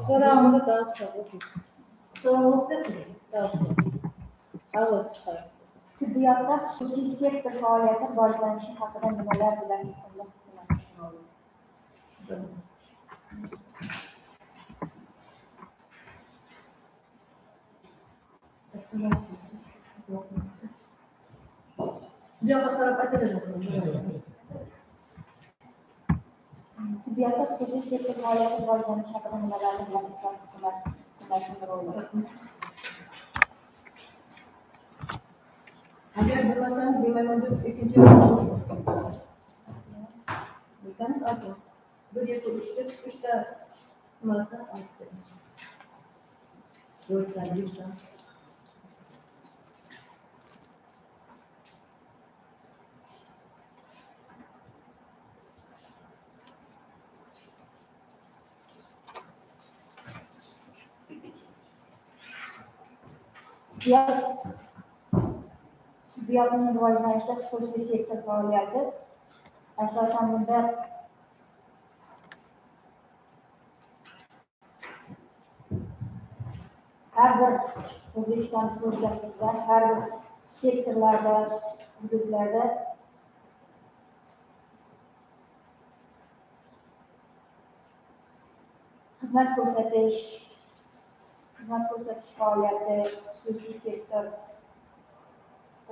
So'rog'imda dars o'qiysiz. So'roq o'qib dars. Ovoz chiqaring. Tibbiyotda xususiy sektor faoliyati rivojlanishi haqida nimalar bilasiz? Unda hukumat roli. Bu yoqqa qarab aytiladi. Tibbiyotda xususiy sektor faoliyati rivojlanishi haqida nimalarni bilasiz? Hukumatning roli. Agar bilmasangiz bilmayman deb ikkinchi bilsangiz ayting. 1 2 3 deb 3 ta nimasini aytib bering. 4 ta, 5 ta. Tibbiyotning rivojlanishida xususiy sektor faoliyati asosan bunda har bir O'zbekiston Respublikasida har bir sektorlarda, hududlarda xizmat ko'rsatish faoliyati, xususiy sektor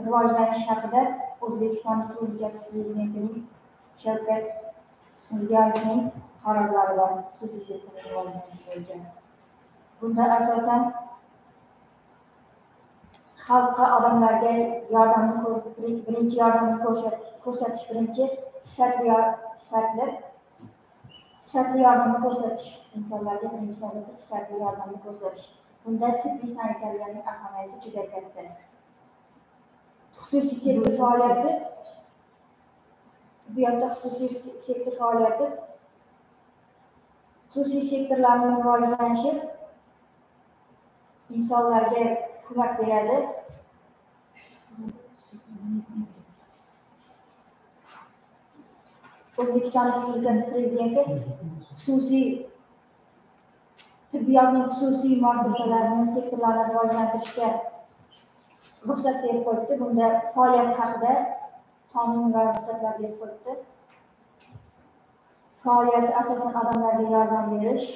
rivojlanishi haqida O'zbekiston Respublikasi Prezidentining Shavkat Mirziyoyevning qarorlari bor xususiy sektorning rivojlanishi bo'yicha. Bunda asosan xalqqa, odamlarga yordamni birinchi yordamni ko'rsatish, birinchi sifatli yordamni ko'rsatish, insonlarga birinchi navbatda sifatli yordamni ko'rsatish. Bunda tibbiy sanitariyaning ahamiyati juda katta. Xususiy sektor faoliyati, tibbiyotda xususiy sektor faoliyati, xususiy sektorlarning rivojlanishi insonlarga ko'mak beradi. O'zbekiston Respublikasi Prezidenti xususiy tibbiyotning xususiy muassasalarini, sektorlarini rivojlantirishga ruxsat berib qo'yibdi. Bunda faoliyat haqida qonun va ruxsatlar berib qo'yibdi. Faoliyati asosan odamlarga yordam berish.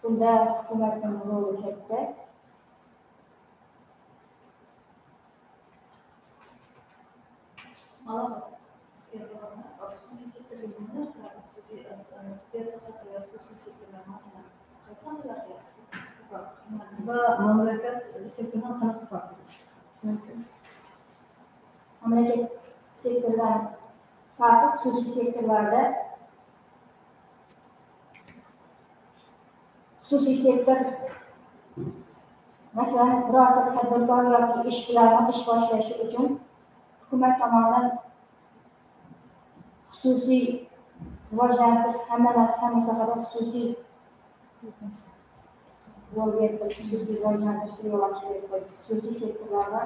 Bunda hukumatning roli katta. Sizga savolim, xususiy sektorga nimalar kiradi? Xususiy tibbiyot sohasidagi xususiy sektorlar, masalan, qaysi sohalar kiradi? Va mamlakat sektoridan qanaqa farqi? Mamlakat sektoridan farqi xususiy sektorlarda xususiy sektor, masalan, birorta tadbirkor yoki ishbilarmon ish boshlashi uchun hukumat tomonidan xususiy rivojlantirish, hamma narsa, hamma sohada xususiy yo'l berib qo'ydi, xususiy rivojlantirishga yo'l ochib berib qo'ydi. Xususiy sektorlarda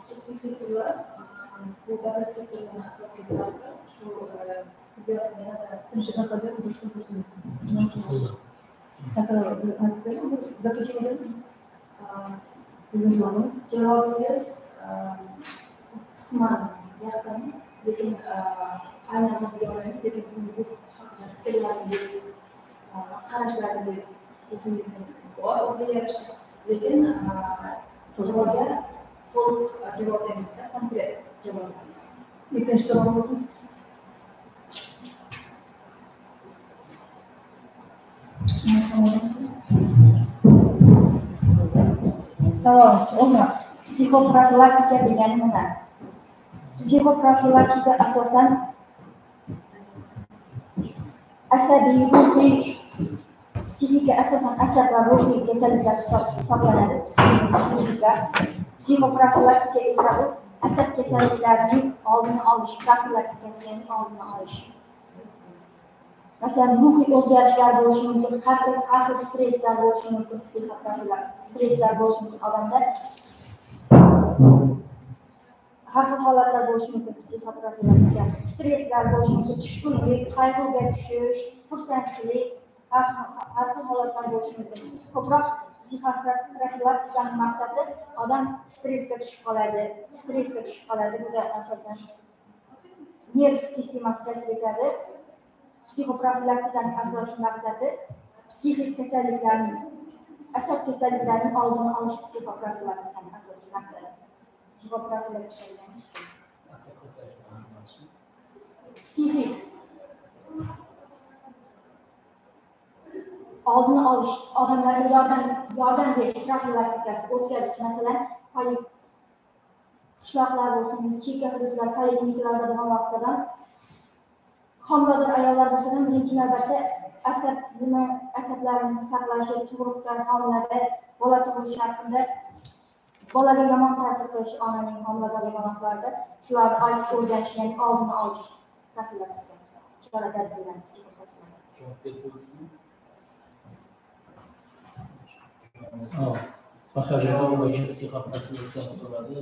xususiy sektorlar bu davlat sektoridan asosiy farqi shu tibbiyotni yanada javobingiz qisman yaqin, lekin aynan hozirga olmaymiz, lekin sizning bu haqida fikrlaringiz, qarashlaringiz o'zingizning bor, o'ziga yarasha, lekin savolga to'liq javob bermizda, konkret javob beramiz. Ikkinchi savol. Savol o'g'ri. Psixoprofilaktika degani nima? Psixoprofilaktika asosan asabiy, ruhiy, psixika asosan asab va ruhiy kasalliklar hisoblanadi. Psixika, psixoprofilaktika esa bu asab kasalliklarining oldini olish, profilaktikasining oldini olish. Masalan, ruhiy o'zgarishlar bo'lishi mumkin, har xil stresslar bo'lishi mumkin, stresslar bo'lishi mumkin odamda. Har xil holatlar bo'lishi mumkin psixoprofilaktika. Stresslar bo'lishi mumkin, tushkunlik, qayg'uga tushish, xursandchilik, har xil holatlar bo'lishi mumkin. Ko'proq psixoprofilaktikaning maqsadi odam stressga tushib qoladi, Bu da asosan nerv sistemasi ta'sir etadi. Psixoprofilaktikaning asosiy maqsadi psixik kasalliklarning, asab kasalliklarining oldini olish psixoprofilaktikaning asosiy maqsadi. Psixoprofilaktika psixik oldini olish, odamlarga yordam berish profilaktikasi o'tkazish, masalan, qishloqlar bo'lsin, chekka hududlar, poliklinikalarda bo'lgan vaqtida homilador ayollar bo'lsa ham birinchi navbatda asab tizimi, asablarimizni saqlashi, tug'ruqda, homilada, bola tug'ilishi haqida, bolaga yomon ta'sir qilishi onaning homilador bo'lgan vaqtlarida shularni aytib o'rganish, ya'ni oldini olish profilaktika chora tadbirlari psixoprofilaktika. Psixoprofilaktika so'radi,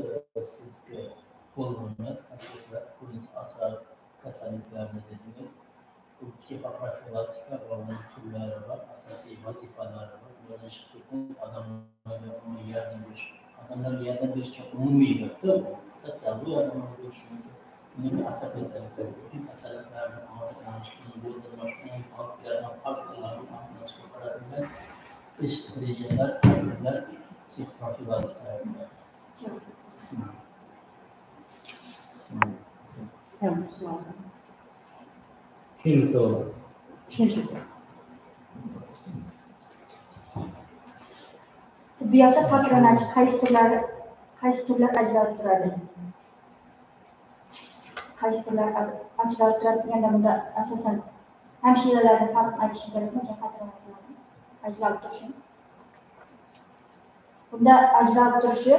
sizga to'liq emas, konkret asab kasalliklarini dedingiz. Bu psixoprofilaktika va uning turlari bor, asosiy vazifalari bor. Ulardan chiqib ketdingiz, odamlarga umumiy yordam berish, odamlarga yordam berish umumiy gapda, sotsial yordam berish mumkin. Uning asab kasalliklari, ruhiy kasalliklarni oldini olish, uni bo'ldirmash, uning olib keladigan faktorlarni aniqlashga qaratilgan ish rejalar, tadbirlar psixoprofilaktika qismi. Keyingi savol. Uchinchi. Tibbiyotda patronaj qaysi turlar ajralib turadi? Qaysi turlar ajralib turadi deganda bunda asosan hamshiralarning farqini aytishim kerakmi, patronajlarni ajralib turishi? Bunda ajralib turishi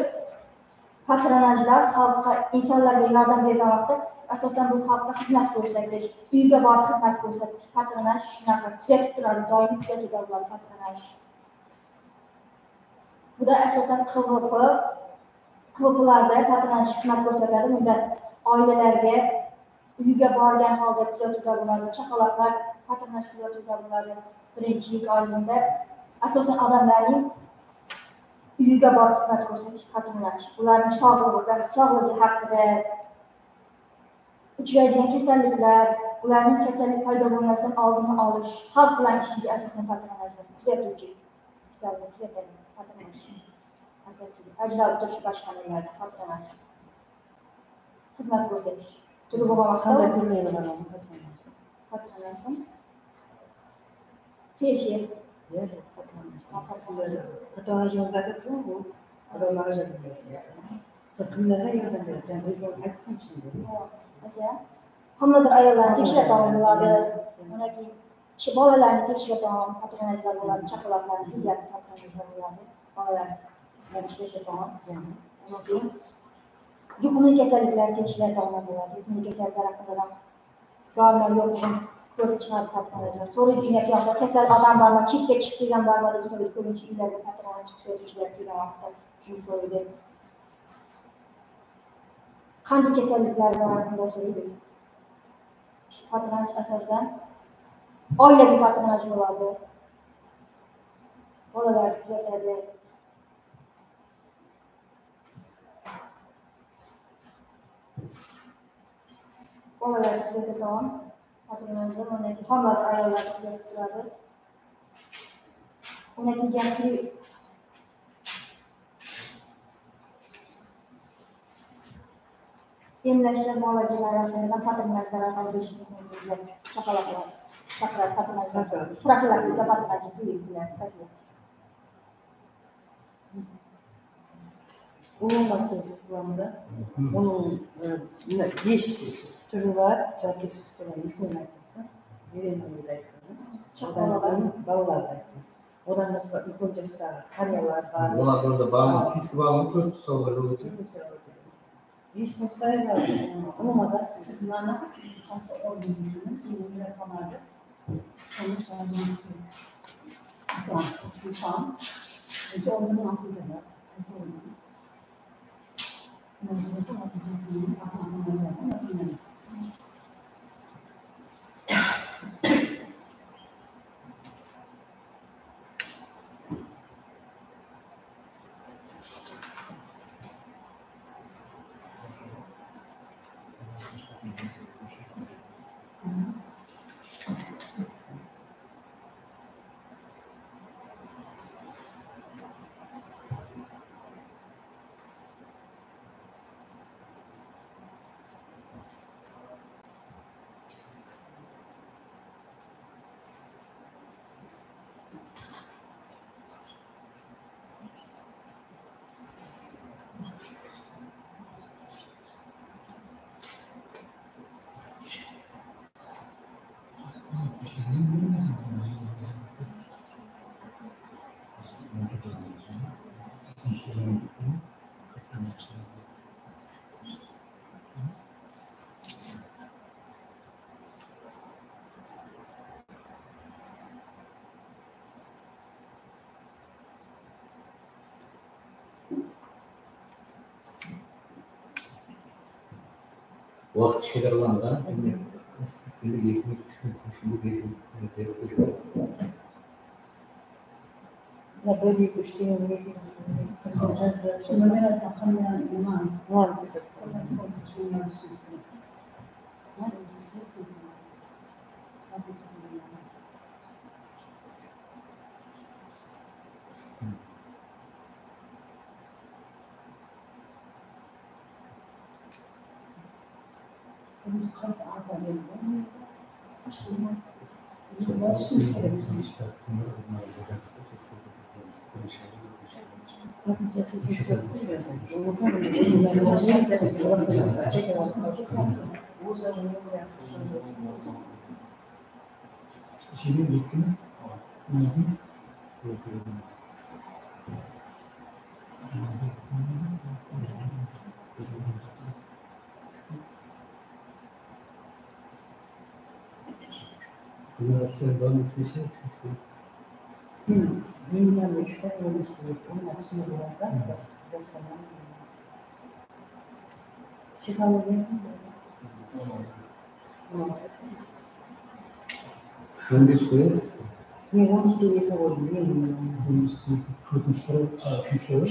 patronajlar xalqqa, insonlarga yordam bergan vaqtda asosan bu xalqqa xizmat ko'rsatish, uyga borib xizmat ko'rsatish, patronaj shunaqa kuzatib turadi, doimiy kuzatuvda bo'ladi patronaj. Bu da asosan QVPlarda patronaj xizmat ko'rsatadi. Bunda oilalarga uyga borgan holda kuzatuvda bo'ladi, chaqaloqlar patronaj kuzatuvda bo'ladi. Birinchi ilk oylarda asosan odamlarning uyiga borib xizmat ko'rsatish patronaj, ularning sog'lig'i haqida, uchraydigan kasalliklar, ularning kasallik paydo bo'lmasdan oldini olish, xalq bilan ishiga asosan patronajlar kuzatuvchi hisobida kuzatadi patronaj asosiy ajralib turish boshqa nimalar patronaj xizmat ko'rsatish turi bo'lgan vaqtda qanday turlari bor patronajdan? Feldsher patronaj bu odamlarga yordam beradi. Kimlarga yordam beradi? Masalan, homilador ayollarni tekshiradigan bo'ladi, undan keyin bolalarni tekshiradigan patronajlar bo'ladi, chaqaloqlarni pediatr patronajlar bo'ladi, bolalar bilan ishlashadigan, undan keyin yuqumli kasalliklar tekshiradigan bo'ladi. Yuqumli kasalliklar haqida bormi yo'qmi ko'rib chiqadi patronajlar. So'raydi uyga kasal odam bormi, chetga chiqib kelgan bormi deb so'raydi. Ko'pincha uylarga patronaj kuzatuvchilar kelgan vaqtda shuni so'raydi. Qanday kasalliklar bor haqida so'raydi. Shu patronaj asosan oilaviy patronaj bo'ladi. Bolalarni kuzatadi. Bolalarni kuzatadigan patronajlar, undan keyin homilador ayollarni kuzatib turadi. Undan keyin emlashlar, muolajalar haqida patronajlar orqali berishimiz mumkin. Chaqaloqlar, chaqiradi patronajlar, profilaktika patronaji buyuklar. Umuman so'zlamda onun 5 türü var. Zaten aytamiz, беременныйды aytamiz, bolalarni aytamiz. Одан басқа үлкен жастағы қариялар бар. Олардың да бағын, тиісті бағын 400 сауға жол өтеді. Есіңізде бар. Umuman Siz mынаны қанша орган keyin миграционерді Vaqt chegaralangan. Kunlik 2 kun, 3 kun, 5 kun. La 1 2 3 degan Shunda men aytsam qanday nima? Shuni biz qo'yasiz? Men 12 qo'ydim. 4-chi savol.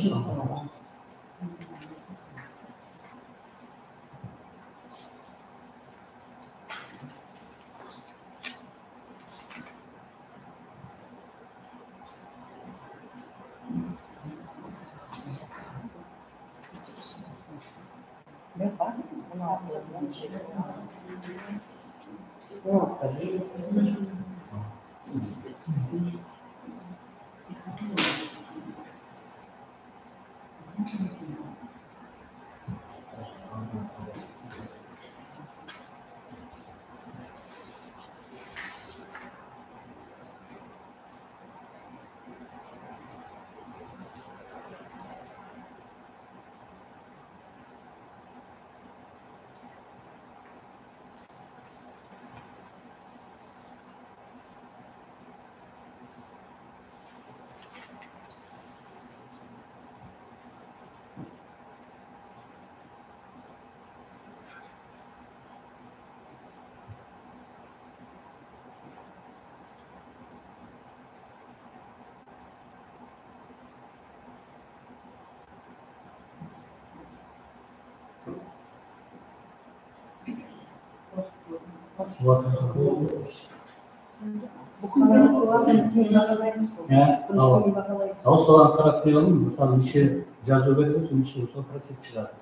Al so'ran qarab qo'yalım. Misol necha jazo beradi, necha процент chiqadi.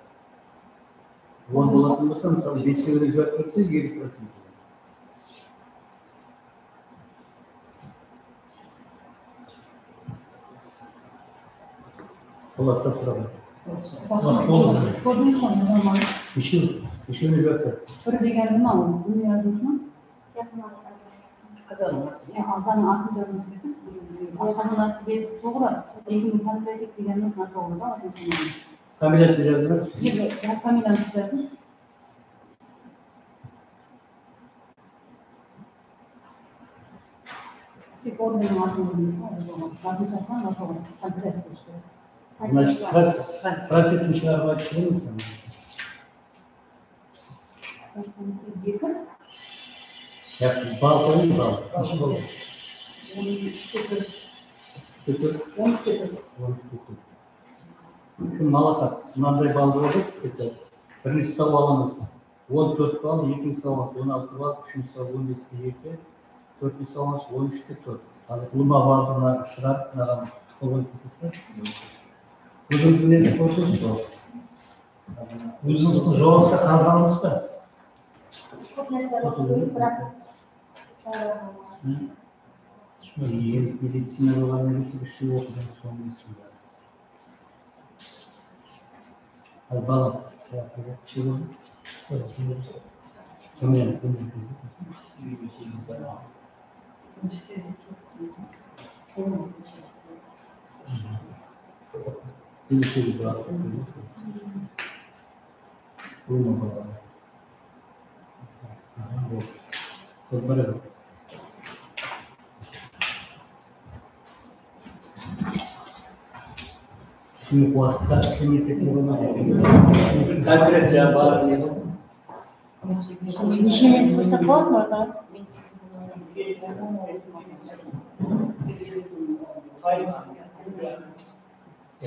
10 bo'ladigan bo'lsa, misol 5 ga javob bersa 7%. Po'latda turadi. Ko'rdingizmi? Nechini javob berdi? Bir degani nima u? Buni yozdingizmi? A'zoning otini yozmasligingiz, oshqozon osti bezi to'g'ri, lekin bu pankreatit deganimiz noto'g'ri-da. Familiyasini yozdingmi? Yo'q, familiyasini yozing. Tek organning otini bilmaysiz, noto'g'ri pankreas bo'lishi kerak. Значит, процессini chiqarib aytish mumkin. 2. Yo'q, ball qo'ying, ball. Necha ball? 13.4. 3.4. 13.4. 13.4. Shu Malaxat, мынандай балл bo'ldi sizda. Birinchi savolimiz 14 ball, ikkinchi savolimiz 16 ball, uchinchi savol 15.2, to'rtinchi savolimiz 13.4. Hozir ulıwma ballni chiqarib, bunaqa qo'yib ketasiz. O'zingiz ne qo'ydingiz? O'zingizni javobga qanaqamizmi? Ko'p narsalar biroq Meditsina bo'lgandan shu o'qigan so'nggisida. Hozir balans necha bo'ldi? Shuni vaqtda ishlamasak bo'lmaydi. Konferensiya bor edi. Necha minut qo'ysa bo'ladimi? Ya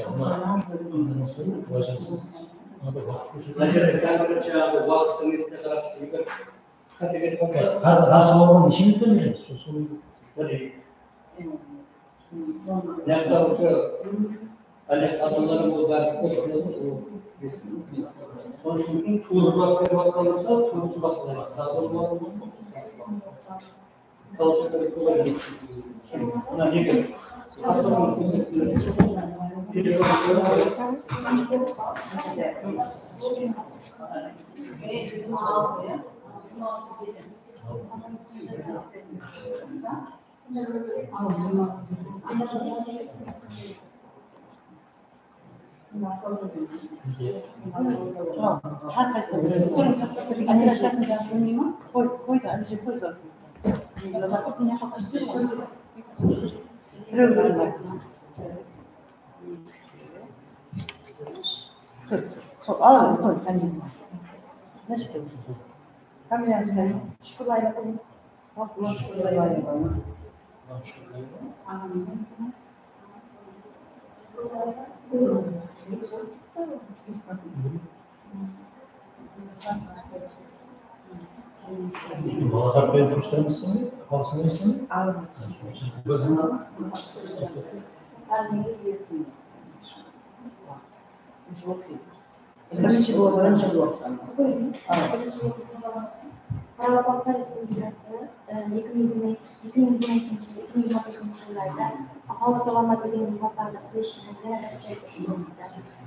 Qoraqalpog'iston Respublikasi 2022-2029 yillarda aholi salomatligini muhofaza qilishni yanada kuchaytirish to'g'risida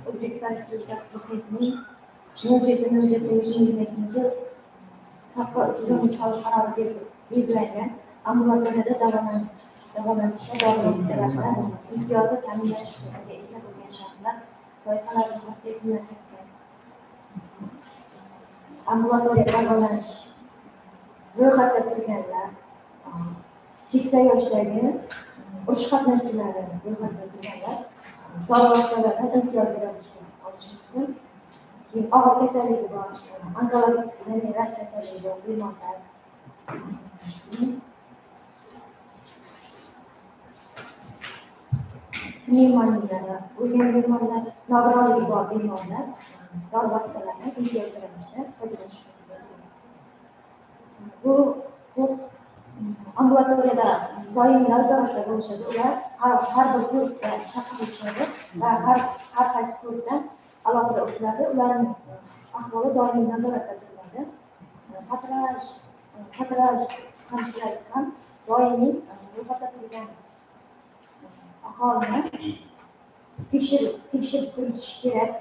O'zbekiston Respublikasi Prezidentining 07.07.2022 F.310 qarori belgilangan ambulatoriyada davolanishda dori vositalaridan imtiyozli ta'minlanish huquqiga ega bo'lgan shaxslar toifalari ro'yxati yakunlangan. Ambulatoriya davolanish ro'yxatda turganlar, keksa yoshdagi urush qatnashchilari ro'yxatda turganlar dori vositalaridan imtiyozli ravishda olishi mumkin. Keyin og'ir kasalligi bor, onkologik, ya'ni rak kasalligi bor bemorlar, pnevmoniyalari bo'lgan bemorlar, nogironligi bor bemorlar dori vositalaridan imtiyozli ravishda foydalanish mumkin. Bu ambulatoriyada doimiy nazoratda bo'lishadi. Ular har bir ko'rikda chaqirilishadi va har qaysi ko'rikdan alohida o'tiladi. Ularning ahvoli doimiy nazoratda turiladi. Patraj hamshirasi ham doimiy ro'yxatda turgan aholini tekshirib turishi kerak.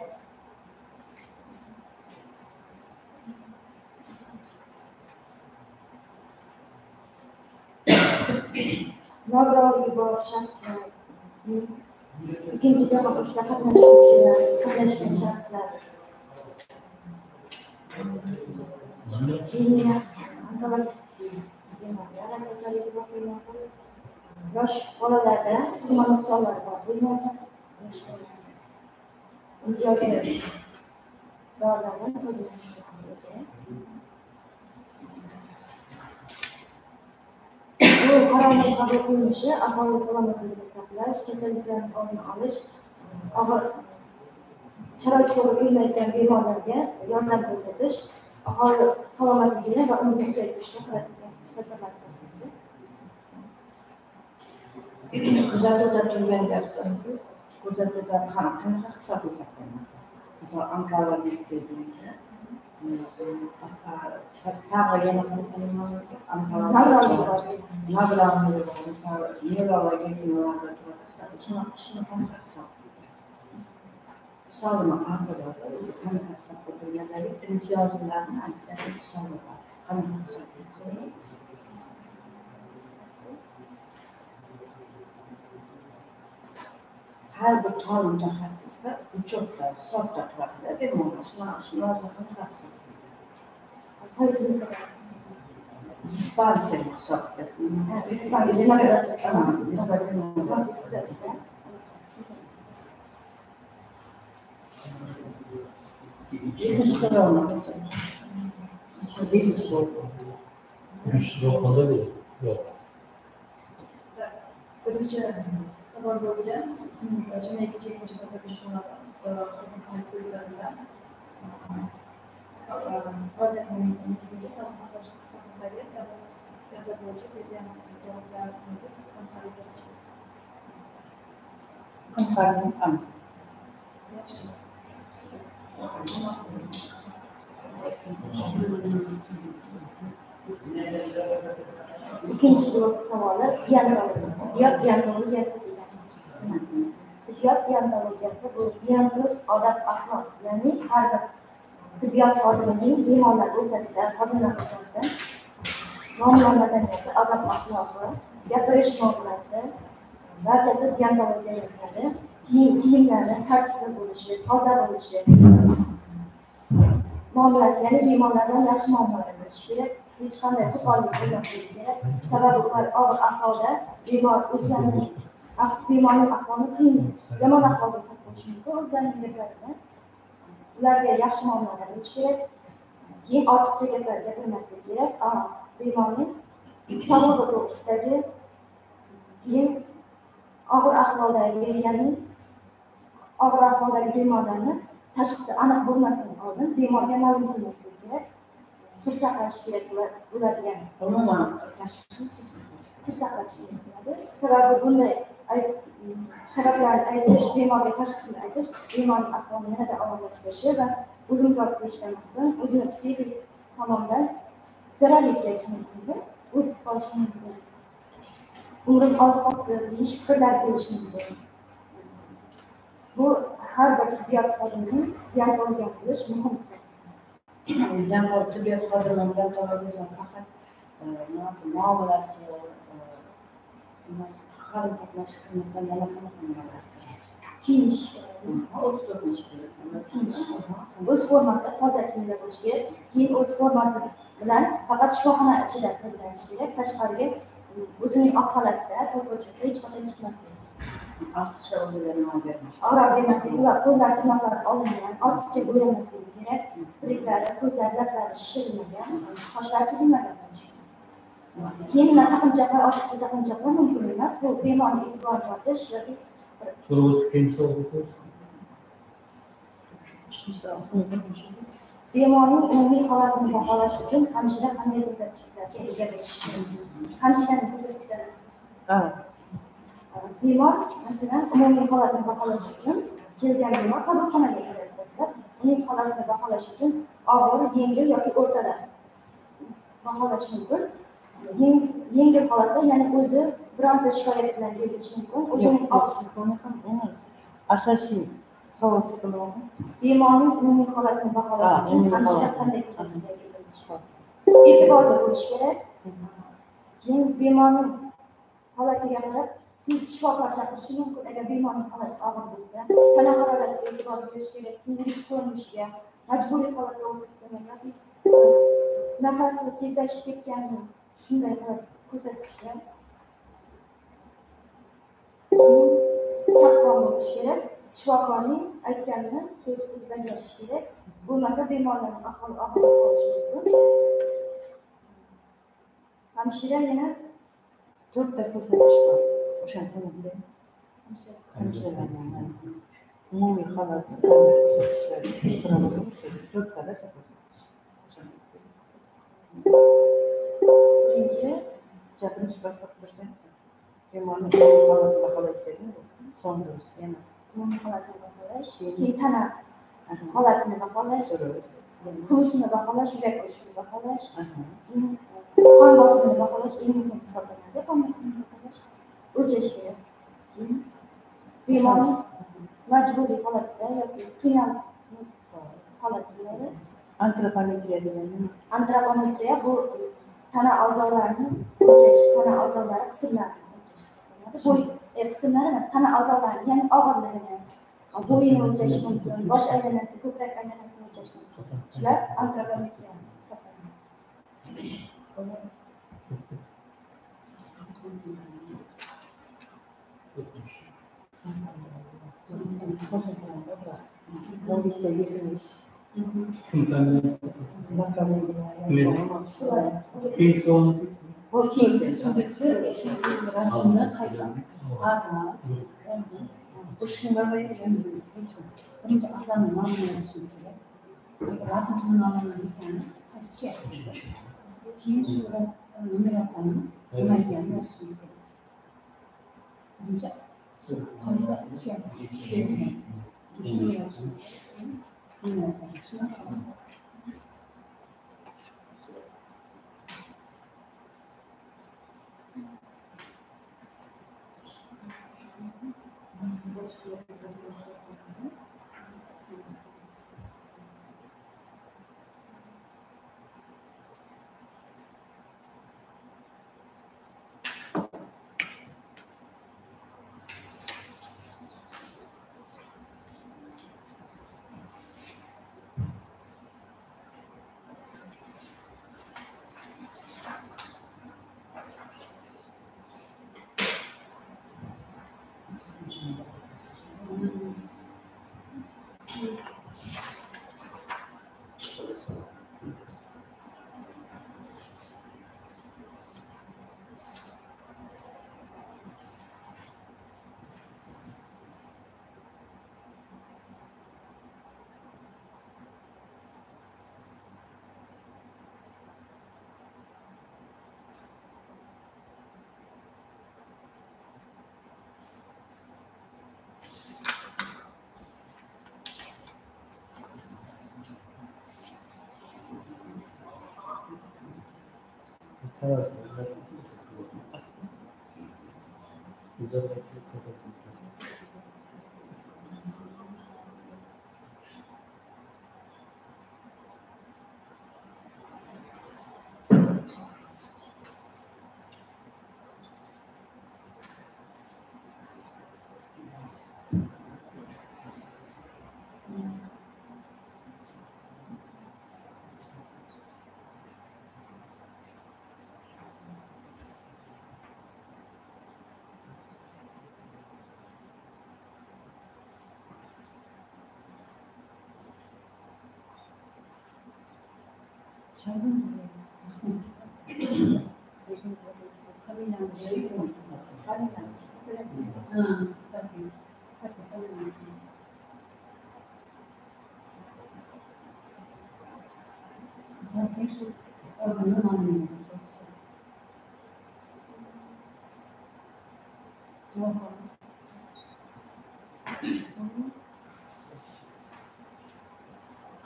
Nogironligi bor shaxslar, ikkinchi jahon urushida qatnashgan shaxslar, keyin onkologik bemorlar, rak kasalligi bor bemorlar, Yosh bolalarda tug'ma nuqsonlari bor bemorlar, yosh bolalarda imtiyozli dorilardan foydalanish kerak. Bu qarorning qabul qilinishi aholi salomatligini saqlash, kasalliklarning oldini olish, og'ir sharoit to'g'ri kelmayotgan bemorlarga yordam ko'rsatish, aholi salomatligini va umrini uzaytirishga qaratilgan tadbirlar hisoblanadi. Kuzatuvda turgan gapsiz-ku, kuzatuvda qanaqa hisobga saqlanadi? Masalan, onkologik dedingiz, boshqa tag'i yana onkologik, mablag'ni, masalan, nevrologik nimalarda turadi, shuni qanaqa hisob? Hisobini qanaqa o'zi qanaqa hisobga turganlari imtiyozlarni aksariyat hisobi bor. Qanaqa hisobga? Har bir tor mutaxassisda uchotda, hisobda turadi-da, bemorlar shularni qanaqa hisoblaydi? Poliklinikada dispanser hisobda. Dispanser kuzatuvda. Ikkinchi so'rovni beshinchi bo'ldi. Birinchi so'rov qanday bo'ldi? Yo'q. Birinchi savol bo'yicha 2022-2025 O'zbekiston Respublikasida vaziyatni bo'yicha sog'liqni saqlash sohasidagi davlat siyosati bo'yicha bergan javoblaringiz qoniqarli darajada. Qoniqarli. Yaxshi. Ikkinchi blok savoli deontologiya. Tibbiyot deontologiyasi degan. Tibbiyot deontologiyasi bu deontos odob axloq, ya'ni har bir tibbiyot xodimining bemorlar o'rtasida, xodimlar o'rtasida muomala madaniyati, odob axloqi, gapirish muomalasi barchasi deontologiyaga kiradi. Kiyimlari tartibli bo'lishi, toza bo'lishi, muomalasi, ya'ni bemorlar bilan yaxshi muomala bo'lishi kerak. Hech qanday qo'pollik bo'lmasligi kerak. Sababi ular og'ir ahvolda, bemor o'zlarini bemorning ahvolini qiyin, yomon ahvolga solib qo'yishi mumkin o'zlarining gaplari. Ularga yaxshi muomala bo'lishi kerak. Keyin ortiqcha gaplar gapirmaslik kerak. Bemorning sog'lig'i to'g'risidagi, keyin og'ir ahvoldagi, ya'ni og'ir ahvoldagi bemorlarni tashxisi aniq bo'lmasdan oldin bemorga ma'lum qilmaslik kerak. Sir saqlash kerak bo'ladigan. Umuman tashxisi sir saqlash kerak bo'ladi. Sababi bunday sabablarni aytish, bemorga tashxisini aytish bemorning ahvolini yanada og'irlashtirishi va o'limga olib kelishi mumkin, o'zini psixik tomondan zarar yetkazishi mumkin, o'lib qolishi mumkin. Umrim oz qoldi deyish fikrlar kelishi mumkin. Bu har bir tibbiyot xodimining deontologiya bo'lish muhim hisoblanadi. Tibbiyot xodimi deontologiyasi faqat nimasi muomalasi, nimasi qarim qatnash qilmasa yana qanaqa nimalar? Kiyinish, 34 kerak. Kiyinish. O'z formasida toza kiyimda bo'lish kerak. Keyin o'z formasi bilan faqat shifoxona ichida foydalanish kerak. Tashqariga o'zining oq holatda, ko'rpa-cho'pda hech qachon chiqmaslik. Ortiqcha o'ziga nima bermaslik. Og'riq bermaslik, ular qo'llar, tirnoqlari olingan, ortiqcha bo'yanmasligi kerak. Kipriklari, ko'zlari, lablari shishirilmagan, qoshlari chizilmagan bo'lishi kerak. Keyin taqinchoqlar, ortiqcha taqinchoqlar mumkin emas. Bu bemorning e'tiborini tortish yoki bemorning umumiy holatini baholash uchun hamshira qanday ko'rsatkichlarga ega bo'lishi kerak? Hamshiraning ko'rsatkichlari. Bemor, masalan, umumiy holatini baholash uchun kelgan bemor qabulxonaga keladi dastlab. Uning holatini baholash uchun og'ir, yengil yoki o'rtada baholash mumkin. Yengil holatda, ya'ni o'zi bironta shikoyat bilan kelishi mumkin. O'zining emas. Asosiy savol qilaman. Bemorning umumiy holatini baholash uchun hamshira qanday ko'rsatkichlarga ega bo'lishi kerak? E'tiborli bo'lish kerak. Keyin bemorning holatiga qarab tez shifokor chaqirishi mumkin. Agar bemorning holati og'ir bo'lsa, tana haroratiga e'tibor berish kerak, keyin yuz ko'rinishiga, majburiy holatda o'tiribdimi yoki nafasi tezlashib ketganmi, shunday holat ko'rsatkichlar. Chaqqon bo'lish kerak, shifokorning aytganini so'zsiz bajarish kerak. Bo'lmasa bemorlarning ahvoli og'irlab qolishi mumkin. Hamshira yana 4 ta ko'rsatish bor. O'shani sanab bering. Hamshiralarni umumiy holatni ko'rsatishlar 4 tada ko'rsatish. Birinchi, birinchi bosqich tursang, bemorning umumiy holatini baholaydi dedimi? So'ng durust, yana umumiy holatini baholash, keyin tana holatini baholash, pulusini baholash, yurak urishini baholash, keyin qon bosimini baholash eng muhim hisoblanadi. Qon bosimini baholash, o'lchash kerak. Keyin bemorni majburiy holatda yoki qiynalib holatda bo'ladi. Antropometriya degani nima? Antropometriya bu tana a'zolarini o'lchash, tana a'zolari qismlarini o'lchash hisoblanadi. Bo'y qismlari emas, tana a'zolarini, ya'ni og'irligini, bo'yini o'lchash mumkin, bosh aylanasi, ko'krak aylanasini o'lchash mumkin. Shular antropometriya hisoblanadi. Kim familiyasi? Kim son? Keyingi rasmda qaysi a'zo? Birinchi a'zoni nomini yozishingiz kerak. Rasmchini nomini bilsangiz, qaysi keyin shu numeratsiyani nima ekanini yozishingiz kerak. Birinchi qaysi shuni yozishingiz kerak. Numeratsiyani.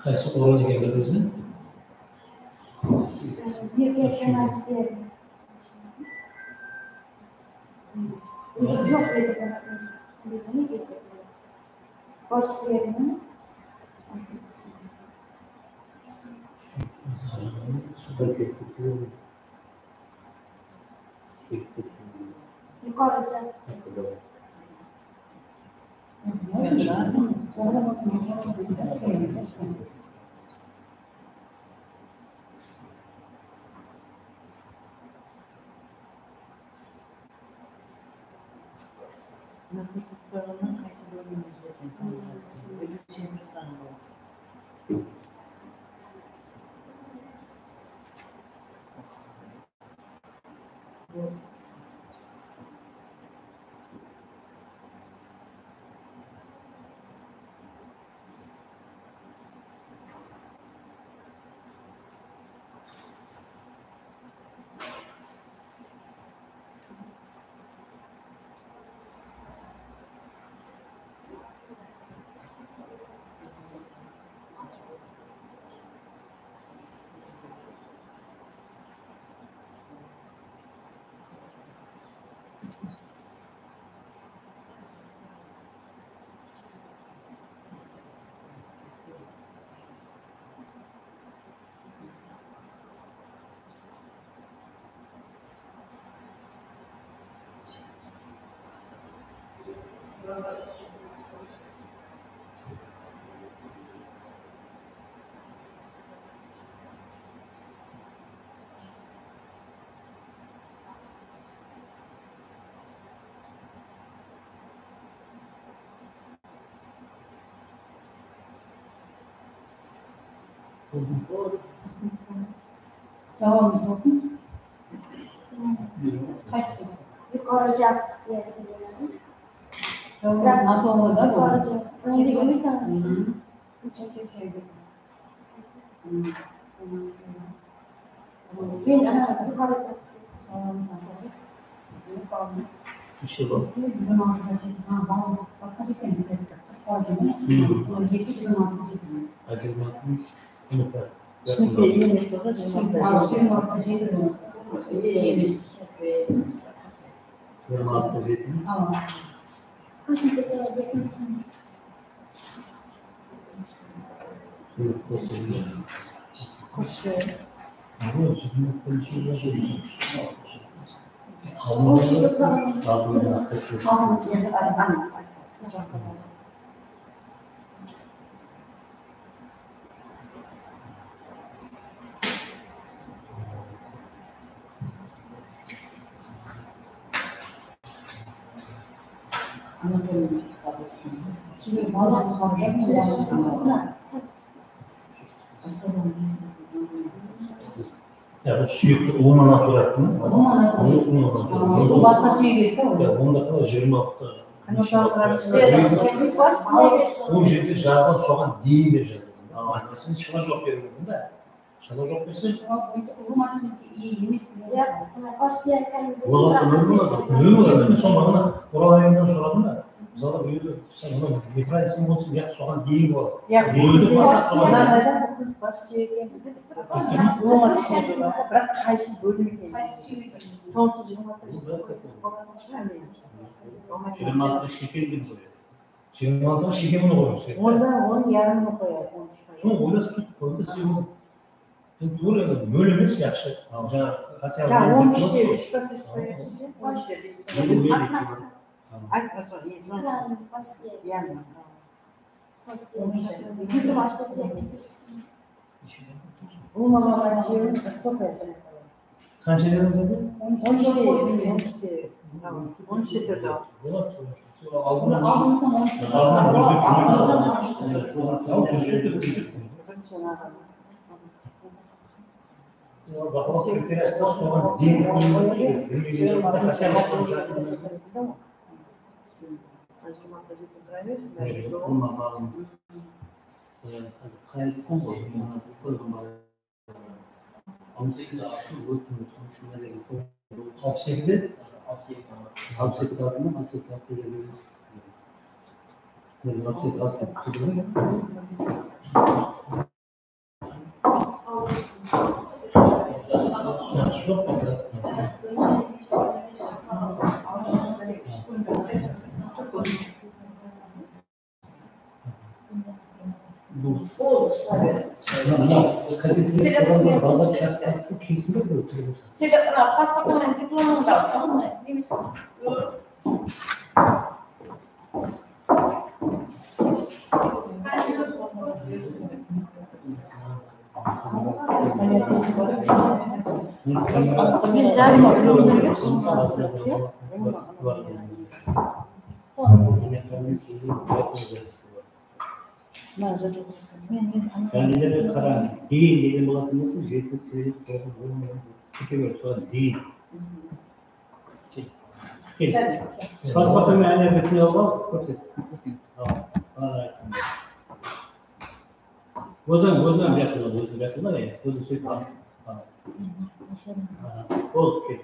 Qaysi o'rin ekan bildingizmi? Bosh suyagini yuqori Мына көрсөтүп койгондон кайсы бөлүмүн билесиң? Өзүңчө билсең болот. Жабабыңызды окуңуз. Кайсы? Yuqori jaq suyagi bo'ladi. Жабабыңыз noto'g'ri da bu. Yuqori jaq. Men yuqori jaq. Жабабыңыз noto'g'ri. Yuqorimiz. Неше балл? 26 басқа жетеміз. 7 26 жетеміз. А 26 Түсінікті емес болса 26 жеті. Емес. 26 жеті ме? Qo'shimcha savol bersangiz. Ya bu sүйекті ұлыма натура айтты ма? Ұлыма натура. Бұл басқа сүйек еді ғой. Онда қалай 26. Ол жерде жазылған соған дейін деп жазылған. Анасының шала жауап беру мүмкін да. Шала жауап берсе, Ұлыма түсінікке ие емес. Олар нөл болады. Нөл болады. Мен соны бағана Орал ағайымнан сұрадым да. Мысалы біреуді сен оны неправильно болса, я соған дейін болады. Біреуді басқа соған дейін. Бұл қыз бас сүйегі ұлыма түсінігі бар да, бірақ қайсы бөлім екенін. Сонысы 26 26 шекелмен қоясыз. 26 шекелмен қоюыңыз керек. Онда оның ярымын қояды. Соны ойласып сөйтіп қойды, сен енді тура енді нөл емес yaxshi. Жаңа хотя бы Жаңа нөл 13-те болсын. 3 процент қоясың, 13-те 5. Айтпаса, яғни. Ұлыма сүйегін 4%. Қанша дедіңіз енді? 13-те 13-те 4. Болады. Алдыңыздан 13. Алдынан өзгеріп жүрген. Бақылау критериясында соған дейін қойылу керек. Білмеген жағдайда хотя бы соны жақындасың. Ұлыма балын қазір қайырсам ғой, қойған бала. Шу өттім, соның үшін мәзеге қойдым. 62-де? 62. 62 алдым, 62 алып бере беремін. Мен 62 алып беремін. Жақсы жоқ па? Pasportu менен дипломун да алып. Және де қараңыз, дейін деген болатын болса, 7, 8, 9, 10, кете береді, соған дейін. Паспортыңмен әне бетіне алып ал, көрсет. Өзің жақында, өзің жақында, өзің сөйтіп ал. Болды, кет.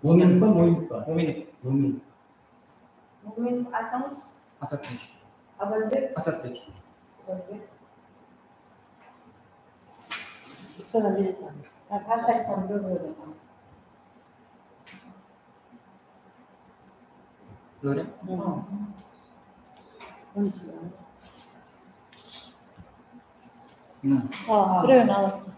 Mo'minov pa, Mo'minov pa? Mo'minov. Mo'minov. Mo'minov akamiz? Asadbek. Asadbek? Asadbek. Asadbek. Har qaysidan bir-biridan. Lo'ri? Birovini olasan.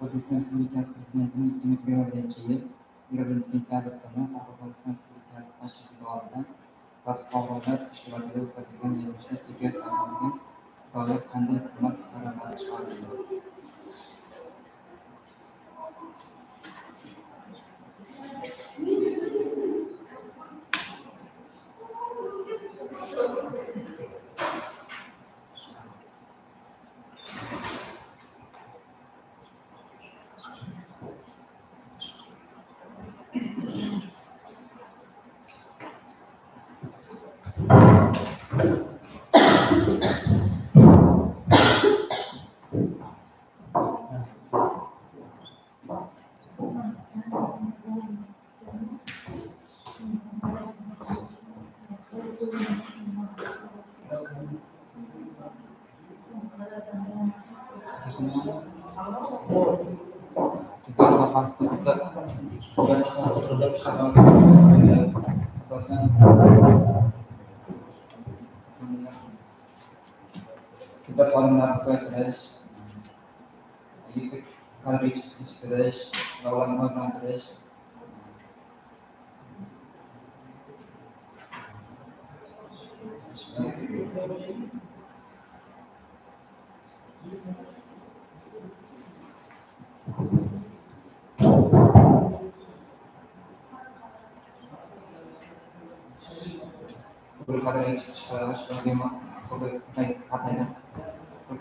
O'zbekiston Respublikasi Prezidentining 2021-yil 21-sentabr kuni Qoraqalpog'iston Respublikasi tashrifi davomida va fuqarolar ishtirokida o'tkazilgan yig'ilishda tibbiyot sohasiga doir qanday hukumat qarorlari chiqarildi? Tibbiyot sohasida asosan tibbiyot xodimlarini ko'paytirish, yetuk kadr yetishtirish va ularni rivojlantirish,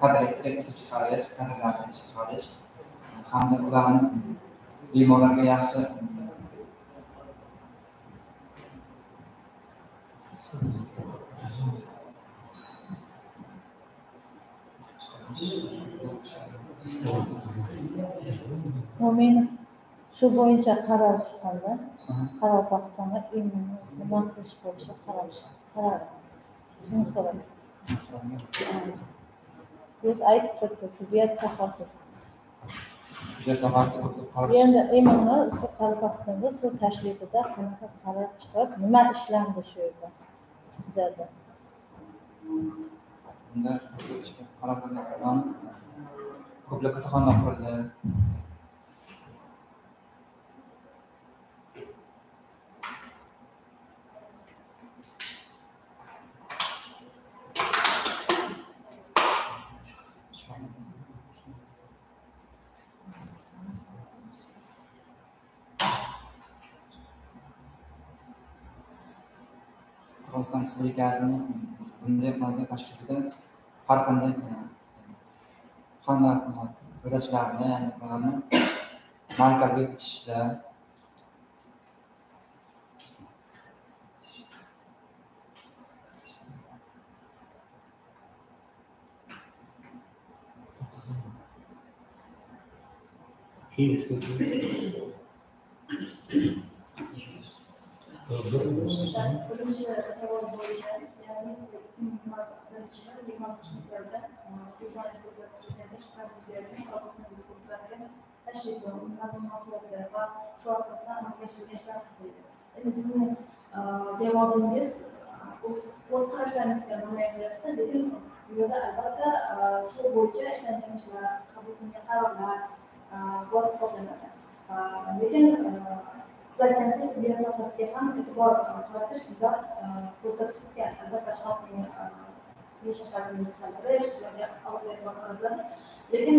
kadr yetishib chiqarish, kadrlarni yetishib chiqarish hamda ularni bemorlarga yaxshi Mo'minov shu bo'yicha qaror chiqqanda Qoraqalpog'istonda nima qilish bo'yicha qaror. Shuni so'raymiz. O'zi aytib turibdi, tibbiyot sohasi. Tibbiyot sohasida ko'plab qaror. Endi imonni shu Qoraqalpog'istonda shu tashrifida qanaqa qaror chiqib, nima ishlandi shu yerda bizada? Bunda qarorlar ko'plab kasalxonalar qurildi. Qirg'iziston Respublikasining bunday qilgan tashrifida har qanday vrachlarni, ya'ni ularni malakaga yetishishda Birinchi savol bo'yicha, ya'ni 2021-yil 21-sentyabrda O'zbekiston Respublikasi Prezidenti Shavkat Mirziyoyevning Qoraqalpog'iston Respublikasiga tashrif tashrifi, uning mazmun mohiyati va shu asosda amalga oshirilgan ishlar haqida edi. Endi sizning javobingiz o'z qarashlaringiz bilan himoya qilyapsiz, lekin bu yerda albatta shu bo'yicha ishlangan ishlar, qabul qilingan qarorlar bor hisoblanadi. Lekin siz aytganingizdek, tibbiyot sohasiga ham e'tibor qaratish juda ko'zda tutilgan. Albatta xalqning yashash tarzini yuksaltirish, ularga alohida e'tibor qaratiladi. Lekin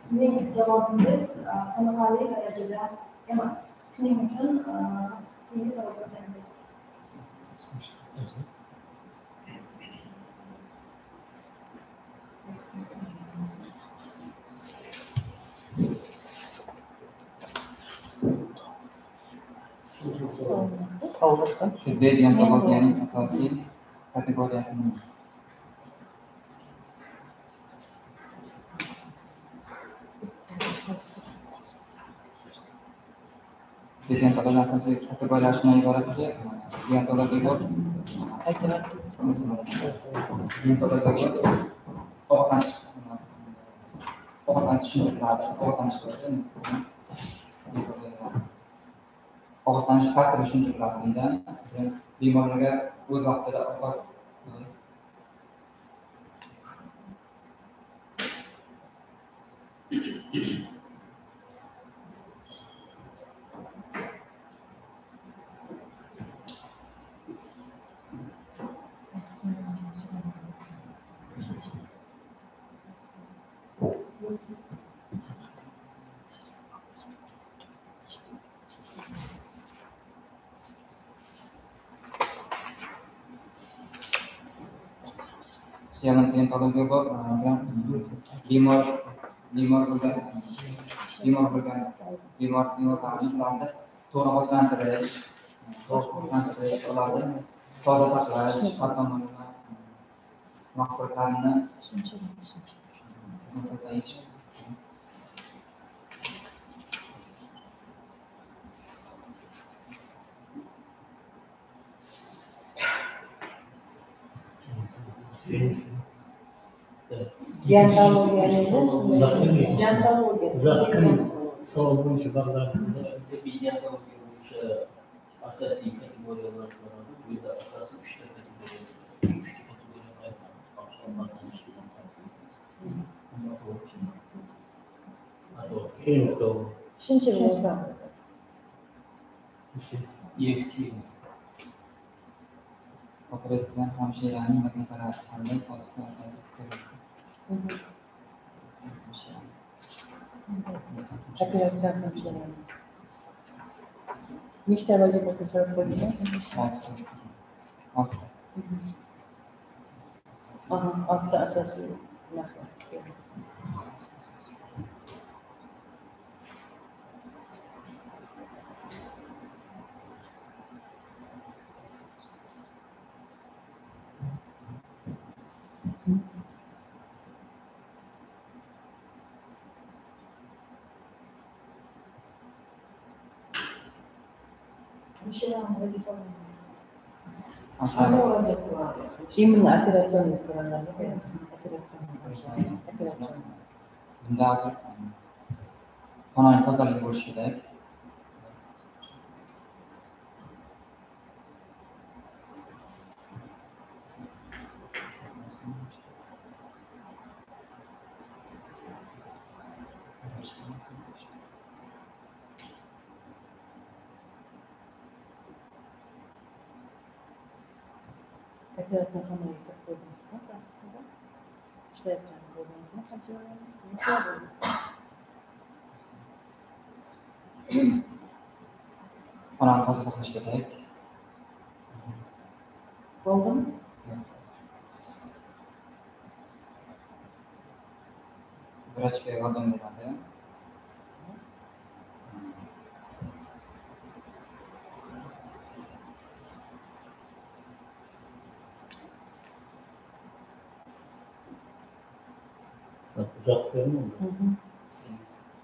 sizning javobingiz qoniqarli darajada emas. Shuning uchun keyingi savolga o'tsangiz bo'ladi. Tibbiy deontologiyaning asosiy kategoriyasi nima? Tibbiy deontologiyaning asosiy kategoriyasi shundan iboratki, deontologiya ovqatlanish tartibi tushuntiriladi. Bunda bemorlarga o'z vaqtida ovqat deontologiya bor. Masalan, bemor bo'lgan bemorlarni to'g'ri ovqatlantirish, ularni toza saqlash, har tomonlama mahsulotlarni yetish. Savol bo'yicha ballar. Tibbiy deontologiya bo'yicha asosiy kategoriyalar so'raldi. Bu yerda asosiy 3ta kategoriyasi bor. 3ta kategoriya qaytamiz. Ovqatlanish degan savol. Keyingi savol. Uchinchi savol. X8. Operatsion hamshiraning vazifalari qanday oltita asosiy kategoriya? Operatsion hamshiraning nechta vazifasini so'rab qo'ydingiz? Oltita. Oltita asosiy narsa. Именно операционный операционный. Bunda hozir xonaning tozaligi bo'lishi kerak. Operatsion xonaga kirib ko'rdingizmi? Ishlayotganini ko'rdingizmi? Xonani toza saqlash kerak. Bo'ldimi? Vrachga yordam beradi.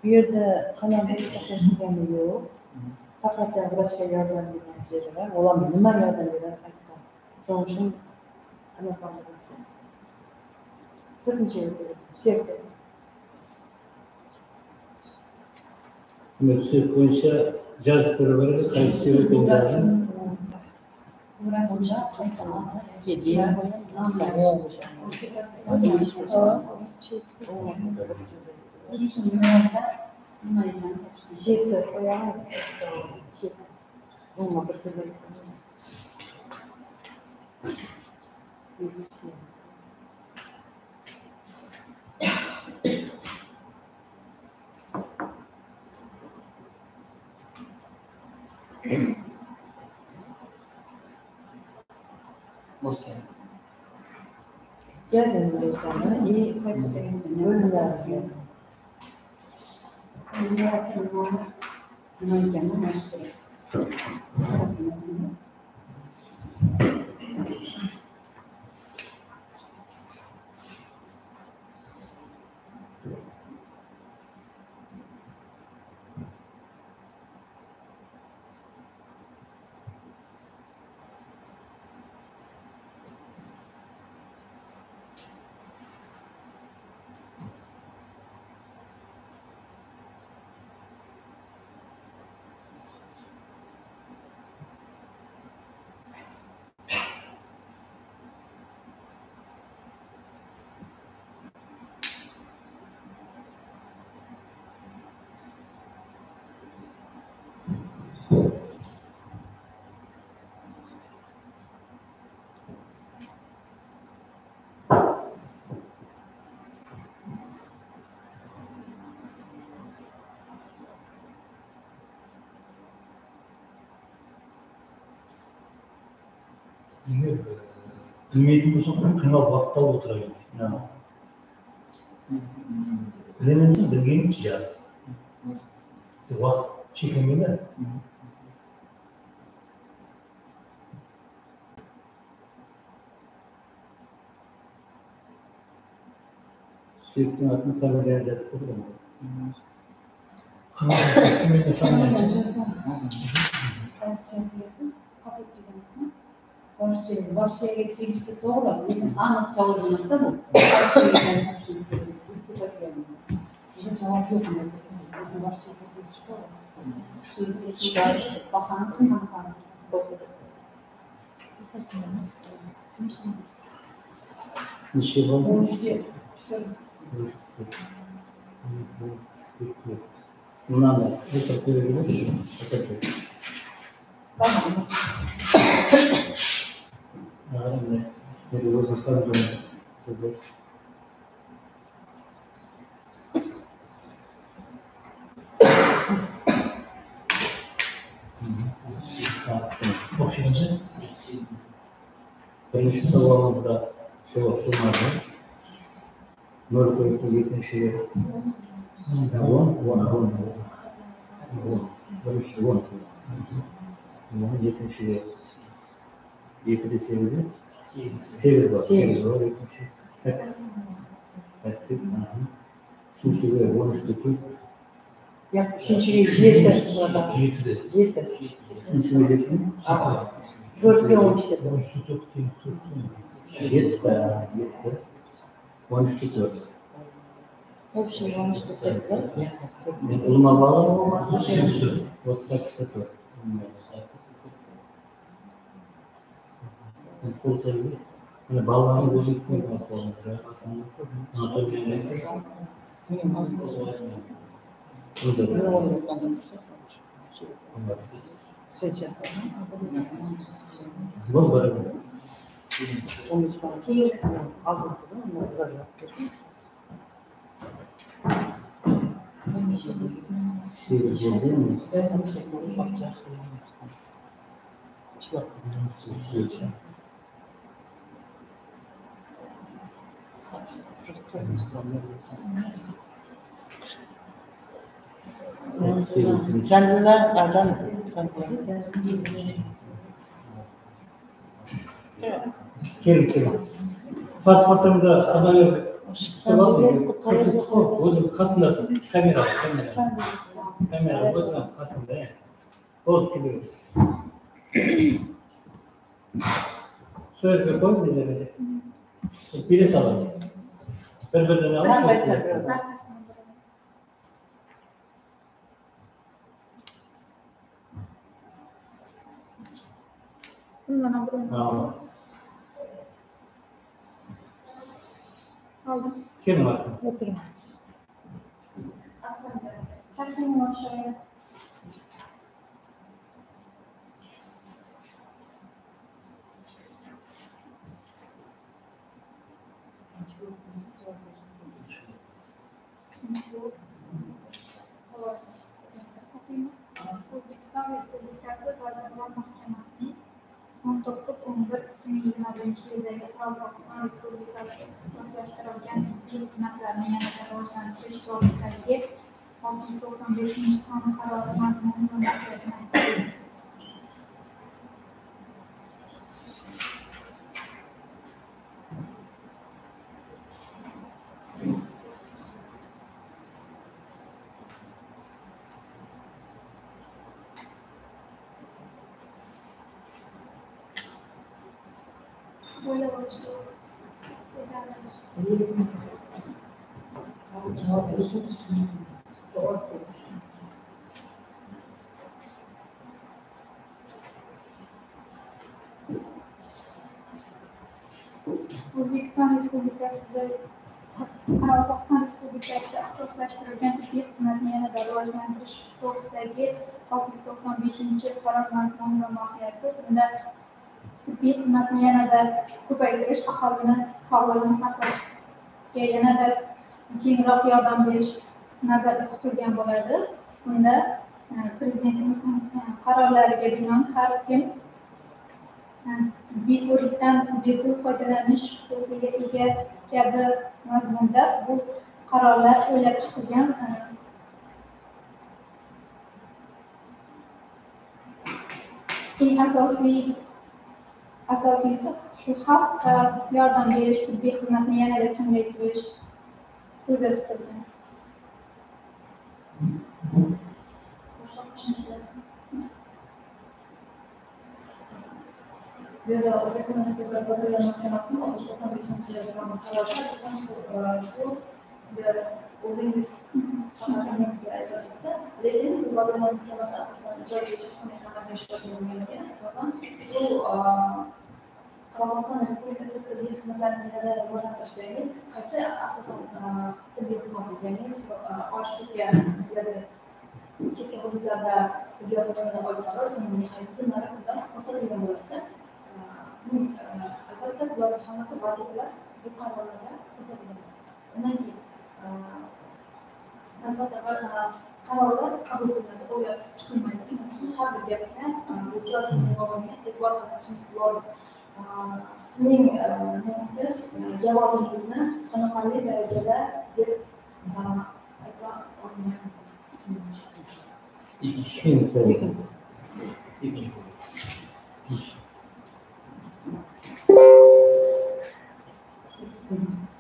Bu yerda xonani saqlash degani yo'q. Faqat vrachga yordam bergan jeri bor. Ular nima yordam beradi aytgan. Shuning uchun anaqa qilasiz. To'rtinchi sektor. Demak, suyak bo'yicha жазып беру керек, qaysi suyak ekanligini. Rasmda qaysi nima ekan? Жеті oyog'i. Жеті. Umuman bir so'z Bo'lsa. Yozing nima ekanini и bo'limlarini. Nima ekanini almashtirib. Егер білмейтін болсаң, қиналып уақыт алып отыра берме. Білемін десең, білгеніңше жаз. Уақыт шектелген да. Suyakning otini, familiyani жазып qo'ydim. Bosh suyagiga bosh suyagiga tegishli to'g'ri, lekin aniq javob emasda bu. Bosh suyagini topishimiz kerak. Tepa suyagini. Bizda javob yo'q. Bosh suyagiga tegishli bahonasi ham Necha bo'ldi? 13 3 Bundan da o'tirib ko'raylik. Asadbek. Endi o'zini familiyani yozasiz. O'xshagancha. Birinchi savolimizda javob bo'lmadi. 0 qo'yib, ikkinchiga 10, 10, 10, 10. Birinchi 10. 10, ikkinchiga 2 de 8, 8 bor, 8 bor, ikkinchi 8. 8, uchinchiga 13 da 4. Yo'q, uchinchiga 7. 7 de. 7. Uchinchiga 7 mi? 4 ga 13 da 13 da 4, 4. 7 da 7. 13 da 4. Общий 13 da 4. Ulıma bağlı mı? 38 da 4. 38 da 4. Balalarning o'zi anatomiya Keling, keling. Pasportimda odamlar o'zim qasmda kamera, kamera. Kamera o'zim qasmda. Bo'ldi, kelaymiz. Suratga qo'y, dedi. Bilet oladi. Bir-biridan olib. Bundan ham bir o'yin. Oldim. Keling, marhamat. O'tiring. Rahimova Shoira. O'zbekiston Respublikasi Vazirlar Mahkamasining 19.11.2021 yildagi Qoraqalpog'iston Respublikasi ixtisoslashtirilgan tibbiy xizmatlarni yanada rivojlantirish to'g'risidagi 695-sonli qarori mazmuni va mohiyatini aytib bering. O'ylab olishdi. O'zbekiston Respublikasida Qoraqalpog'iston Respublikasida ixtisoslashtirilgan tibbiy xizmatni yanada rivojlantirish to'g'risidagi 695-qaror mazmuni va mohiyati. Bunda tibbiy xizmatni yanada ko'paytirish, aholini sog'lig'ini saqlashga yanada kengroq yordam berish nazarda tutilgan bo'ladi. Bunda Prezidentimizning qarorlariga binoan har kim tibbiy ko'rikdan bepul foydalanish huquqiga ega kabi mazmunda bu qarorlar o'ylab chiqilgan. Eng asosiysi shu xalqqa yordam berish, tibbiy xizmatni yanada kengaytirish ko'zda tutilgan. Bu yerda O'zbekiston Respublikasi Vazirlar Mahkamasining 695-sonli qarori asosan shu siz o'zingiz qonuningizga aytyapsizda, lekin bu Vazirlar Mahkamasi asosan ijro etuvchi hokimiyat amalga oshirilgan ekan, asosan shu Qoraqalpog'iston Respublikasida tibbiy xizmatlarni yanada rivojlantirish, ya'ni qaysi asosan tibbiy xizmat, ya'ni osh chekka hududlarda tibbiyot olib borish, uning mexanizmlari bundan ko'rsatilgan bo'ladi. Albatta, bularning hammasi vazifalar bu qarorlarda ko'rsatilgan. Undan keyin albatta qarorlar qabul qilinadi, o'ylab chiqilmaydi. Shuning uchun har bir gapga bu siyosiy muammoga e'tibor qaratishimiz lozim. Sizning nimangizda javobingizni qoniqarli darajada deb ayta olmaymiz. Ikkinchi.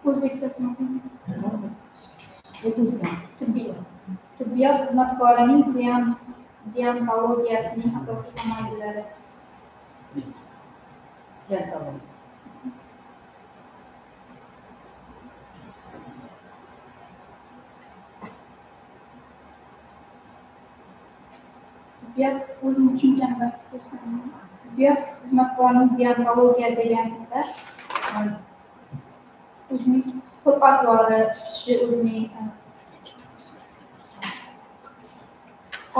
O'zbekchasini o'qing. Tibbiyot xizmatkorining deontologiyasining asosiy tamoyillari. Tibbiyot o'zim tushunchamda ko'rsataman. Tibbiyot xizmatkorining deontologiya deganda o'zining xulq-atvori, tutishi, o'zining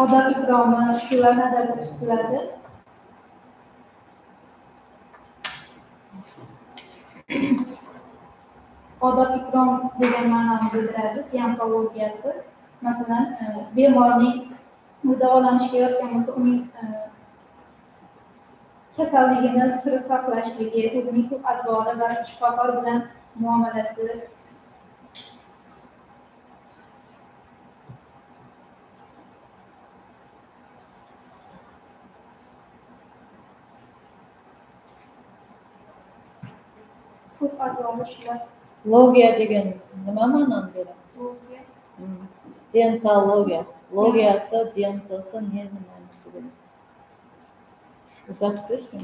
odob ikromi, shular nazarda tutiladi. Odob ikrom degan ma'noni bildiradi deontologiyasi. Masalan, bemorning davolanishga yotgan bo'lsa, uning kasalligini sir saqlashligi, o'zining xulq-atvori va shifokor bilan muomalasi. Xulq-atvori shular. Logiya degan nima ma'noni beradi? Logiya. Dentologiya. Logiyasi, dentosi ne ma'nosi degan? Uzoq bersin.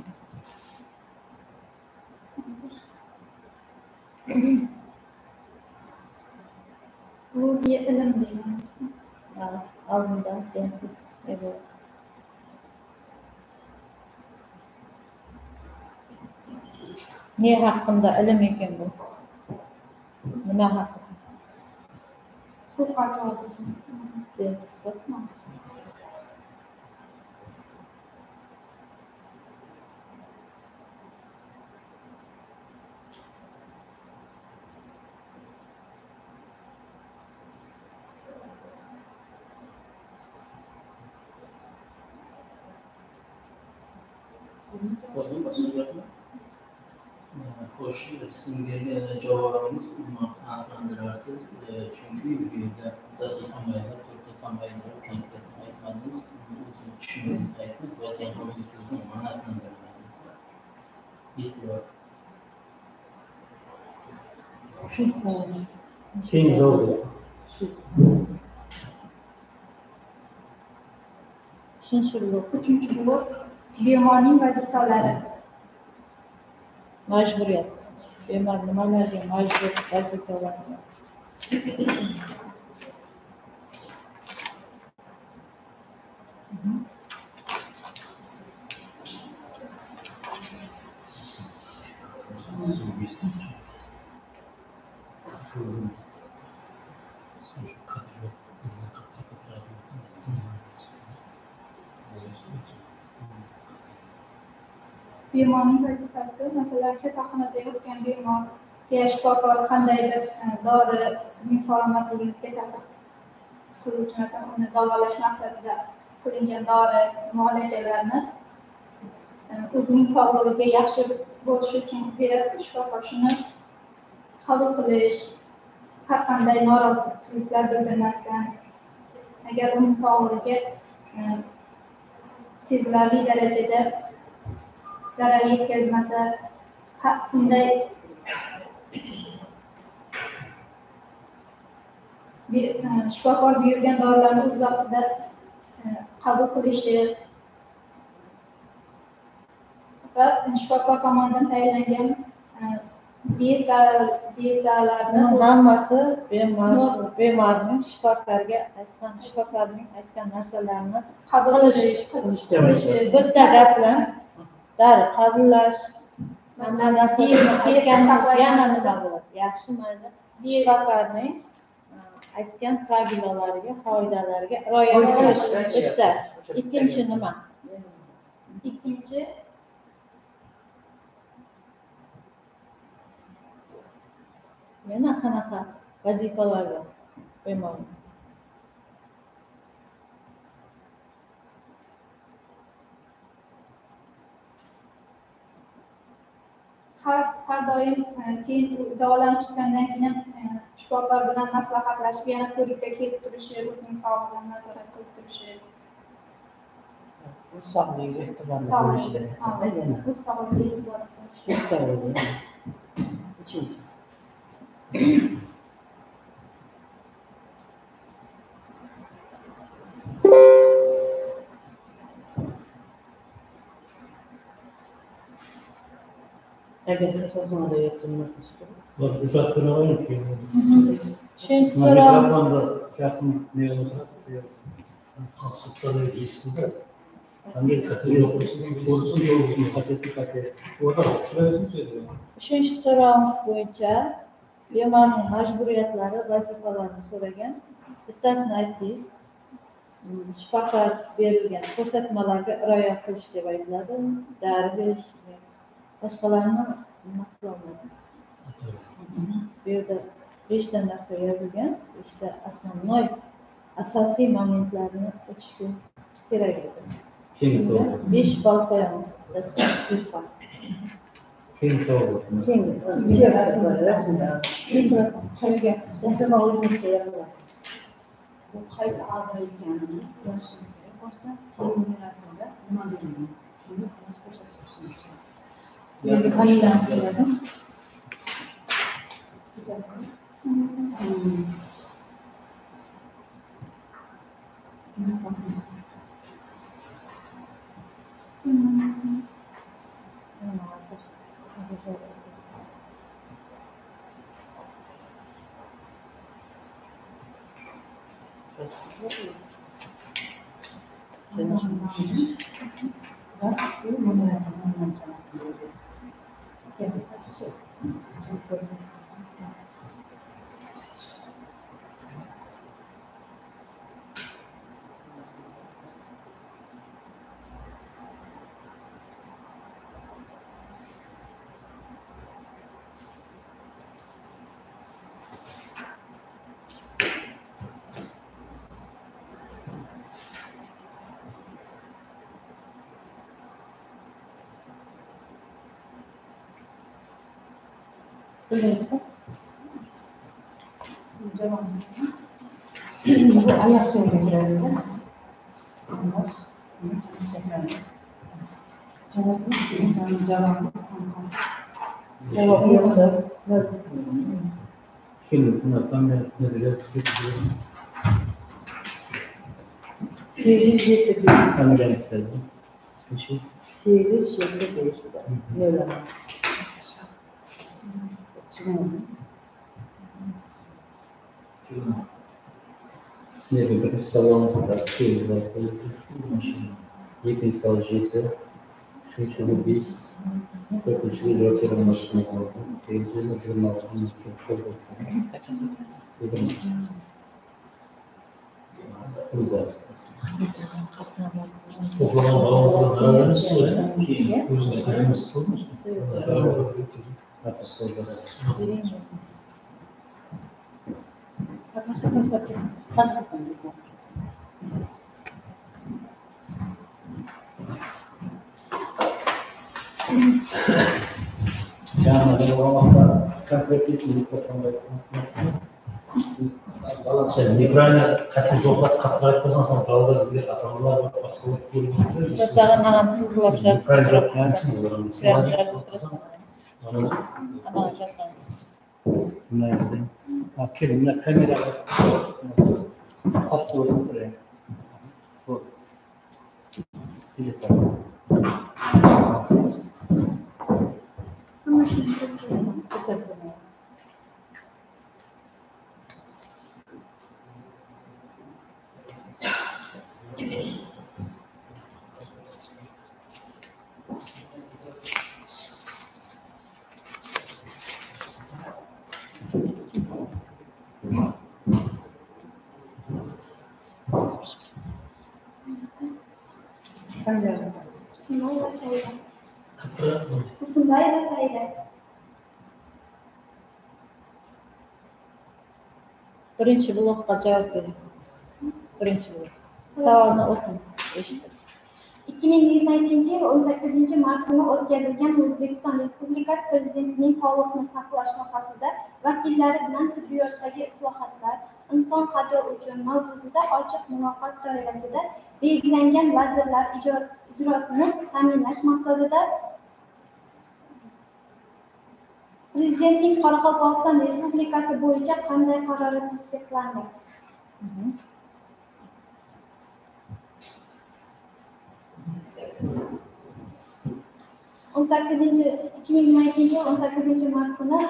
Logiya ilm degan. Oldinda dentis. Evet. Ne haqida ilm ekan bu? Nima haqida? Xulq-atvor. Dentisotmi? Bo'ldi, boshqa gapmi? Xo'sh, sizning bergan javobingiz umuman qanoatlantirarsiz, chunki bu yerda asosiy tamoyillar, to'rtta tamoyillar konkret aytmadingiz, uni o'zingiz tushundingiz aytdingiz va dentologiya so'zining ma'nosini bilmadingiz. E'tibor. Keyingi savol. Uchinchi blok. Uchinchi blok bemorning vazifalari. Majburiyat. Bemor nimalarga majbur vazifalarni? Bemorning vazifasi, masalan, kasalxonada yotgan bemorga shifokor qandaydir dori sizning salomatligingizga ta'sir qiluvchi, masalan, uni davolash maqsadida qilingan dori muolajalarni o'zining sog'lig'iga yaxshi bo'lishi uchun beradi. Shifokor shuni qabul qilish, har qanday norozichiliklar bildirmasdan, agar uning sog'lig'iga sezilarli darajada zarar yetkazmasa, unday shifokor buyurgan dorilarni o'z vaqtida qabul qilishi va shifokor tomonidan tayinlangan dietalarni hammasi bemorning shifokorga aytgan, shifokorning aytgan narsalarini qabul qilish, bitta gap bilan dori qabullash, hamma narsasini aytgan nima bo'ladi? Yaxshi, mayli. Shifokorning aytgan pravilalariga, qoidalariga rioya qilish bitta. Ikkinchi nima? Ikkinchi yana qanaqa vazifalar bor bemorning? Har doim keyin davolanib chiqqandan keyin ham shifokor bilan maslahatlashib, yana ko'rikka kelib turishi, o'zining sog'lig'ini nazorat qilib turishi. O'z sog'ligiga e'tiborli bo'lishi. O'z sog'ligiga e'tiborli bo'lishi. Uchinchi. Agar kasalxonada yotsa nima qilish kerak? Izoh bera olaymi keyin? Uchinchi so'roq. Mikrofonda yaqin konsultlar eshitsin-da. Qanday xato yo'q bo'lsin, to'g'risini, qatesi qate. Uchinchi so'rog'imiz bo'yicha bemorning majburiyatlari, vazifalarini so'ragan. Bittasini aytdingiz. Shifokor berilgan ko'rsatmalarga rioya qilish deb aytiladi. Dori berish, boshqalarni nima qila olmadingiz? Bu yerda 5 ta narsa yozilgan, 5 ta основной asosiy momentlarni o'tishga kerak edi. Keyingi savol. 5 ball qo'yamiz. 100 ball. Keyingi savol. Keyingi. Bu qaysi a'zo ekanini yozishimiz kerak boshda, keyin numeratsiyada nima berilgan, shuni ko'rsatishimiz kerak. Bu yerga familiyamizni yozing. Bildingizmi? Bu oyoq suyagiga kiradida. Javob yo'qda. Şimdi buna kamerasını biraz çekiyorum. 8 7 5. Kameranı istedim. 8 7 5. Nöl. Birinchi savolimiz 8 ball qo'yildi. Ikkinchi savol 7, uchinchiga 5, to'rtinchiga javob bera olmasdan oldi. 26 To'plagan ballaringizdan zarar emas, o'zingiz tayyorlab qo'ydingizmi? Неправильно qattiq javoblar qattiq aytmasang, san bolalar ota-onalar va boshqalar ko'rib Неправильно javob qo'yamsiz. Keling, buni kameraga pastga qo'yib turing. Telefon. Tursunbayeva Saida. Birinchi blokka javob bering. Birinchi blok. Savolni o'qing, eshiting. 2022-yil 18 mart kuni o'tkazilgan O'zbekiston Respublikasi Prezidentining sog'liqni saqlash sohasida vakillari bilan tibbiyotdagi islohotlar inson qadri uchun mavzusida ochiq muloqot doirasida belgilangan vazirlar ijrosini ta'minlash maqsadida Prezidentning Qoraqalpog'iston Respublikasi bo'yicha qanday qarori tasdiqlandi? 2022-yil 18 mart kuni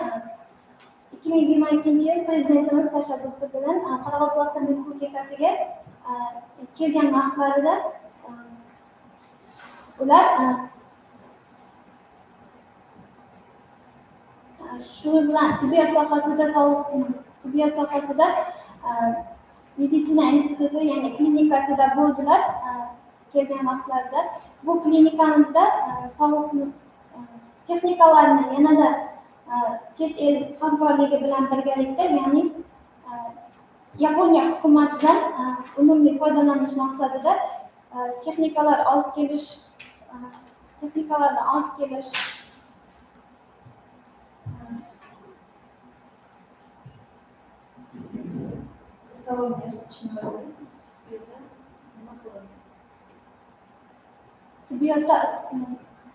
2022-yil Prezidentimiz tashabbusi bilan Qoraqalpog'iston Respublikasiga kelgan vaqtlarida ular shu bilan tibbiyot sohasida meditsina instituti, ya'ni klinikasida bo'ldilar kelgan vaqtlarida. Bu klinikamizda sog'liqni texnikalarni yanada chet el hamkorligi bilan birgalikda, ya'ni Yaponiya hukumatidan unumli foydalanish maqsadida texnikalarni olib kelish Savolni tushunmadim. Bu yerda nima so'ralgan?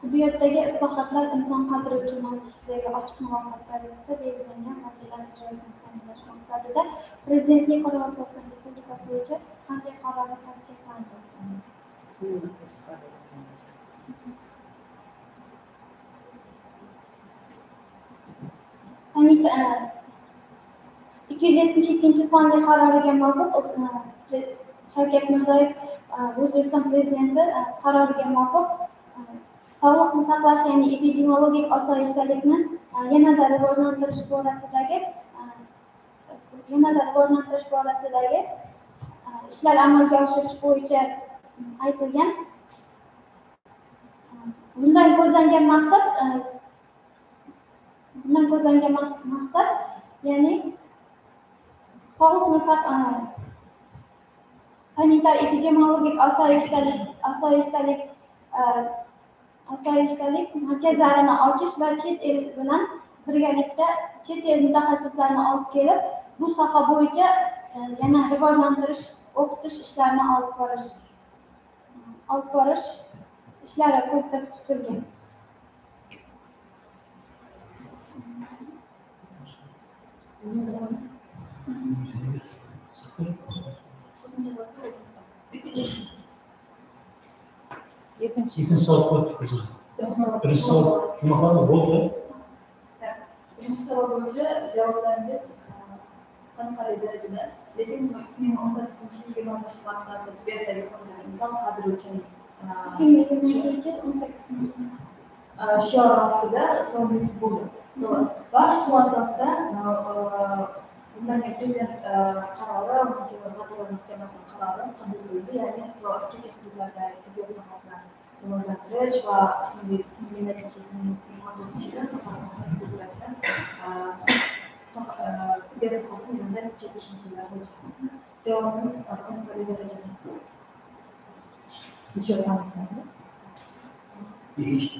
Tibbiyotdagi islohotlar inson qadri uchun mavzusidagi ochiq muloqot doirasida belgilangan vazirlar ijrosini ta'minlash maqsadida Prezidentning Qoraqalpog'iston Respublikasi bo'yicha qanday qarori tasdiqlandi? 272-sonli qaroriga muvofiq, Shavkat Mirziyoyev, O'zbekiston Prezidenti qaroriga muvofiq, sog'liqni saqlash, ya'ni epidemiologik osoyishtalikni yanada rivojlantirish borasidagi ishlar amalga oshirish bo'yicha aytilgan. Bundan ko'zlangan maqsad ya'ni sog'liqni saqlash, sanitar epidemiologik osoyishtalik markazlarini ochish va chet el bilan birgalikda chet el mutaxassislarini olib kelib, bu soha bo'yicha yana rivojlantirish, o'qitish ishlarini olib borish ishlari ko'zda tutilgan. Ikkinchi savol qo'yib. Birinchi savol jumoqlandi, bo'ldi. Birinchi savol bo'yicha javoblaringiz qoniqarli darajada, lekin 2018-yil 25-martdan tibbiyotdagi inson qadri uchun shiori ostida so'nggisi bo'ldi. To'g'ri. Va shu asosda bundan keyin prezident qarori, Vazirlar Mahkamasining qarori qabul qilindi, ya'ni chekka hududlarda tibbiyot sohasini rivojlantirish va shuningdek 2024-yilda Qoraqalpog'iston Respublikasida tibbiyot sohasini yanada kuchaytirish masalalari bo'yicha javobimiz qoniqarli darajada. Ikkinchi.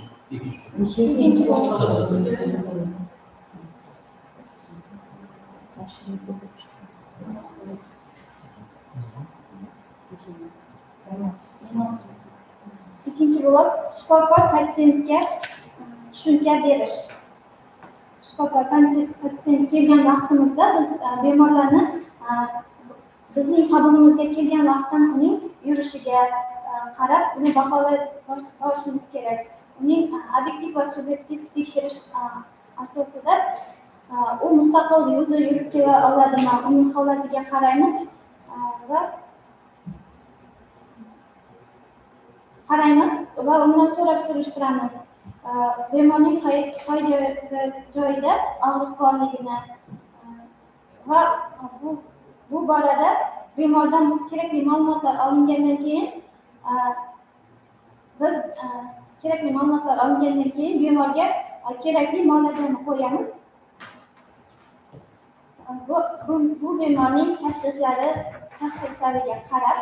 Ikkinchi blok shifokor patsientga tushuncha berish. Shifokor patsient kelgan vaqtimizda biz bemorlarni bizning qabulimizga kelgan vaqtdan uning yurishiga qarab uni baholab borishimiz kerak. Uning obyektiv va subyektiv tekshirish asosida u mustaqil o'zi yurib kela oladimi, uning holatiga qaraymiz va undan so'rab surishtiramiz. Bemorning qay joyida og'riq borligini va bu borada bemordan kerakli ma'lumotlar olingandan keyin biz bemorga kerakli muolajani qo'yamiz. Bu bemorning tashxislariga qarab,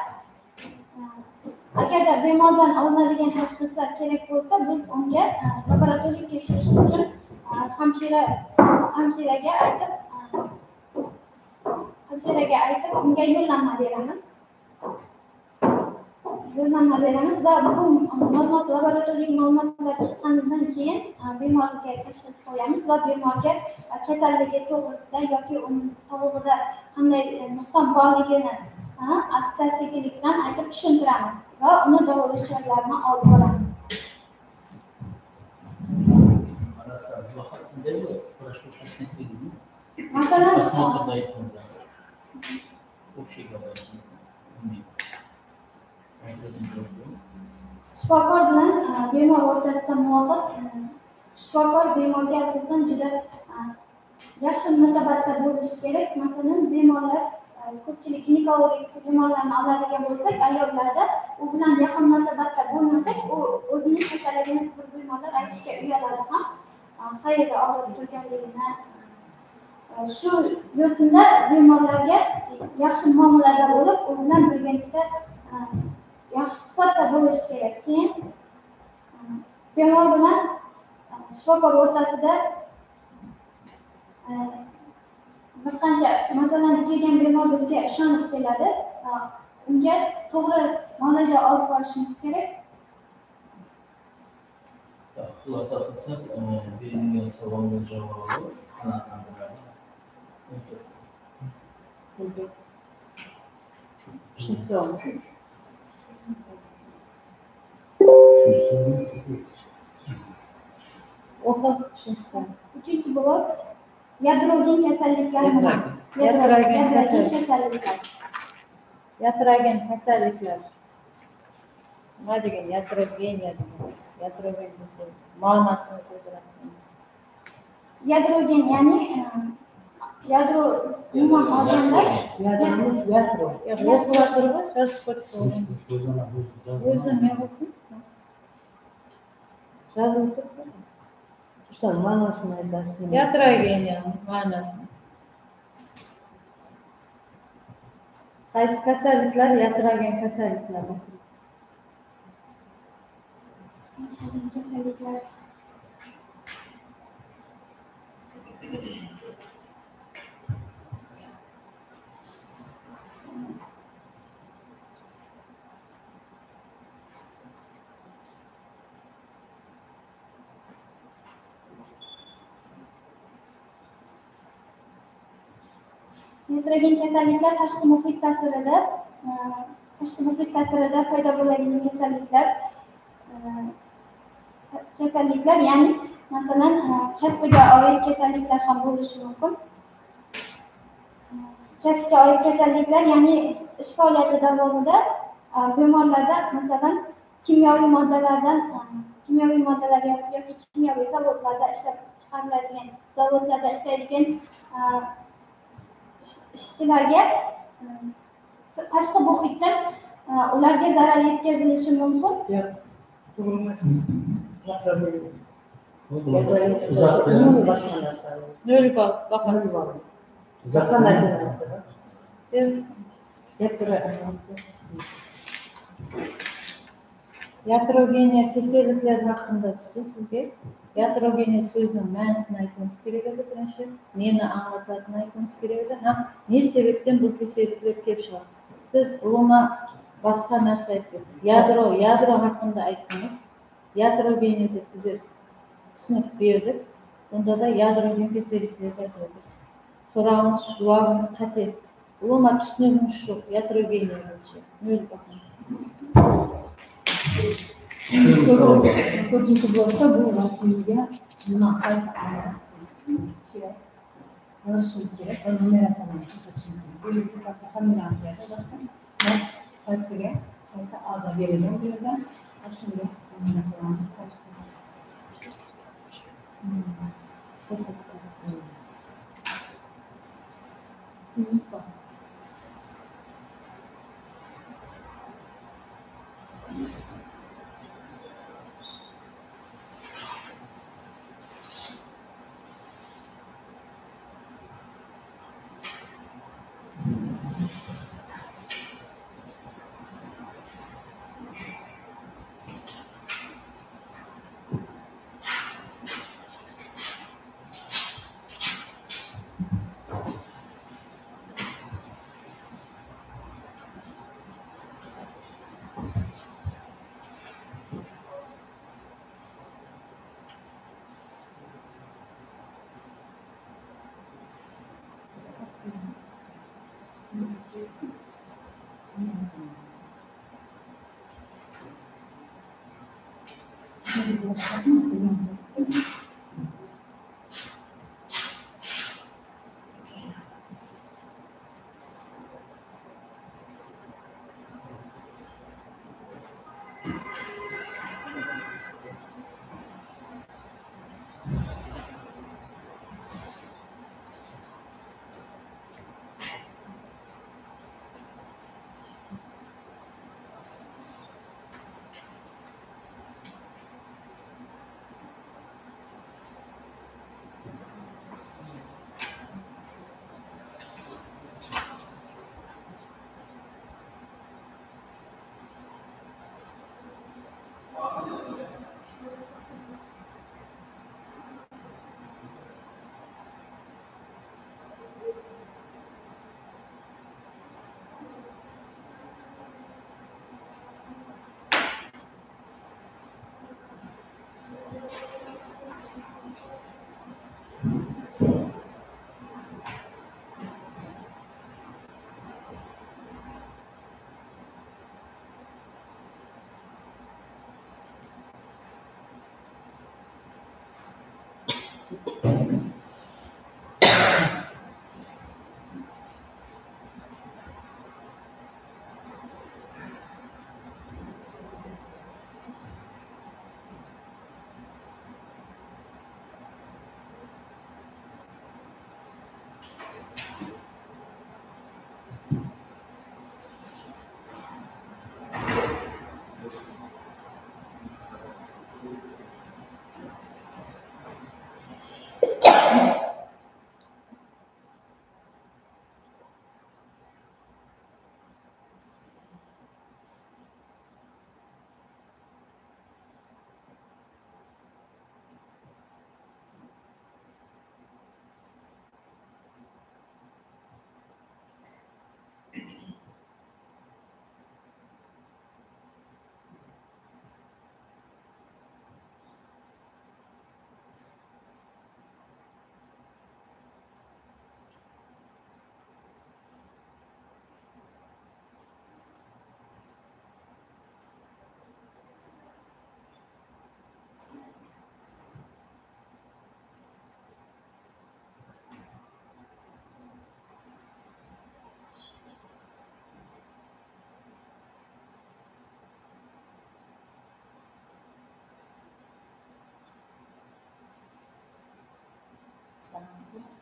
agarda bemordan olinadigan tashxislar kerak bo'lsa, biz unga laboratoriya tekshirish uchun hamshiraga aytib unga yo'llanma beramiz. Va bu ma'lumot laboratoriya ma'lumotlar chiqqanidan keyin bemorga tashxis qo'yamiz va bemorga kasalligi to'g'risida yoki uning sog'lig'ida qanday nuqson borligini asta-sekinlik bilan aytib tushuntiramiz va uni davolash choralarini olib boramiz. Masalan, shifokor bilan bemor o'rtasida muloqot, shifokor bemorga asosan juda yaxshi munosabatda bo'lishi kerak. Masalan, bemorlar ko'pchilik ginekologik bemorlarni oladigan bo'lsak, ayollarda u bilan yaqin munosabatda bo'lmasak, u o'zining kasalligini bir bemorlar aytishga uyaladi ham, qayerda og'rib turganligini. Shu yo'sinda bemorlarga yaxshi muomalada bo'lib, u bilan birgalikda yaxshi suhbatda bo'lish kerak. Keyin bemor bilan shifokor o'rtasida bir qancha, masalan, kelgan bemor bizga ishonib keladi, unga to'g'ri muolaja olib borishimiz kerak. Xulosa qilsak, berilgan savolga javobi qanoatlantirarli. Uchinchi blok yadrogen kasalliklar. Yatrogen kasalliklar. Nima degan yatrogeniya degan? Yatrogen desa ma'nosini ko'rdiradi. Yadrogen, ya'ni yadro umuman olganda yadromiz yadro. O'qib yozib qo'yib. O'zi ne bo'lsin? Yozib turibdi. O'sha ma'nosini aytasiz. Yatrogeniya ma'nosini. Qaysi kasalliklar yatrogen kasalliklar? Kasalliklar Nitrogen kasalliklar tashqi muhit ta'sirida paydo bo'ladigan kasalliklar, ya'ni masalan kasbiga oid kasalliklar ham bo'lishi mumkin. Kasbga oid kasalliklar, ya'ni ish faoliyati davomida bemorlarda masalan kimyoviy moddalar yoki kimyoviy zavodlarda ishlab chiqariladigan zavodlarda ishlaydigan ishchilarga tashqi muhitdan ularga zarar yetkazilishi mumkin. Yo'q, to'g'ri emas. Boshqa narsa. Nol ball, bahosi. Boshqa narsa. Yatrogeniya kasalliklar haqida tushdi sizga. Yatrogeniya so'zining ma'nosini aytishimiz kerak edi birinchi, neni anglatadini aytishimiz kerak edi, ham ne sebepdan bu kasalliklar kelib chiqadi. Siz umuman boshqa narsa aytdingiz. Yadro haqida aytdingiz. Yatrogeniya deb biza tushunib berdik. Sonda da yadrogen kasalliklarni aytdingiz. So'rog'ingiz, javobingiz qat'iy. Umuman tushunigingiz yo'q yatrogeniya bo'yicha. Nol bahosi. To'rtinchi blokda bu rasmga nima qaysi yozishimiz kerak va numeratsiyalarni ko'rsatishimiz kerak. Bu yerda pastda familiyasi boshqa qaysiga qaysi a'zo berilgan bu yerda shunga numeratsiyalarni ko'rsatib.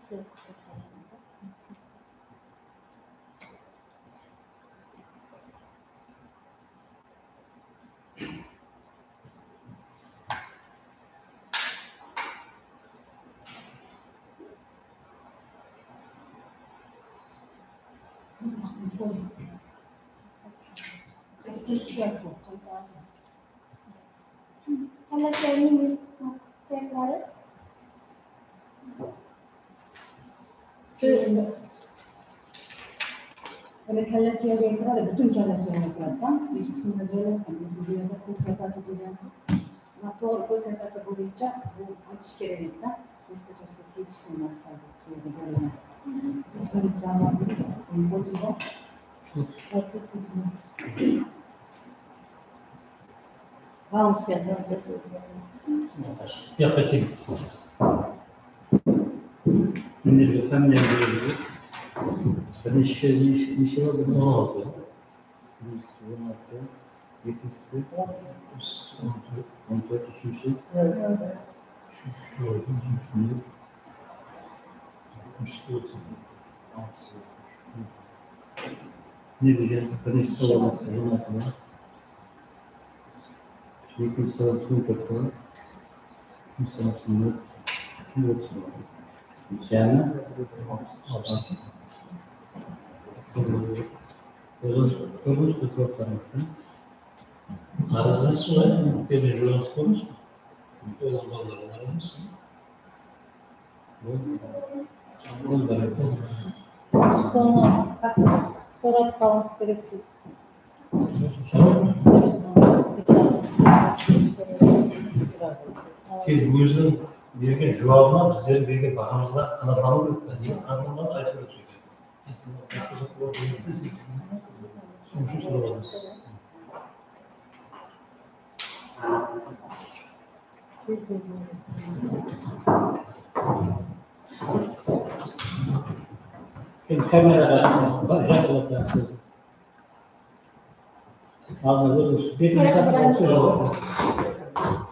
Ссылкасы. Kalla suyagining yuz qismi suyaklari. Mana kalla suyagiga kiradi, butun kalla suyagiga kiradi-da. Yuz qismida joylashgan. Bu yerda ko'z kasasi degansiz. To'g'ri, ko'z kasasi bo'yicha bu aytish kerak edi-da. Ko'z kasasi tegishli narsa bu yerda berilgan. Yaklaşayım. Şimdi familiya belirli. Birinchisi necha bo'ldi? 16. Birincisi 16, ikkinchisi 14, uchinchisi Ne diyeceğiz? Birinci savol 16, ikkinchi savol 14, uchinchi savol 4, uchinchi 36. Jami 66. O'zingiz ko'rdingiz javoblaringizni. Aradınız mı? Bergan javobingizni ko'rdingizmi? O'lan bolalarni aradingizmi? Bo'ldi. So'rab qolishimiz kerak. Siz o'zining bergan javobini bizlarning bergan bahamizga qanoatlanib nega qanoatlanmadi aytib o'tsak. So'ng shu so'rab olamiz. Keyin kameraga javob. Oldin o'zi betini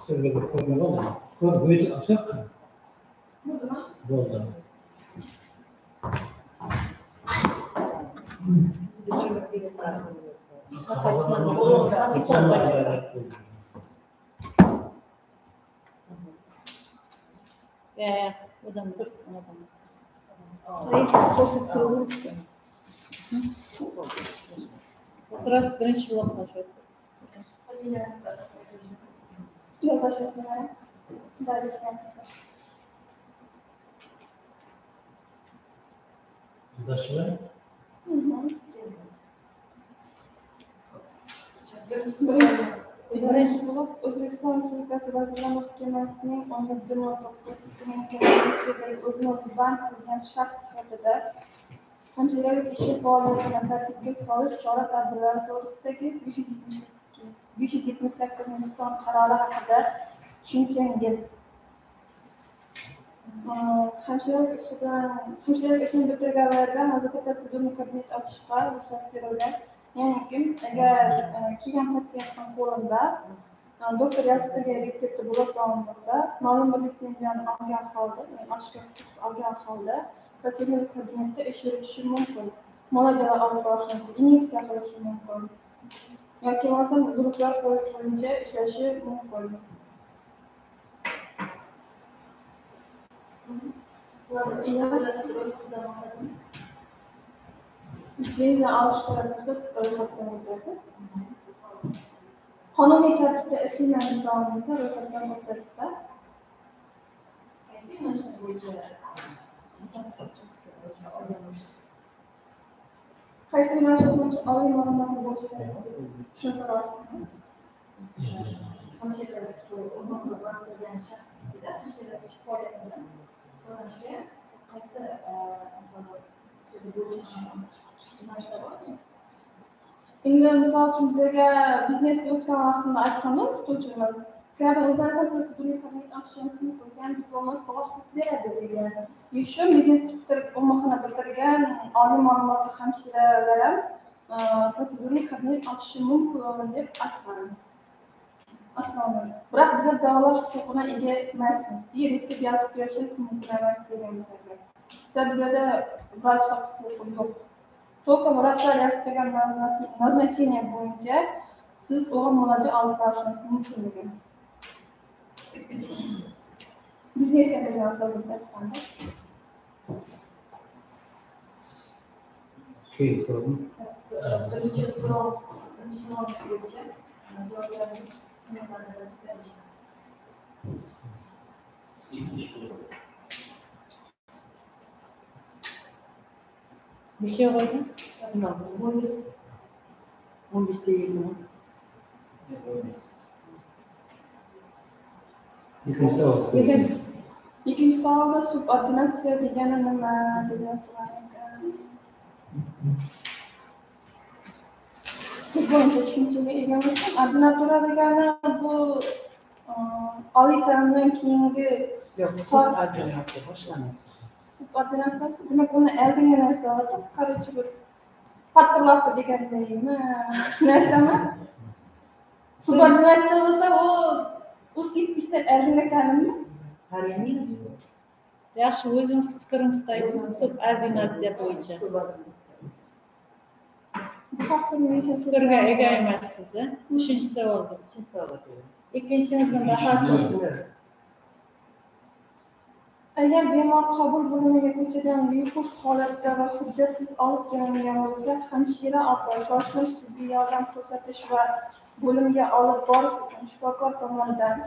so'zga bir ko'rma bo'ldi. Ko'r bo'yicha olsak bo'ldi. Odamız. Qo'shib turamiz. O'tirasiz, birinchi blokka o'tamiz. Yo'ldashlar? Birinchi blok O'zbekiston Respublikasi Vazirlar Mahkamasining 17.09.2020-yildagi o'zini o'zi band qilgan shaxs sifatida hamshiralik ishi faoliyatini tartibga solish chora-tadbirlari to'g'risidagi 578-son qarori haqida tushunchangiz. Hamshiralik ishini bitirganlarga hozirda protsedurniy kabinet ochishga ruxsat berilgan. Ya'ni agar kelgan patsientning qo'lida doktor yozib bergan retsepti bo'lib bo'lsa, ma'lum bir litsenziyani olgan holda, ya'ni ochishga huquq olgan holda protsedurniy kabinetda ish yuritishi mumkin. Muolajalar olib borishi mumkin, inyeksiya qilishi mumkin yoki bo'lmasam zuruplar qo'yish bo'yicha ishlashi mumkin. Litsenziya olish kerak bo'lsa, ro'yxatdan o'tadi. Qonuniy tartibda ishlaydigan bo'lsa, ro'yxatdan o'tadi. Qaysi yo'nalishlar bo'yicha mutaxassislik olgan bo'lishi? Qaysi yo'nalishlar bo'yicha oliy ma'lumotli bo'lishi kerak? Shuni so'rayapsizmi? Hamshiralar shu o'zini band qilgan shaxs sifatida hamshiralar ish faoliyati bilan shug'ullanishga qaysi masalan Endi misol uchun bizga biznesga o'tgan vaqtimda aytganda o'qituvchimiz, sizlar o'zlaringiz protsedurniy kabinet ochishingiz mumkin, sizlarning diplomingiz bunga huquq beradi degan. Shu medinstitut bitirib, umumxona bitirgan oliy ma'lumotli hamshiralar ham protsedurniy kabinet ochishi mumkin deb aytgan. Основной. Biroq biza davolash huquqiga ega emasmiz. Bir retsept yozib berishingiz mumkin emas degan bizga. Bizada vrachlar huquqi yo'q. Только vrachlar yozib bergan назначение bo'yicha siz o'g'il muolaja olib borishingiz mumkin degan. Biznesga degan ustozimiz aytganda. Keyin so'radim. Birinchi so'roq bo'yicha javoblarimiz. Necha qo'ydingiz? 15. 15'te 20. 15. Ikkinchi savol. Ikkinchi savolda subordinatsiya degani nima degan savol ekan. Bu bo'yicha tushunchaga egamizmi? Ordinatura degani bu oliy ta'limdan keyingi yo'q, subordinatsiya boshlanadi. Subordinatsiya demak uni oldingi narsa, короче, bir подправка degandaymi narsami? Subordinatsiya bo'lsa, u узкий список oldingi ta'limmi? Yaxshi, o'zingiz fikringizni ayting subordinatsiya bo'yicha. Fikrga ega emassiz, a? Uchinchi savolda. Ikkinchingizni bahasi. Agar bemor qabul bo'limiga ko'chadan behush holatda va hujjatsiz olib kelingan bo'lsa, hamshira opa shoshilinch tibbiy yordam ko'rsatish va bo'limga olib borish uchun shifokor tomonidan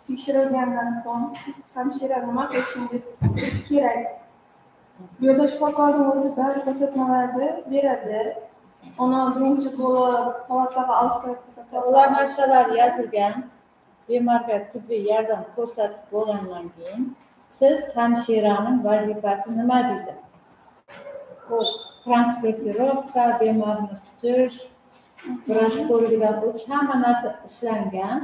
tekshirilgandan so'ng siz hamshira nima qilishingiz kerak? Bu yerda shifokorning o'zi bari ko'rsatmalarni beradi. Uni birinchi bo'lib palataga olish kerak bo'lsa, ular narsalar yozilgan. Bemorga tibbiy yordam ko'rsatib bo'lgandan keyin siz hamshiraning vazifasi nima deydi? Transportirovka, bemorni kutish, vrach ko'rigidan o'tish, hamma narsa ishlangan.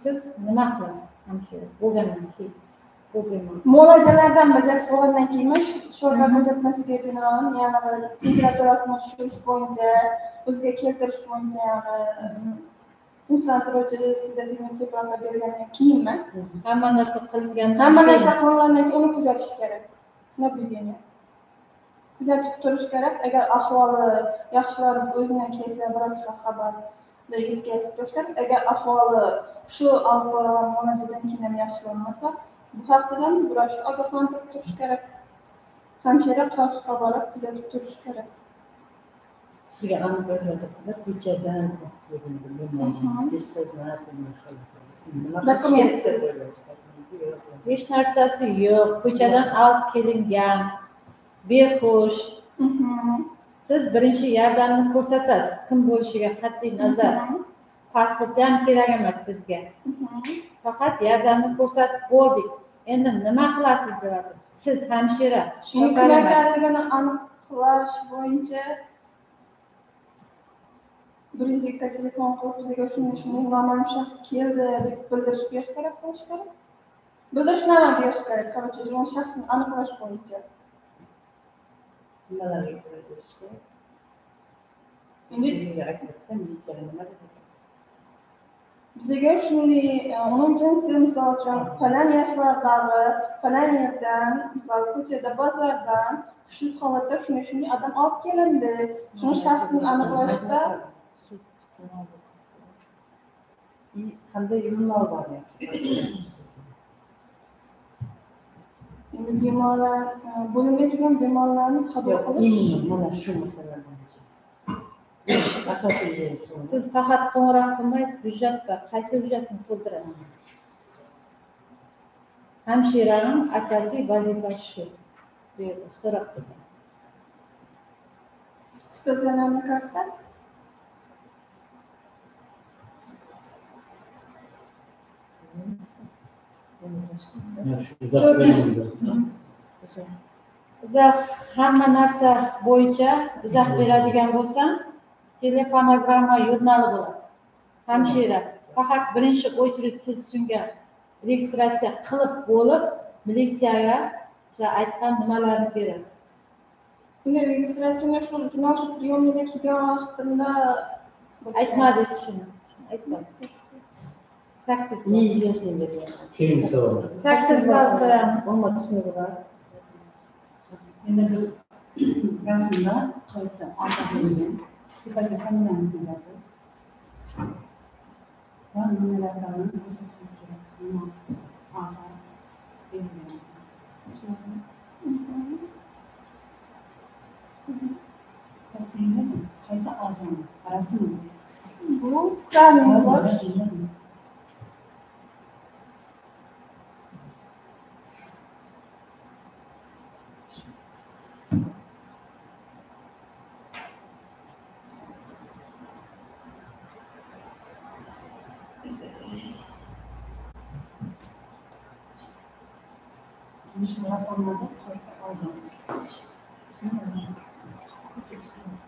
Siz nima qilasiz hamshira bo'lgandan keyin? Muolajalardan bajarib bo'lgandan keyin shifokor ko'rsatmasiga binoan, ya'ni temperaturasini tushirish bo'yicha, o'ziga keltirish bo'yicha, ya'ni tinchlantiruvchi sedativ preparatlar berilgandan keyinmi? Hamma narsa qilingandan hamma narsa qilingandan keyin uni kuzatish kerak. Наблюдение. Kuzatib turish kerak. Agar ahvoli yaxshilanib o'zidan kelsa, vrachga xabar yetkazib turish kerak. Agar ahvoli shu olib borilgan muolajadan keyin ham yaxshilanmasa, bu haqdan vrachni ogohlantirib turish kerak. Hamshira qarshi borib kuzatib turish kerak. Sizga aniq o'rgatibdilar, ko'chadan бессознательный holatda. Dokument hech narsasi yo'q, ko'chadan olib kelingan, behush. Siz birinchi yordamni ko'rsatasiz, kim bo'lishiga qat'iy nazar. Pasport ham kerak emas bizga. Faqat yordamni ko'rsatib bo'ldik. Endi nima qilasiz deyapti. Siz hamshira, shifokor emas. Kimligini aniqlash bo'yicha bir telefon qilib bizga shunday noma'lum shaxs keldi deb bildirish berish kerak bo'lishi kerak. Bildirishnoma berish kerak, короче, shu shaxsni aniqlash bo'yicha. Nimalarga e'tibor berish kerak? Endi aytsa, militsiyaga nima deb aytasiz? Bizga shunday, uning jinsi, misol uchun, falon yoshlardagi, falon yerdan, misol ko'chada, bozordan hushsiz holatda shunday odam olib kelindi. Shuni shaxsini aniqlashda qanday yo'llar bor? Endi bemorlar, bo'limga kelgan bemorlarni qabul qilish mana shu masala bo'yicha. Asosiy savol. Siz faqat qo'ng'iroq qilmaysiz, hujjat bor. Qaysi hujjatni to'ldirasiz? Hamshiraning asosiy vazifasi shu. Bu yerda so'rab turgan. Statsionarni karta? Izoh hamma narsa bo'yicha izoh beradigan bo'lsam, telefonogramma jurnali bo'ladi. Hamshira faqat birinchi очередь siz shunga registratsiya qilib bo'lib, militsiyaga aytgan nimalarni berasiz. Endi registratsiyaga shu jurnal shu priyomniyda kelgan vaqtimda aytmadingiz shuni. Aytmadik. 8 ball. Неизвестный bergan. Keyingi savol. 8 ball qo'yamiz. Umuman tushunigi bor. Endi bu rasmda qaysi ota berilgan? Tepasiga familiyangizni yozasiz. Va numeratsiyani ko'rsatishingiz kerak. Nima a'zo berilgan. Tushunarlimi? Tasvirga yozing. Qaysi a'zoni rasmi? Bu kraniy bosh. Shu raqamlarda qaysi a'zo? Shuni yozing. Ko'rsatish kerak.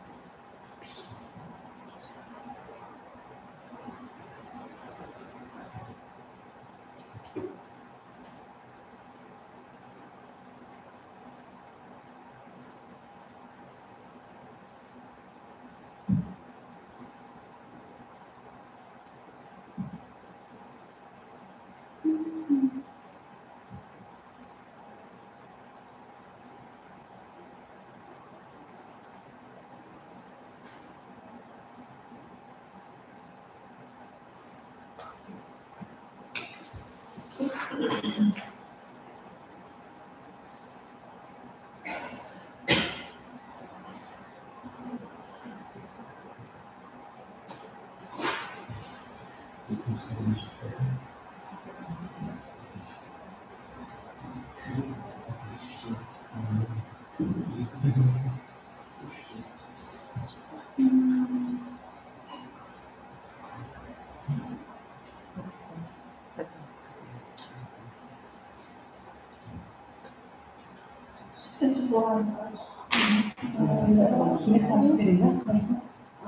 Shunga tartib beringlar, qaysi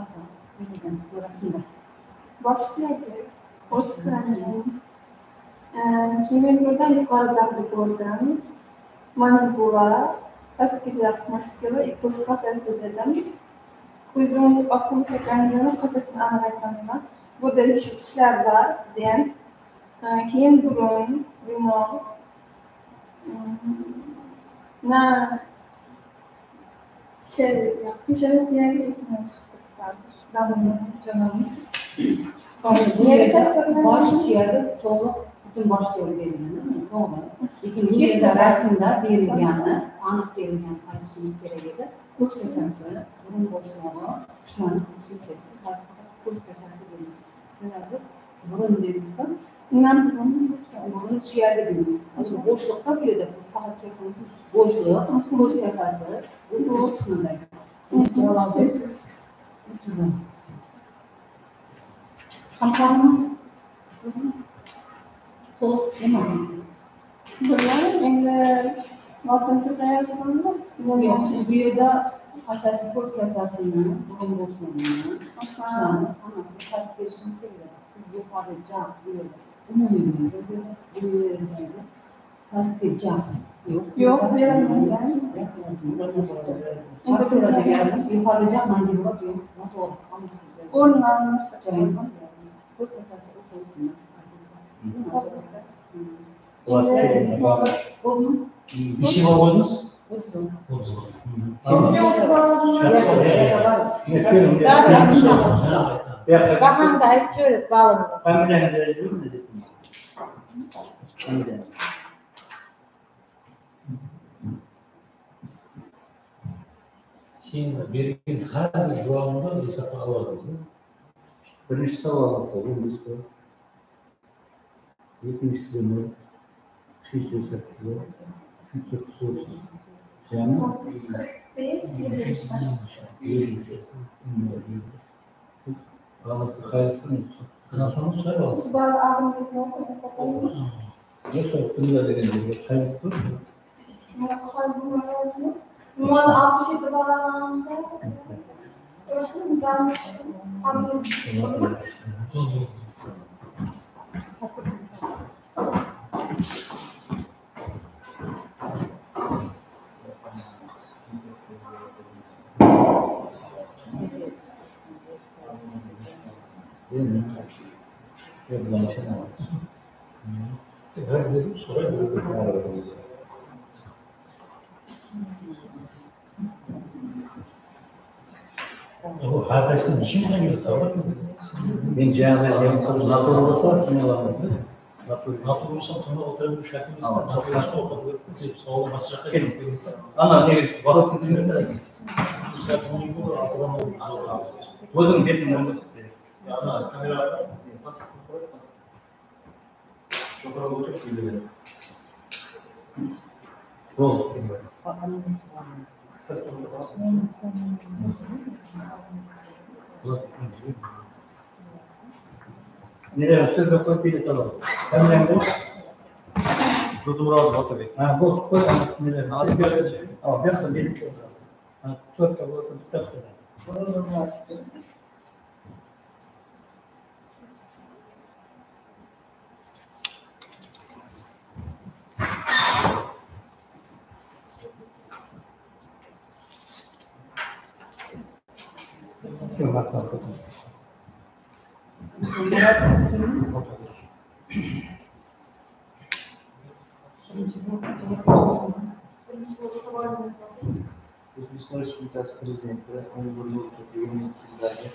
a'zo berilgan bu rasmda? Bosh suyagi, o'z kraniy. Keyin buradan yuqori jag'ni ko'rdim. Mandibula, pastki jag' maxilla, ko'z qasasi dedim. Ko'zni o'zi oq ekanligini, qasasini aniq aytolmayman. Burada shu tishlar bor, degan. Keyin burun, dimog'. Na peshona suyagi esimdan chiqib ketdi. Bosh suyagi to'liq, butun bosh suyagi berilgan, to'g'ri. Lekin bu yerda rasmda berilgani, aniq berilgan aytishingiz kerak edi. Ko'z kasasi, burun bo'shlig'i, shularni aytishingiz kerak. Siz faqat ko'z kasasi dedingiz. Siz hozir burun dedingizmi? Burun suyagi dedingiz. Bo'shliqda bu yerda faqat suyak emas, bo'shliq, ko'z kasasi, bu o'z qismidagi. Javobi 30dan. Qanaqami? To'liq emas. Bilmadim, endi matn tuzayapmanmi? Yo'q, siz bu yerda asosiy ko'z kasasini, burun bo'shlig'ini, shularni hammasini tartib berishingiz kerak. Siz yuqori jag' bu yerda umumiy bu yerda bu yerdagi pastki jag' yo'q. Yo'q, berilmagan. Maxilla deb yozamiz, yuqori jag' mandibula yo'q, noto'g'ri. O'rnini almashtirib joyini ham yozamiz. Ko'z kasasi o'z emas. Bo'ldimi? Necha ball qo'ydingiz? 30. 30. Bahani aytib beradi, ballini. Familiyani yozib dedingiz. Familiyani. Sen bergan har bir javobni hisobga olyapmiz. Birinchi savolingizda 15 ball. Ikkinchisida 0, uchinchisi 8 ball, uchinchisi 30. Jami 5, 23. Balası qaysini? Qanaqasini so'rab olasiz? Ball ag'imlik yo'q. Yo'q, bunda degan qaysi bu? Umuman 67 ball olganimda Değil mi? Ben dedim soray O har qaysini nechta kelib Men jami qiz natur bo'lsa, ne olaman? Natur bo'lsa, tunda o'tirib shart emas. Natur bo'lsa, ovqat sog'lom maslahat bersa. Ana ne vaqt ketilmaydi. Soat 12 altıdan O'zing betingdan ko'rsat. Ana kamera past qo'yib past. To'g'ri o'tirib keladi. Bo'ldi. Neler söz koyup bilet alalım. Hemen Ro'zimurod Otabek. Ha, bo'ldi, qo'y neler. Az bir al, bir xil bilet ha, to'rtta bo'lsa bitta bittadan. O'zbekiston Respublikasi Prezidenti 11.04.22-yildagi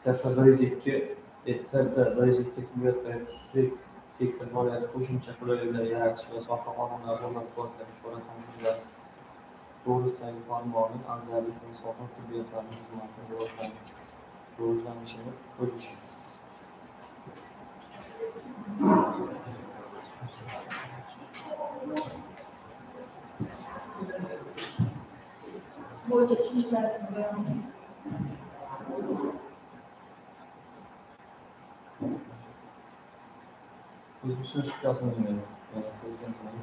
102 tibbiyot va xususiy sektor faoliyati qo'shimcha qulayliklar yaratish va soha xodimlarini qo'llab-quvvatlash chora-tadbirlari to'g'risidagi farmonining afzallik va soha tibbiyotlarning xizmatini rivojlanishini ko'rish. Bo'yicha tushunchalaringizni bayon qiling. O'zbekiston Respublikasining Prezidentining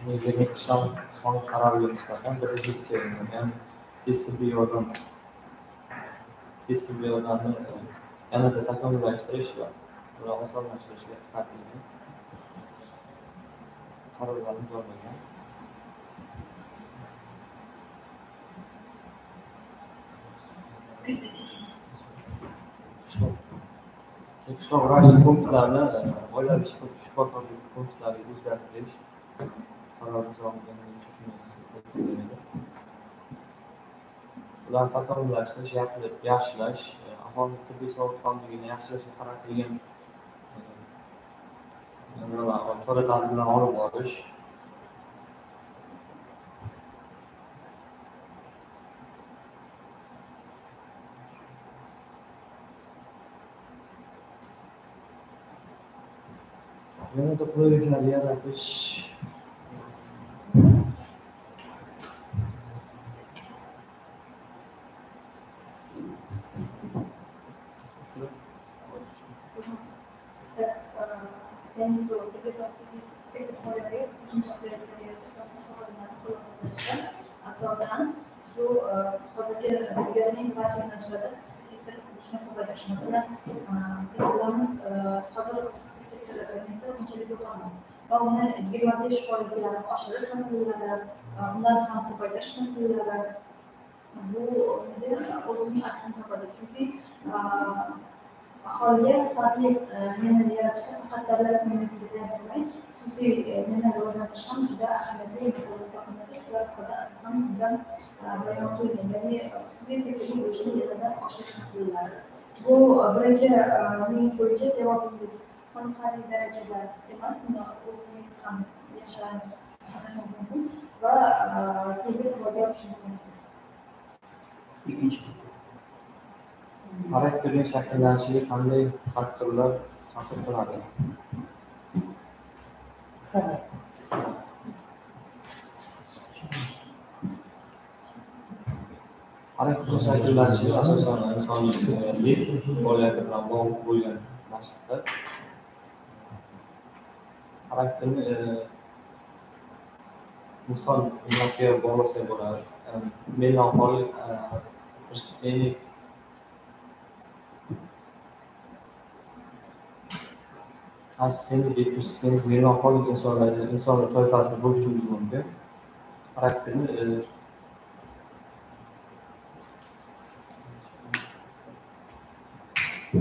11.04.2022 sonli qaroriga nisbatan 102, ya'ni tez tibbiy yordamni yanada takomillashtirish va osonlashtirishga qaratilgan qarorlarni imzolagan. Qishloq vrachlik punktlarini oilaviy shifokorlik punktlariga o'zgartirish qarori imzolanganligi shunday. Ularni takomillashtirish, yaxshilash, aholining tibbiy sog'liqligini yaxshilashga qaratilgan chora-tadbirlarni olib borish. Yanada qulayliklar yaratish. Ya'ni xususiy sektor faoliyatiga qo'shimcha qulayliklar yaratish va soha xodimlarini qo'llab-quvvatlashda asosan shu hozirgi tibbiyotning barcha yo'nalishlarida xususiy sektor ulushini ko'paytirish. Masalan, biz bilamiz, hozir xususiy sektor unchalik ko'p emas va uni 25% ga oshirish masalalari, undan ham ko'paytirish masalalari bu o'zining aksini topadi. Chunki aholiga sifatli neni yaratishda faqat davlat ministrligidan bo'lmay, xususiy neni rivojlantirish ham juda ahamiyatli masala hisoblanadi. Shular haqida asosan bundan bayon qilingan, ya'ni xususiy sektorning ulushini yanada oshirish masalalari. Bu birinchi ningiz bo'yicha javobingiz qoniqarli darajada emas, buni o'zingiz ham yaxshi anglashingiz mumkin va keyingi savolga o'tishingiz mumkin. Ikkinchi xarakterning shakllanishiga qanday faktorlar ta'sir qiladi? Xarakter shakllanishiga asosan insonning faoliyati bilan bog'liq bo'lgan narsalar. Xarakterni inson nimasiga bog'lasa bo'ladi? Melanxolik, perspenik, assenik, perspenik, melanxolik insonlar toifasini bo'lishimiz mumkin. Xarakterni Siz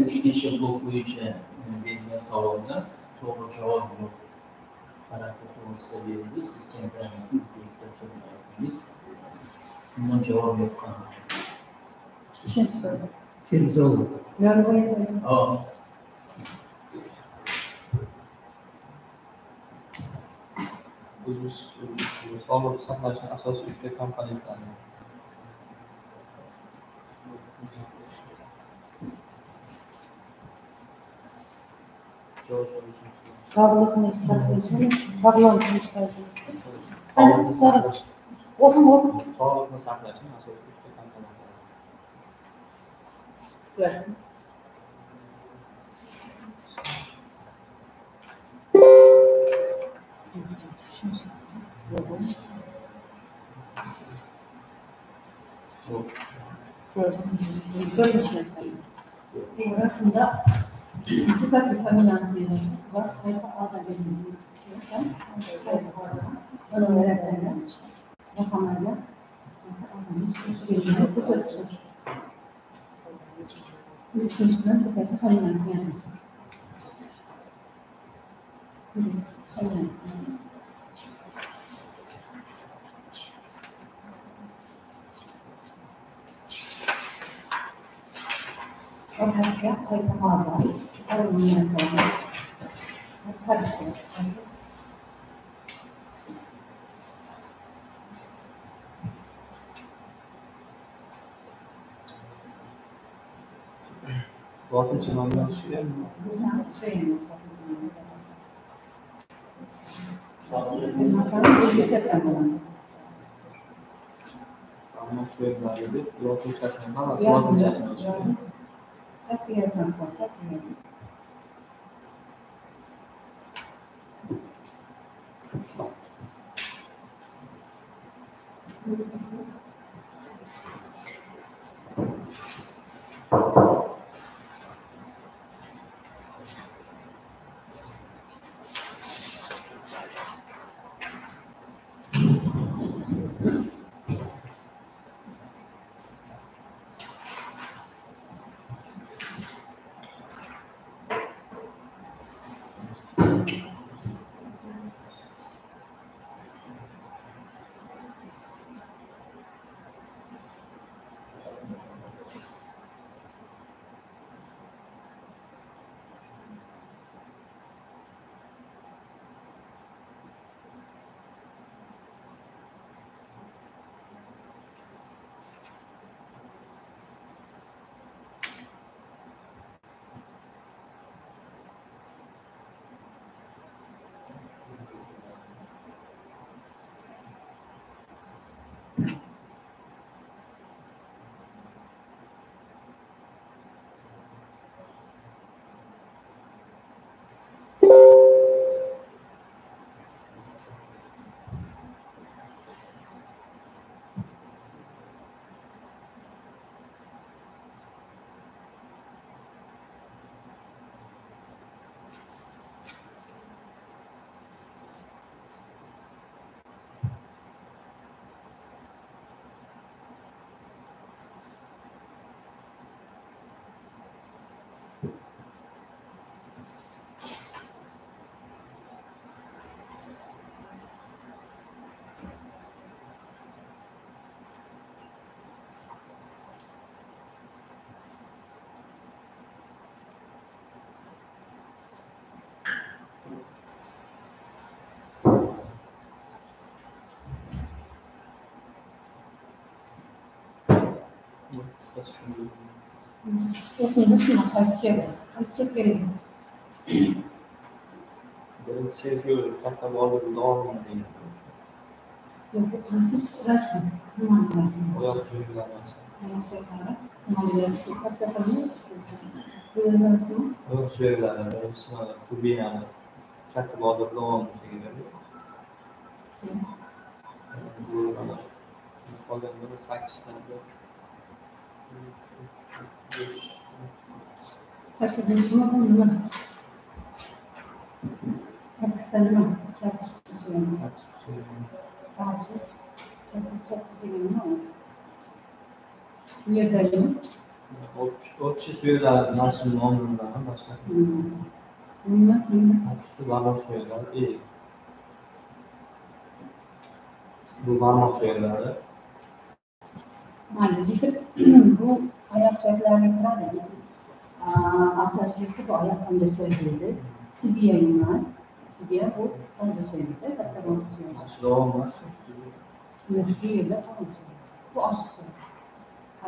ikkinchi blok bo'yicha berilgan savolda to'g'ri javob yo'q. Xarakter to'g'risida berildi. Siz temperamentni bitta turini aytdingiz. Umuman javob yo'q. Uchinchi savol. Televizor. Sog'liqni saqlashning asosiy uchta komponentlari. Sog'liqni saqlashni, sog'lom turish tarzini. O'qing, o'qing. Sog'liqni saqlashning asosiy uchta komponentlari. Bilasizmi? Bu rasmda ikki familiyasini berasiz va qaysi a'zo qaysi a'zo raqamlarga qaysi a'zoning ko'rsatib chiqish. Uch bilan qaysi familiyasini yozing. Familiyasini. Orqasiga qaysi a'zo Lotincha nomini yozish kerakmi? Barmoq suyaklari deb lotinchasini hammasi lotinchasini yozish kerak. Pastga yozsangiz bo'ladi, pastga yozing. Qisqacha shuni. O'qingizmi qaysi suyak? Qaysi suyak kerak? Birinchisi shu katta bolib davomini degan. Yo'q, bu qaysi rasm? Nimani rasmi? Oyoq suyaklari rasmi. Oyoq suyaklari. Nimani rasmi? Pastga qo'ying. Bu rasmi? Oyoq suyaklari, birinchisi mana tubinani katta bolib davomini degan. Bu mana qolgan biri 8 ta. 1 2 3 4 5. 8-nima bu nima? 8ta nima? Tarsus. 8 degan nima u? Bu yerdagimi? Общий suyaklari, mana shu nomlari boshqasi. Nima? Nima? Barmoq suyaklari. Bu barmoq suyaklari. Mayli, lekin bu oyoq suyaklariga kiradi. Lekin asosiysi bu oyoq panja suyagi edi. Tibiya emas. Tibiya bu panja suyagida, katta barmoq suyagi. Shu emas. Yo'q, bu yerda panja suyagi. Bu oshiq suyak.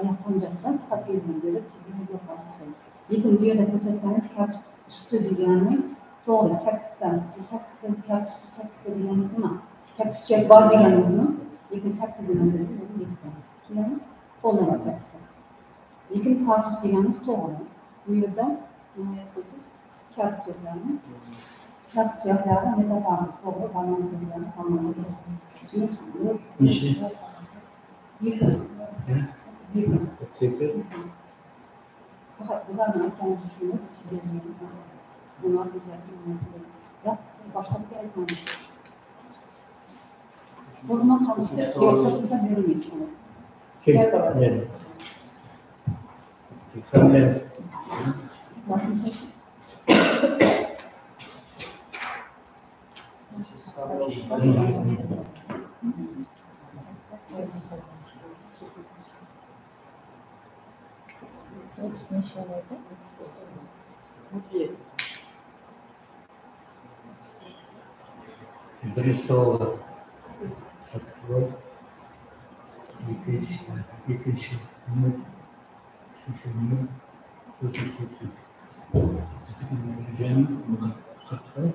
Oyoq panjasidan faqat belgilanib berib, tibiya yo'q oshiq suyak. Lekin bu yerda ko'rsatganingiz kaft usti deganimiz to'g'ri, 8 ta. Bu 8 ta kaft usti 8 ta deganimiz nima? 8 suyak bor deganimizmi? Lekin 8 emas edi, bu 7 ta. Tushundingmi? Qo'ldan bor 8 ta. Lekin tarsus deganimiz to'g'ri. Bu yerda nima yozasiz? Kaft suyaklarini. Kaft suyaklari metatarsus to'g'ri, barmoq suyaklari hammasi to'g'ri. Nechi? 2. 32. Faqat bularni aytgani tushunib, buni biroq boshqasiga aytmaymiz. Bo'lma qolish. Yo'q, qo'shimcha berilmaydi. Kim? Familiyangiz? Birinchi savol 8 ball, ikkinchi 0, uchinchi 0, to'rtinchisi 32. Jami 40.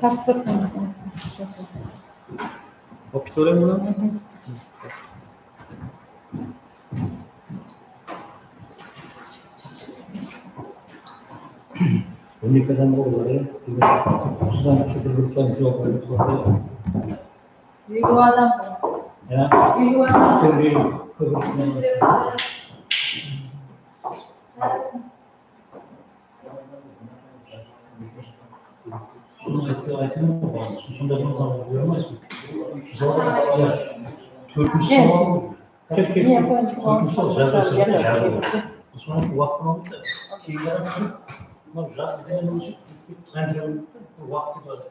Tasvir. Olib ketaveraymi? O'n 12dan bo'ladi. Ustidan bir javob berib turadi. Ellik adam. Ya. Ellik adam. Şunu aytayım mı? Sonunda bunu zaman görmez mi? Төртінші сауал. Кел. Төртінші сауал жазбаса жазу. Соны уақытын алды да. Кейін қарап тұрып, мынау жазып біткен үшін уақыт кетіп.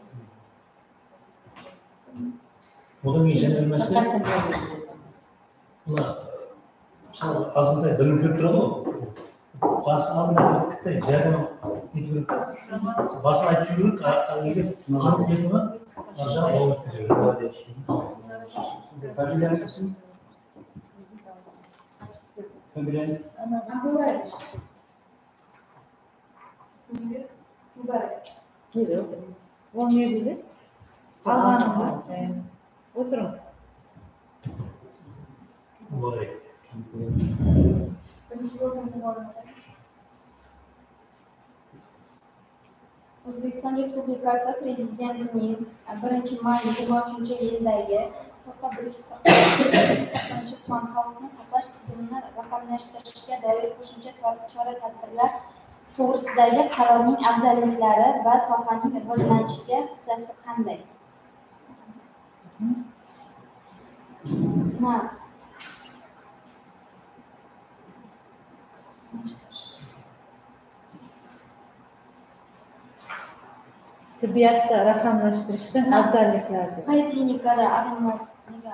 Одан кейін және бір мәселе. Мына мысалы азғантай білім кіріп тұрады ғой. Басы азғантай кіттай жәрдем ету керек. Басын айтып жіберу керек, егер анық кетті ма, ар жағы болып кетеді. Фамилияңыз? Фамилияңыз? Abdullayev. İsmingiz? Muborak. Ол не дейді? Алғаным ба? Отырың. Muborak. Birinchi bo'lgan savolim. O'zbekiston Respublikasi Prezidentining 1 may 2023-yildagi P.140 son sog'liqni saqlash tizimini raqamlashtirishga doir qo'shimcha chora-tadbirlar to'g'risidagi qarorning afzalliklari va sohaning rivojlanishiga hissasi qanday? Tibbiyotda raqamlashtirishning afzalliklari. Poliklinikada odamlar nega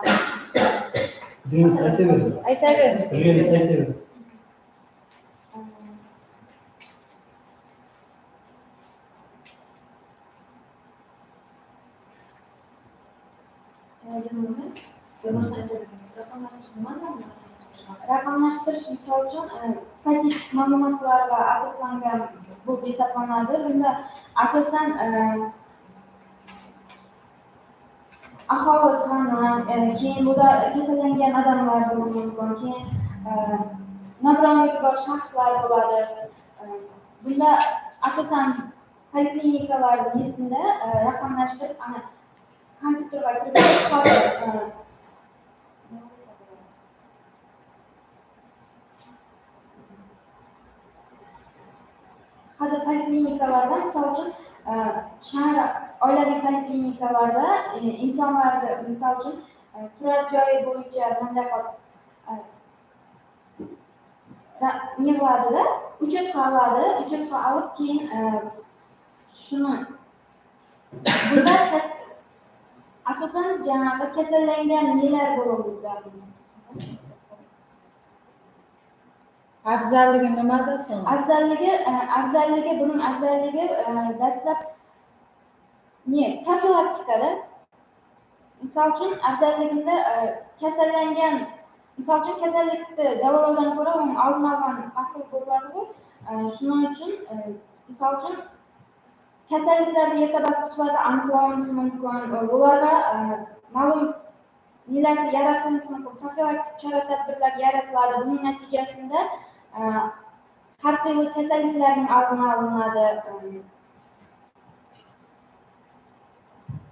Biringiz aytavering. Aytavering. Biringiz aytavering. Raqamlashtirish misol uchun statistik ma'lumotlarga asoslangan bo'lib hisoblanadi. Bunda asosan aholi soni, keyin bunda kasallangan odamlar bo'lishi mumkin, keyin nogironligi bor shaxslar bo'ladi. Bunda asosan poliklinikalarning nesida raqamlashtirib, ana kompyuterga kiritib hozir poliklinikalarda, misol uchun shahar oilaviy poliklinikalarda insonlarni, misol uchun turar joyi bo'yicha bunday qilib yig'iladi, uchetga oladi, uchetga olib keyin shuni bunda asosan janagi kasallangan nelar bo'ladi. Afzalligi nimada so'ng? Afzalligi buning afzalligi dastlab ne profilaktikada. Misol uchun afzalligida kasallangan, misol uchun kasallikni davolovdan ko'ra uning oldini olgan ma'qul bo'ladi-ku. Shuning uchun misol uchun kasalliklarni erta bosqichlarda aniqlanishi mumkin, ularga ma'lum nelarni yaratilishi mumkin, profilaktik chora-tadbirlar yaratiladi. Buning natijasida har xil kasalliklarning oldini olinadi.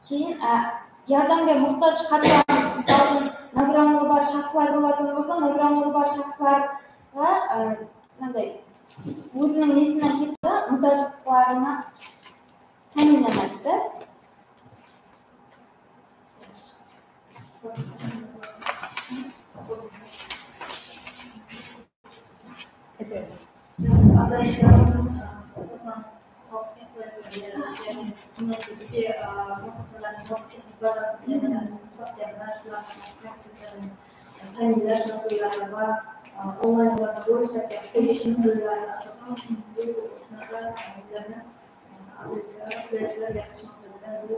Keyin yordamga muhtoj qatlam, misol uchun nogironligi bor shaxslar bo'ladigan bo'lsa, nogironligi bor shaxslarga qanday o'zining nesidan ketdi, muhtojliklarini ta'minlanadi. Asosan xalqqa qulayliklar ya'ni jinoyatdagi muassasalarning texnik bazasini yanada mustahkamlash, ularni ta'minlash masalalari va onlayn ro'yxatga qo'yish masalalari asosan bu shunaqa ularni afzalliklar yaratish maqsadida bu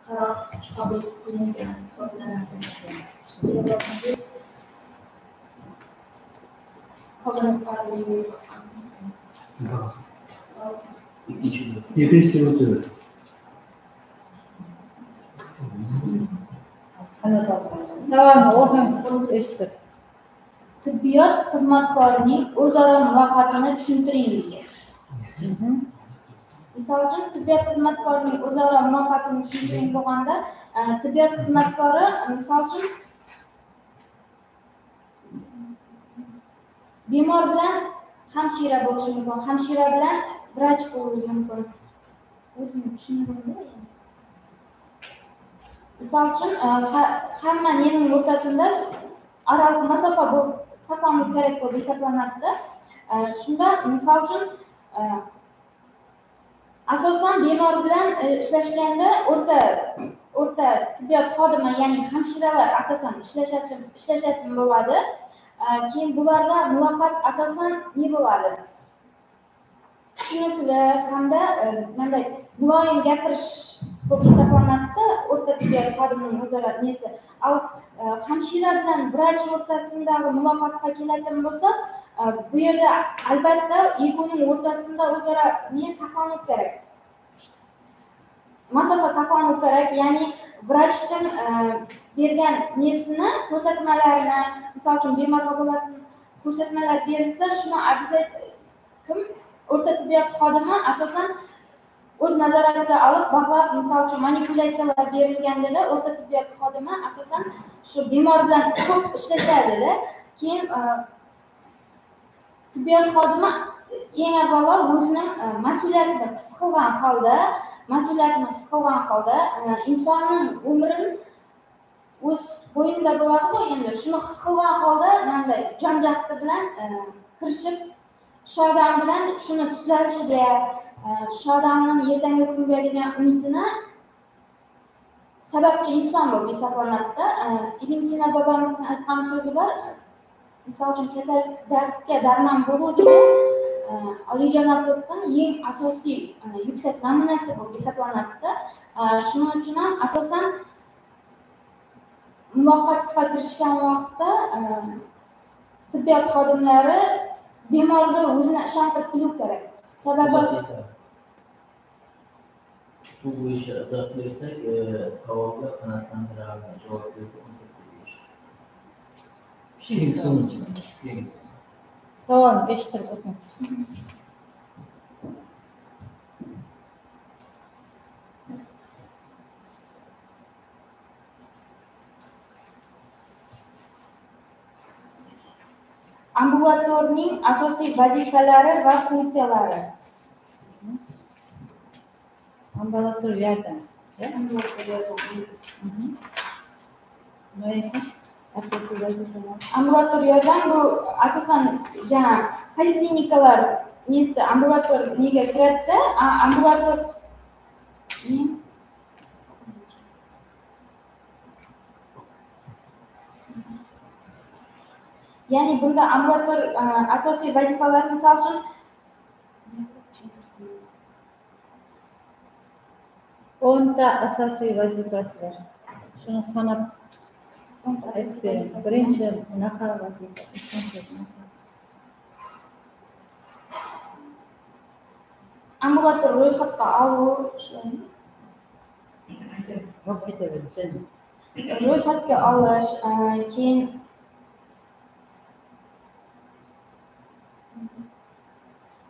qaror qabul qilingan hisoblanadi. Javobingiz Ikkinchi o'tadi. Savolni o'qing, eshitib. Tibbiyot xizmatkorining o'zaro muloqotini tushuntiring degan. Misol uchun tibbiyot xizmatkorining o'zaro muloqotini tushuntiring bo'lganda, tibbiyot xizmatkori misol uchun bemor bilan hamshira bo'lishi mumkin, hamshira bilan vrach bo'lishi mumkin. O'zim tushundimmi endi? Misol uchun hamma nening o'rtasida oraliq masofa bo'lib saqlanishi kerak bo'lib hisoblanadi. Shunda misol uchun asosan bemor bilan ishlashganda o'rta tibbiyot xodimi, ya'ni hamshiralar asosan ishlashadi bo'ladi. Keyin bularda muloqot asosan ne bo'ladi? Tushunukli hamda qanday muloyim gapirish bo'lib hisoblanadi o'rta tibbiyot xodimining o'zaro nesi. Al hamshira bilan vrach o'rtasidagi muloqotga keladigan bo'lsa, bu yerda albatta ikkovining o'rtasida o'zaro ne saqlanishi kerak? Masofa saqlanishi kerak, ya'ni vrachning bergan nesini, ko'rsatmalarini, misol uchun bemorga bo'ladigan ko'rsatmalar berilsa, shuni kim o'rta tibbiyot xodimi asosan o'z nazoratiga olib, baqlab, misol uchun manipulyatsiyalar berilganda o'rta tibbiyot xodimi asosan shu bemor bilan ko'p ishlashadida. Keyin tibbiyot xodimi eng avvalo o'zining mas'uliyatini his qilgan holda, insonning umrini o'z bo'ynida bo'ladi-ku, endi shuni his qilgan holda bunday jon jahdi bilan kirishib, shu odam bilan shuni tuzalishiga, shu odamning ertangi kunga degan umidini sababchi inson bo'lib hisoblanadi-da. Ibn Sino bobomizning aytgan so'zi bor, misol uchun kasal dardga darmon bo'luv degan oliyjanoblikning eng asosiy yuksak namunasi bo'lib hisoblanadi-da. Shuning uchun ham asosan Muloqotga kirishgan vaqtda tibbiyot xodimlari bemorni o'zini ishontirib bilish kerak. Sababi bu bo'yicha izoh bersak, savolga qanoatlantirarli javob berdi 14.5. Savolni eshittirib o'ting. Ambulatorning asosiy vazifalari va funksiyalari. Ambulator yordam. Nima ekan? Asosiy vazifalar. Ambulator yordam bu asosan jana poliklinikalar nesi ambulator nega kiradida, ambulator ya'ni bunda ambulator asosiy vazifalari misol uchun 10 ta asosiy vazifasi bor. Shuni sanab aytib bering. Birinchi bunaqa vazifa, ikkinchi bunaqa. Ambulator ro'yxatga oluv, ro'yxatga olish, keyin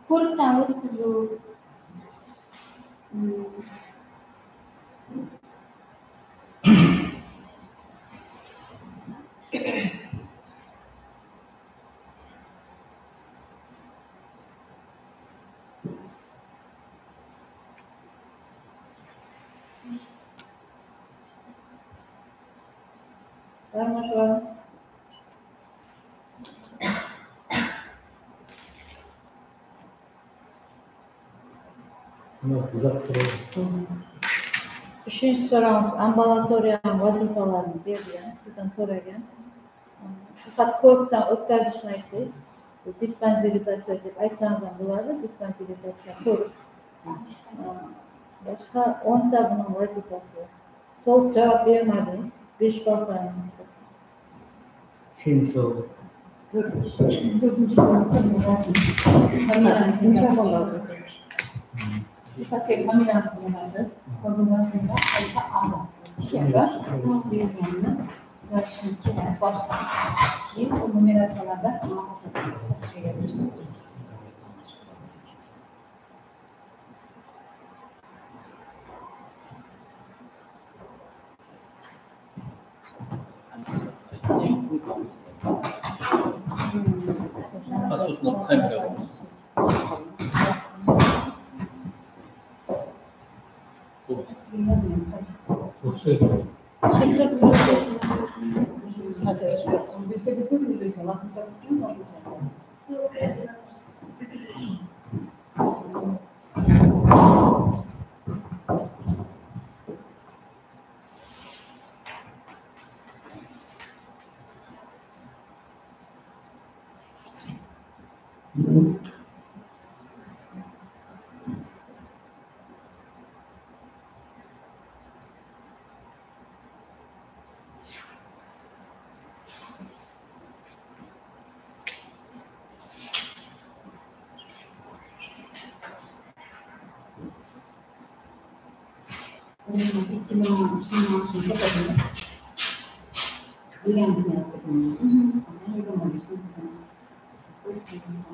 ko'rikdan o'tkazuv, Bormi shularimiz? Uchinchi so'rovimiz ambulatoriyaning vazifalarini bergan, sizdan so'ragan. Faqat ko'rikdan o'tkazishni aytdingiz. Bu dispanserizatsiya deb aytsangiz ham bo'ladi, dispanserizatsiya ko'rik. Boshqa 10 ta buning vazifasi. To'liq javob bermadingiz. 5 ball qo'yaman. Kim so'radi? To'rtinchi pastga familiyasini yozasiz va bu rasmda qaysi a'zo berilganini yozishingiz kerak boshqa. Keyin u numeratsiyalarda Kamera Bilganimizni yozib ketamiz. Masalan, 25 ming.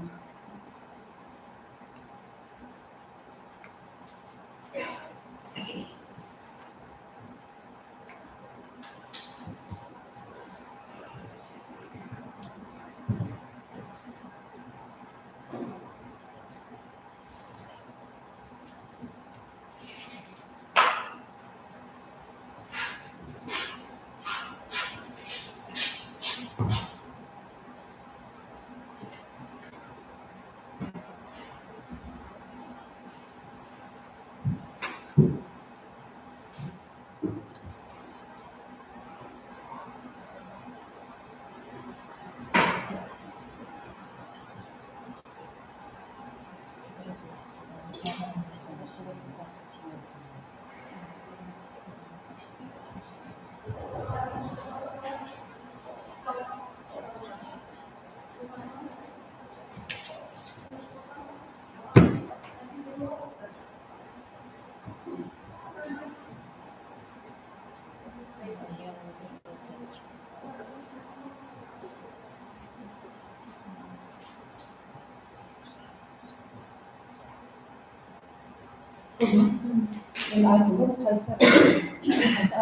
Endi ayting, bu qaysi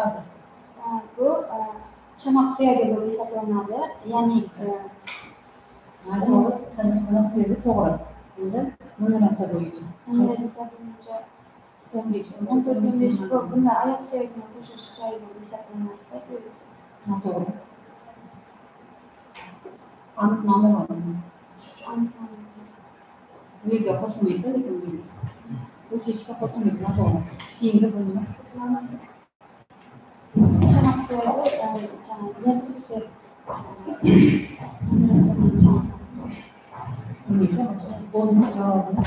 a'zo? Bu chanoq suyagi bo'lib hisoblanadi. Ya'ni to'g'ri, chanoq suyagi to'g'ri. Endi numeratsiya bo'yicha. Numeratsiya bo'yicha 15, 14, 15 bu bunda oyoq suyagini qo'shilish joyi bo'lib hisoblanadi. Noto'g'ri. Aniq nomi bormi? Aniq nomi. Bu yerga qo'shilmaydi, lekin bu teshikka qo'shilmaydi, noto'g'ri. Keyingi bu nima? Chanoq suyagi, yassi suyak. Bo'lma javobini.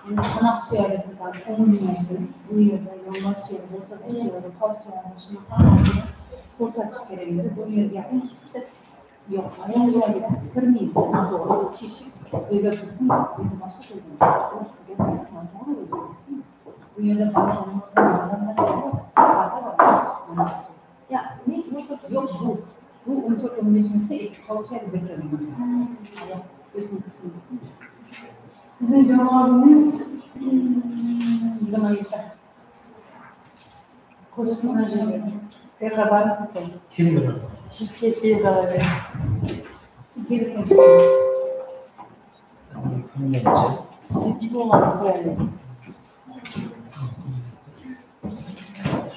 Endi chanoq suyagi siz umumiy aytdingiz. Bu yerda yonbosh suyagi, o'rta suyagi, qop suyagi, shuni hammasini ko'rsatish kerak edi. Bu yerga yo'q, oyoq suyagi kirmaydi. Noto'g'ri, bu teshik. Bu yerga butun, bu yerda boshqa qo'ygan. Noto'g'ri bu. Bu yerda yo'q, bu 14-15-inchisi ikki qop suyagi bir kirmaydi. Sizning javobingiz 27. Kim biladi? Siz kelib Siz kelib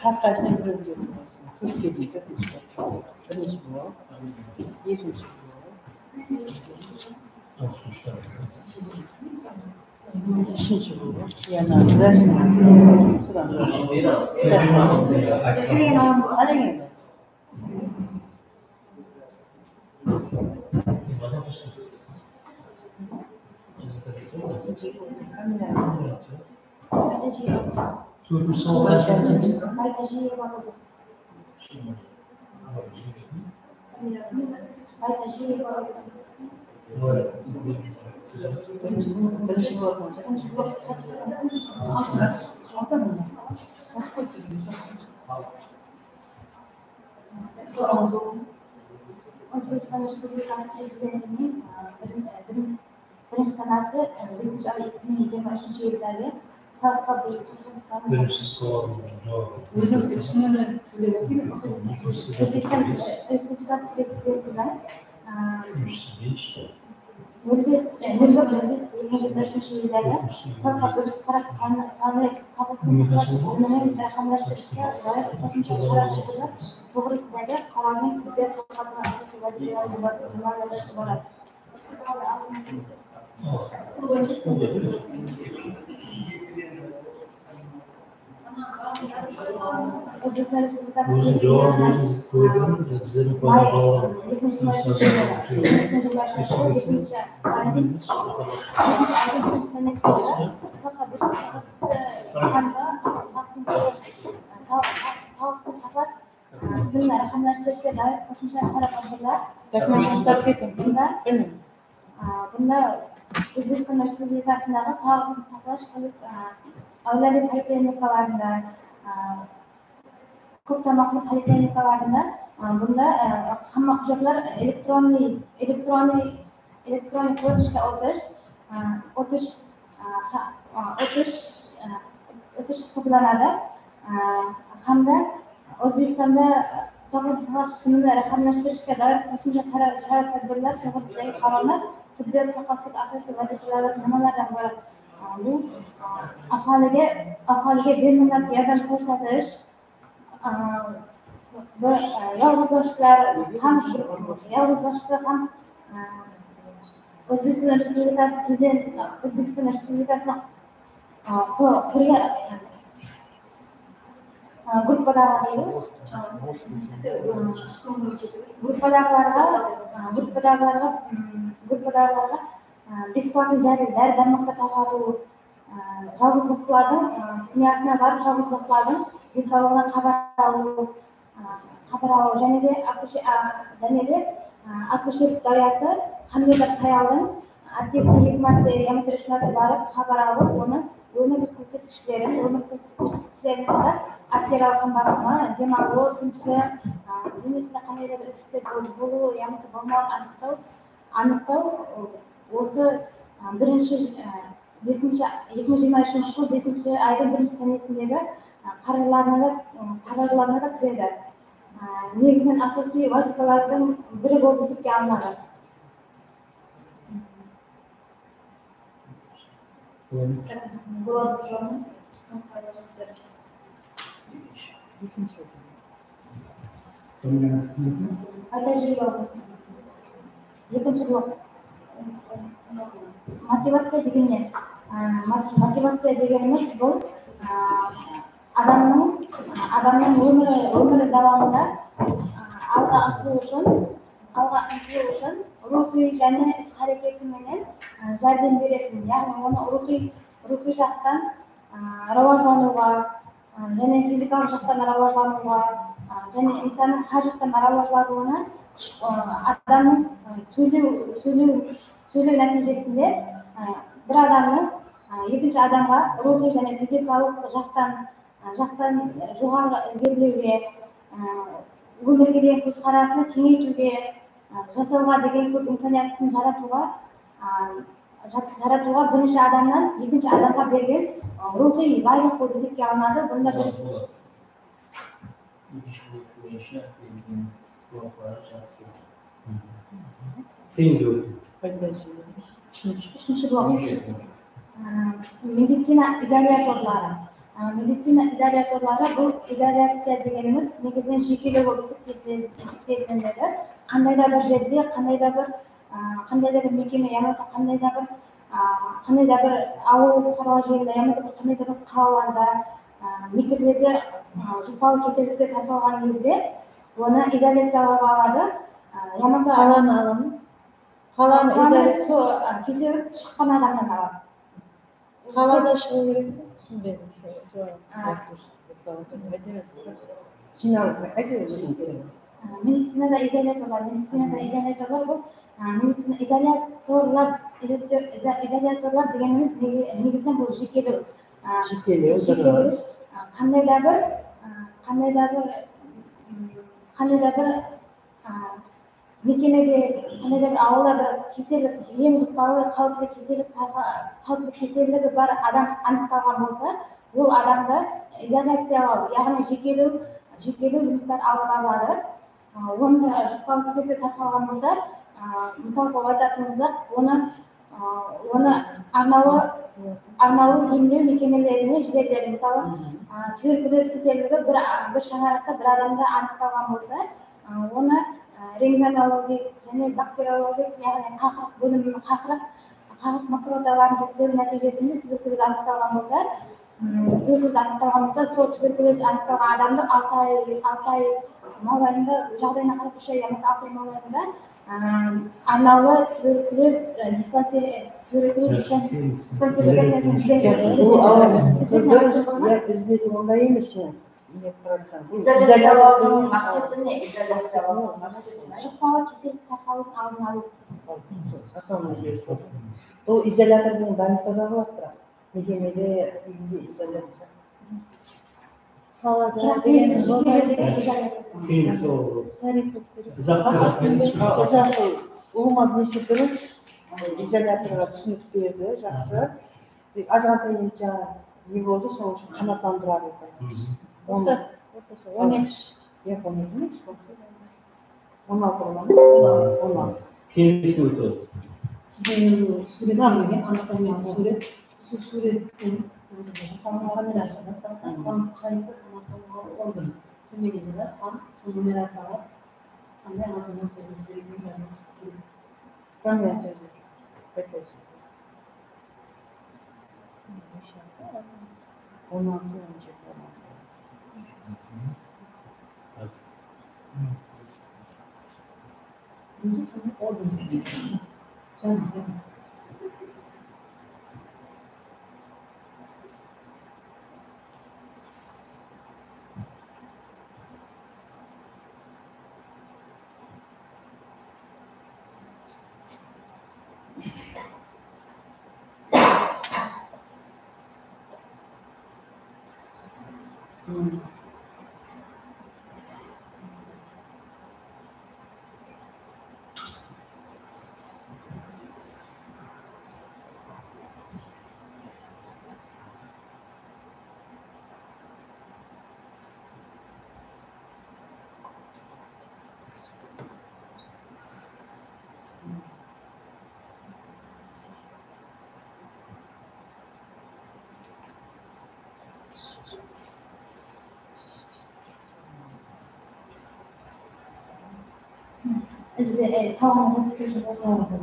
Har qaysini bir bir birinchi blok, ikkinchi blok, uchinchi blok, yana rasm. To'rtinchi savol qaysi? Birinchi blok. O'zbekiston Respublikasi Prezidentining birinchi sanasi 5 oy 2023-yildagi Birinchi savolning javobi. O'zingizga tushunarli tilda o'qing. O'zbekiston Respublikasi Prezidentining Uchinchisi 5. 01.05.2025-yildagi PX-140 sonli sog'liqni saqlash tizimini raqamlashtirishga doir qo'shimcha chora-tadbirlar to'g'risidagi qarorning tibbiyot sohasining asosiy vazifalari nimalardan iborat? O'zbekiston Respublikasi O'zim javob o'zim ko'rdim, bizlarning qo'ygan javob. Sog'liqni saqlash tizimini raqamlashtirishga doir qo'shimcha chora-tadbirlar. Bunda O'zbekiston Respublikasidagi sog'liqni saqlash oilaviy poliklinikalarida, ko'p tarmoqli poliklinikalarida bunda hamma hujjatlar elektron ko'rinishga o'tish hisoblanadi. Hamda O'zbekistonda sog'liqni saqlash tizimini raqamlashtirishga doir qo'shimcha chora-tadbirlar to'g'risidagi qarorni tibbiyot sohasidagi asosiy vazifalar nimalardan iborat? Bu aholiga beminnat yordam ko'rsatish, yolg'izboshlar ham O'zbekiston Respublikasi Prezidenti O'zbekiston Respublikasini qurgan gruppadag'ilarga bесплатный dori-darmoqlar tarqatuv, yolg'izboshlarning semyasına borib yolg'izboshlarning densog'lig'idan xabar oluv, jana akusher doyasi qandaydir xayoldan akasi 2 marta yamasa 3 marta borib xabar olib, uni o'mir ko'rsatkichlarini arterial qon bosimi, dem oluv, tinchi, denesida qandaydir bir issiqlik bo'luvi yamasa bo'lmog'ini aniqlov o'zi birinchi 2023 жыл 5 айдың 1 сәнесіндегі қарарларына да кіреді. Негізінен асосиy vazifalardan biri bo'lib esapga olinadi. Bo'ladi javob. Екінші блок. Мотивация деген не? Мотивация дегеніміз бұл адамның өмірі давамында алға ұмтылу үшін рухи және іс әрекетіменен жәрдем беретін, яғни оны рухи жақтан рауажлануға және физикалық жақтан рауажлануға және инсанның қай жақтан рауажлануына адамның сөйлеу нәтижесінде бір адамның екінші адамға рухи және физикалық жақтан жоғары ілгерілеуге, өмірге деген көзқарасын кеңейтуге, жасауға деген көп имканиятын жаратуға бірінші адамнан екінші адамға берген рухи байлық болып есепке алынады. Бұнда бір екінші блок бойынша берілген блоклары жақсы. Үшінші блок. Медицина изоляторлары. Медицина изоляторлары бұл изоляция дегеніміз негізінен жекелеу болып есептелінеді. Қандай да бір жерде, қандай да бір мекеме, ямаса қандай да бір ауыл бұқаралық жерінде, ямаса қандай да бір қалаларда, мектеплерде жұқпалы кеселдіктер тарқалған кезде оны изоляциялауға алады. Ямаса қаланы аламын. Қаланы кеселдік шыққан адамнан алады. Қалада шығу керек пе? Түсінбедім. Медицинада изоляторлар, бұл медицина изоляторлар дегеніміз негізінен бұл жекелеу. Қандай да бір мекемеде, қандай да бір ауылда бір кеселдік, ең жұқпалы қауіпті кеселдігі бар адам анықталған болса, ол адамды изоляциялау, яғни жекелеу жұмыстар алып барылады. Онда жұқпалы кеселдік тарқалған болса, мысал қылып айтатын болсақ, оны арнаулы емдеу мекемелеріне жіберіледі. Мысалы, туберкулез кеселдігі бір шаңырақта бір адамда анықталған болса, оны рентгенологик және бактериологик, яғни қақырық бөлімінің қақырық микроталарын тексеру нәтижесінде туберкулез анықталған болса, сол туберкулез анықталған адамды 6 ай мобайында, жағдайына қарап 3 ай ямаса 6 ай мобайында арнаулы туберкулез диспансеризация. Бізде ондай емес. Изоляциялаудың мақсаты не? Изоляциялаудың мақсаты не? Жұқпалы кеселдік тарқалудың алдын алу. Бұл изолятордың больницада болады, бірақ мекемеде үйінде изоляция. Қалада ұлыма несі дұрыс, изоляторға түсінік берді, жақсы. Азғантай енді жаңа не болды, сол үшін қанаттандырады. 12. 12 емес, 16 бола ма? 16. Келесі өтеді. Сіздің сурет берген анатомиялық сурет, сол суреттің фамилиясы жазасыз, қайсы анатомиялық орган төменге жазасыз, һәм сол нумерациялар қандай анатомиялық өзгерістер екенін жазуыңыз керек. Фамилия жазу. 16, 17, 16. Орган. Жаңа. Tog'ni bosib kirishni o'zlari.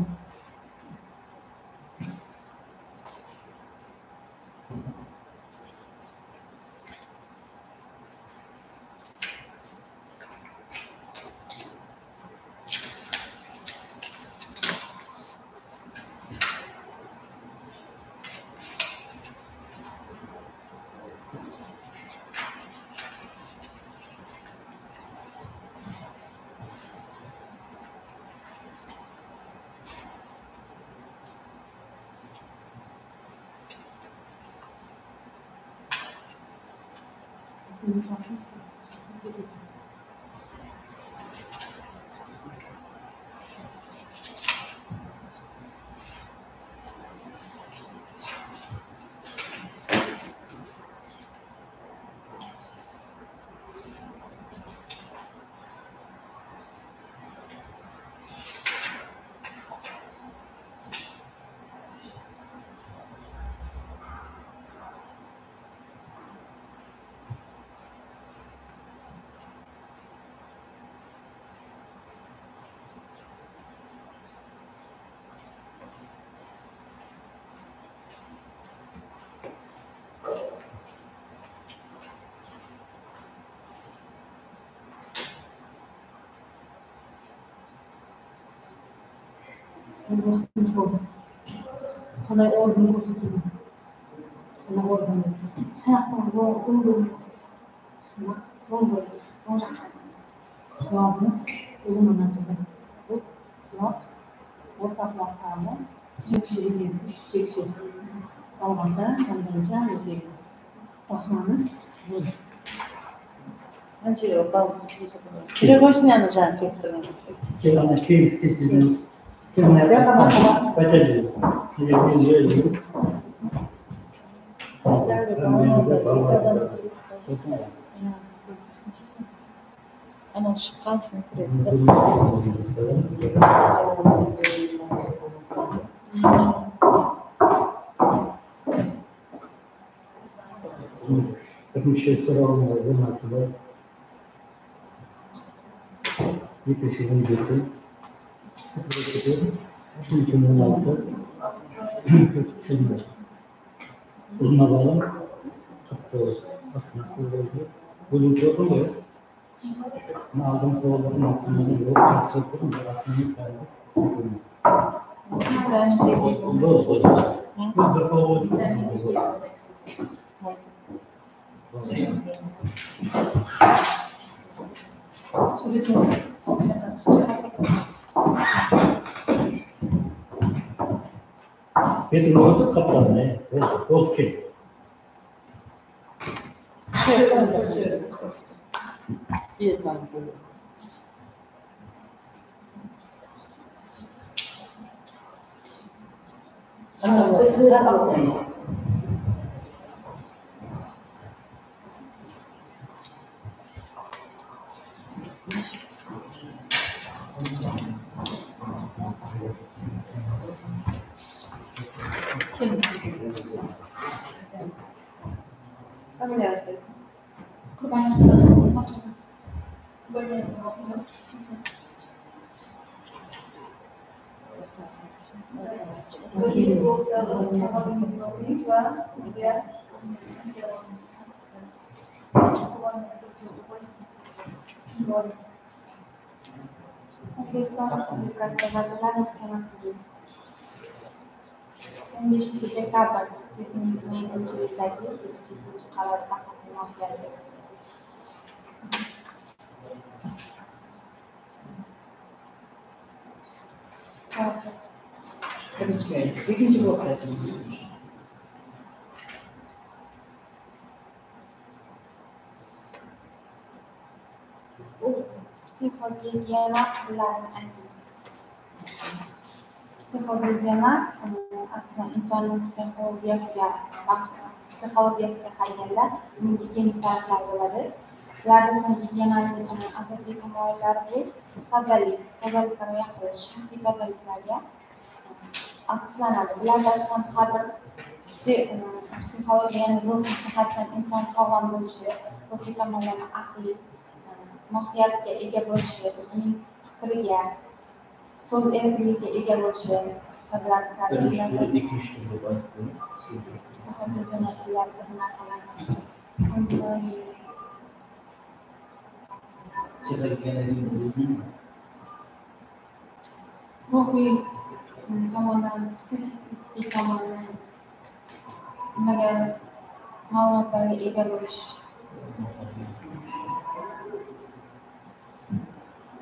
Vaqtingiz bo'ldi. Qanday organ ko'rsatilgan? Qanday organ o'tkazgan? Chanoqdan o'ng bo'lim ko'rsatilgan. O'ng bo'lim, o'ng jaqqa. Qulog'imiz ulıma natural. Bu quloq o'rta quloq ta'mi suyakchilik, uch suyakchi olmasa, qandancha o'zak. Tohamiz bo'ldi. Ancha yo'q, kira qo'ysin yana jan kelib turgan. Kelana keyin tez-tez. Qayta Ana chiqqansin kiribdi. Birinchi so'rovim 16 bor. Ikkinchi 17. Uchinchi 16. To'rtinchi 1. Ulıma balım 49. Aslında bo'ldi. O'zim ko'rdim bu. Men oldin savollarni maksimumdan yo'q, ko'rdim, rasmini qayerda ko'rdim. Bu bir bo'ldi. Beting o'zi qaplandi, bo'ldi, bo'ldi kel. Familiyasi. O'zbekiston Respublikasi Vazirlar Mahkamasiga 15 dekabr 2021-yildagi 707-qaror asosiy moddalari. Ikkinchi blokda. Psixogigiyena turlarini ayting. Psixogigiyena asosan insonning psixologiyasiga qaraganda uning gigiyenik taraflari bo'ladi. Ularda so'ng gigiyenaning asosiy tamoyillari bu tozalik, tozalikka rioya qilish, shaxsiy tozaliklarga asoslanadi. Bularda asosan har bir psixologiya, ya'ni ruhiy jihatdan inson sog'lom bo'lishi, ruhiy tomonlama aqliy mohiyatga ega bo'lishi, o'zining fikriga, So'z erkinligiga ega bo'lishi, Birinchi turi, ikkinchi turi deb aytib qo'ying. Psixogiyena turlari bir narsalar. Psixogiyena degan o'zi nima? Ruhiy tomondan, psixik tomondan nimaga ma'lumotlarga ega bo'lish.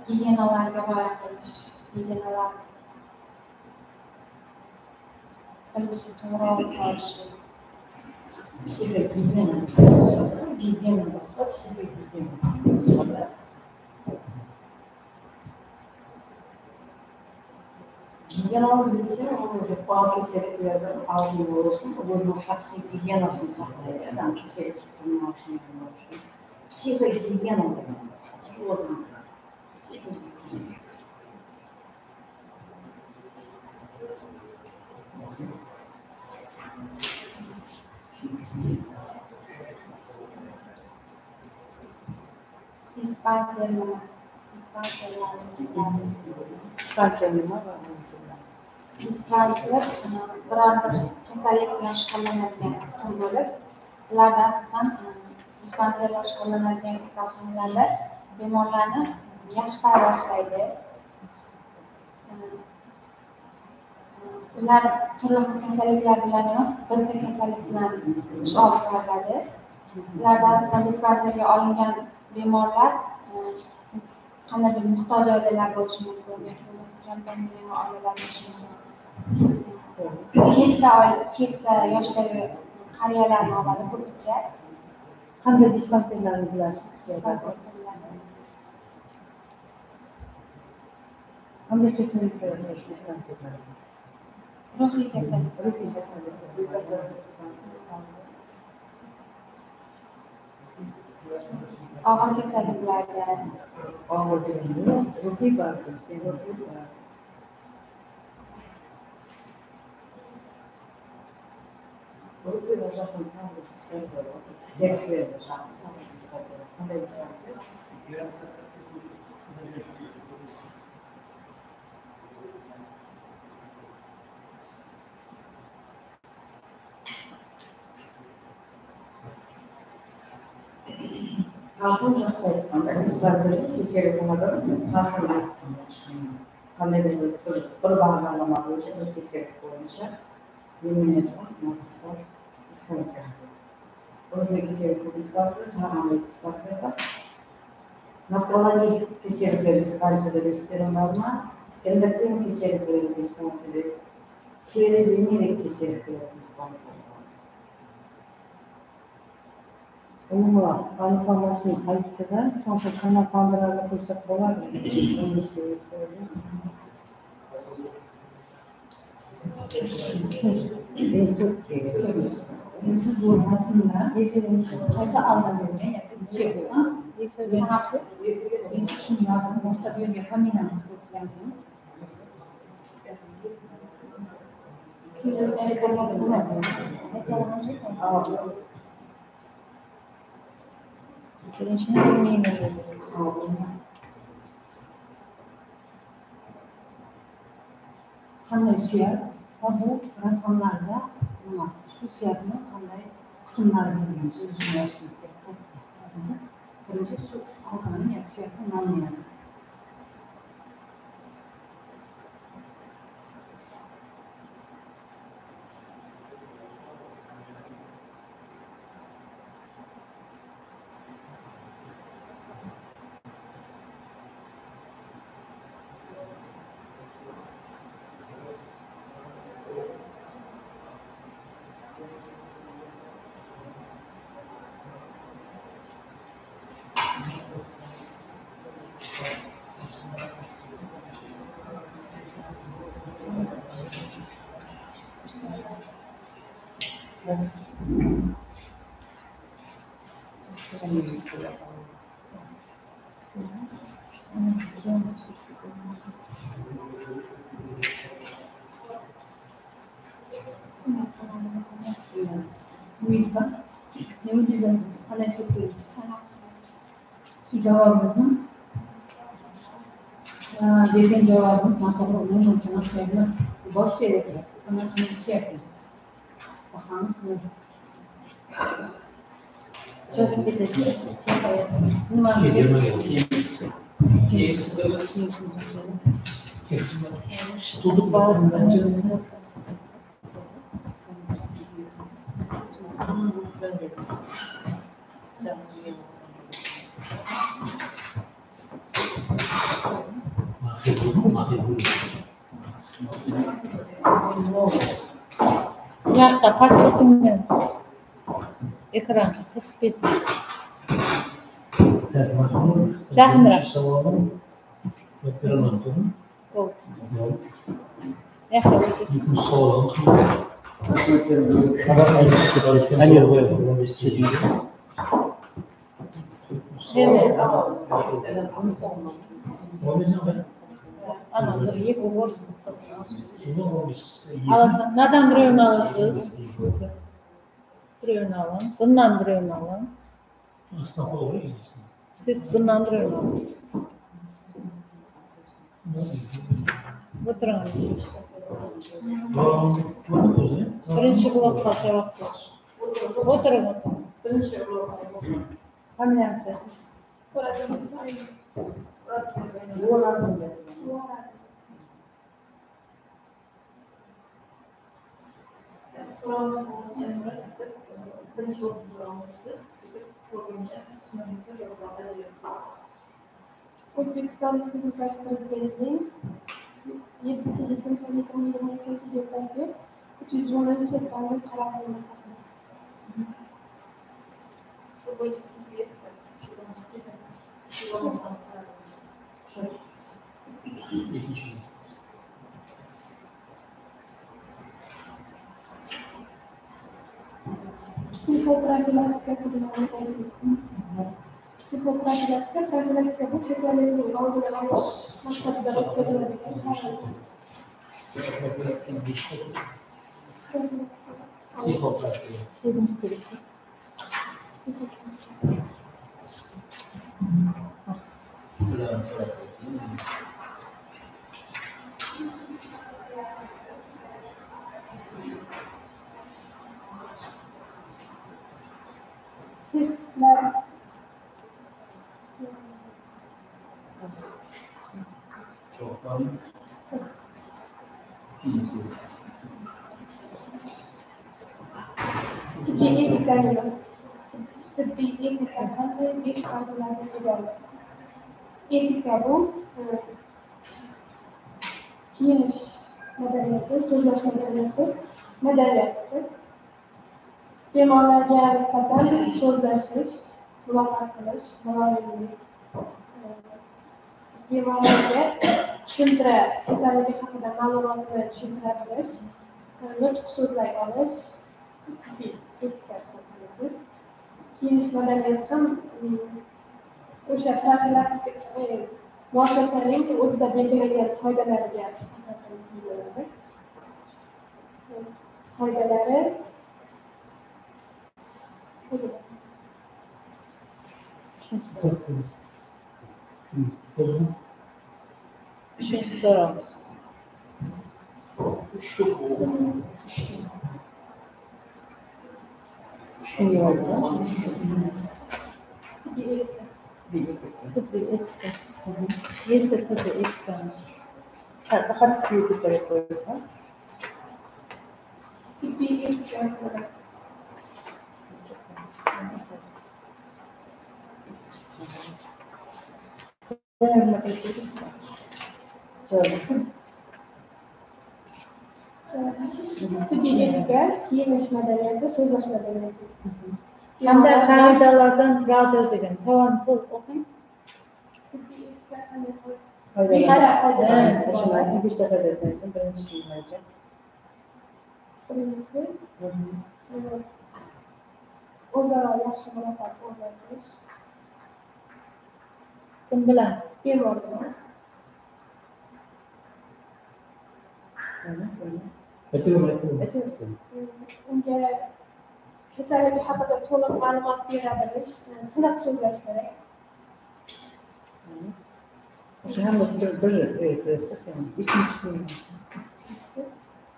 Gigiyenalarga rioya qilish, gigiyenalar bilishi, to'g'ri olib borishi. Psixogiyena gigiyena boshqa, psixogiyena boshqa. Gigiyenani bilsa, u уже kasalliklardan oldini olish, o'zining shaxsiy gigiyenasini saqlaydi. Odam kasallik yuqtirmashi uchun. Psixogiyena degan boshqa. Psixogiyena. Dispanser nima? Dispanserlarning Dispanser nima va Dispanser biror bir kasallik bilan shug'ullanadigan tur bo'lib, ularda asosan dispanserlar shug'ullanadigan kasalxonalarda bemorlarni yaxshi parvarishlaydi. Ular turli xil kasalliklar bilan emas, bitta kasallik bilan ish olib boriladi. Ularda asosan dispanserga olingan bemorlar qandaydir muhtoj oilalar bo'lishi mumkin yoki bo'lmasa kam ta'minlangan oilalar bo'lishi mumkin. Keksa yoshdagi qariyalarni oladi ko'pincha. Qanday dispanserlarni bilasiz? Dispanser turlari. Qanday kasalliklar dispanserlar? Ruhiy kasallik. Ruhiy kasalliklar. Og'ir kasalliklarda. Og'ir deganda ruhiy bor, ruhiy bor. Ruhiylar jaqin qanday dispanser bor? Sektorlar jaqin qanday dispanser bor? Qanday dispanser? Farqini жақсы айтқанда, диспансерде тексеретін адам farqini aytgan qandaydir bir tur, bir бағдарлама бойынша, бір кеселік бойынша емленетін науқастар диспансер. Ruhiy kasalliklar dispanseri, qanday dispanser bor? Narkologik kasalliklar dispanseri restoranlarma, endokrin kasalliklar dispanseri, teri venerik kasalliklar dispanseri. Umuman aniqlamasini aytdidan so'ng qanaqa qo'ysak bo'ladi? Siz bu rasmda qaysi aldangan yoki endi shuni yozing, boshqa bu yerga familiyamiz qo'shib yozing. Birinchini bilmayman dedi. Qanday suyak va bu raqamlarda nima? Shu suyakni qanday qismlari bo'lgan? Shuni yozishimiz kerak. Birinchi shu a'zoning yoki suyakning nomini yozing. Nima deb yozasiz? Qanday suyak? Shu javobimizmi? Bergan javobimiz noto'g'ri, umuman chanoq suyak emas, bosh suyak turadi. Hammasi suyakmi? Bahamiz nima? Nima? KFC. Yoqqa pasportingni ekranga tiqib keting. Yaqinroq. Bo'ldi. Yoqqa o'tasiz. Ana, 1, 2 o'g'irsin. Alasan, nadan birovini olasiz. Birovini olin. Bundan birovini olin. Siz bundan birovini olin. O'tiring. Birinchi blokka javob berish. O'tiring, o'tiring. Birinchi blok. Familiyangiz ayting. Birinchi blokni so'rayapsiz. To'lig'icha tushunarli javoblar berasiz. O'zbekiston Respublikasi Prezidentining 7-7-2022-yildagi 310-sonli qarori haqida. Bu bo'yicha tushuncha Psixoprofilaktika Psixoprofilaktika profilaktika bu kasallikning oldini olish maqsadida o'tkaziladigan choralar. Psixoprofilaktika. Testlar tibbiy etika nima? Tibbiy etika qanday 5 qoidalardan iborat? Etika bu kiyinish madaniyati, so'zlash madaniyati, bemorlarga nisbatan so'zlashish, muloqot qilish, muloyimlik, bemorlarga tushuntira, kasalligi haqida ma'lumotni tushuntira bilish, nutq so'zlay olish tibbiy etika hisoblanadi. Kiyinish madaniyati ham o'sha profilaktika muassasaning o'zida belgilangan qoidalariga asosan kiyiniladi. Qoidalari Uchinchi so'rov. Tibbiy etika. Esa tibbiy etika. Faqat tibbiy etika qo'yilgan. Tibbiy etika. Tibbiy etika, kiyinish madaniyati, so'zlash madaniyati. Qanday qoidalardan turadi degan savolni to'liq o'qing. Tibbiy etika qanday qoidalar? Beshta qoidasini ayting. Birinchisi nima ekan? Birinchisi o'zaro yaxshi muloqot o'rnatish. Kim bilan? Bemor bilan. Unga kasalligi haqida to'liq ma'lumot bera bilish, tiniq so'zlash kerak. O'sha hammasi bir kiradida sen. Ikkinchisi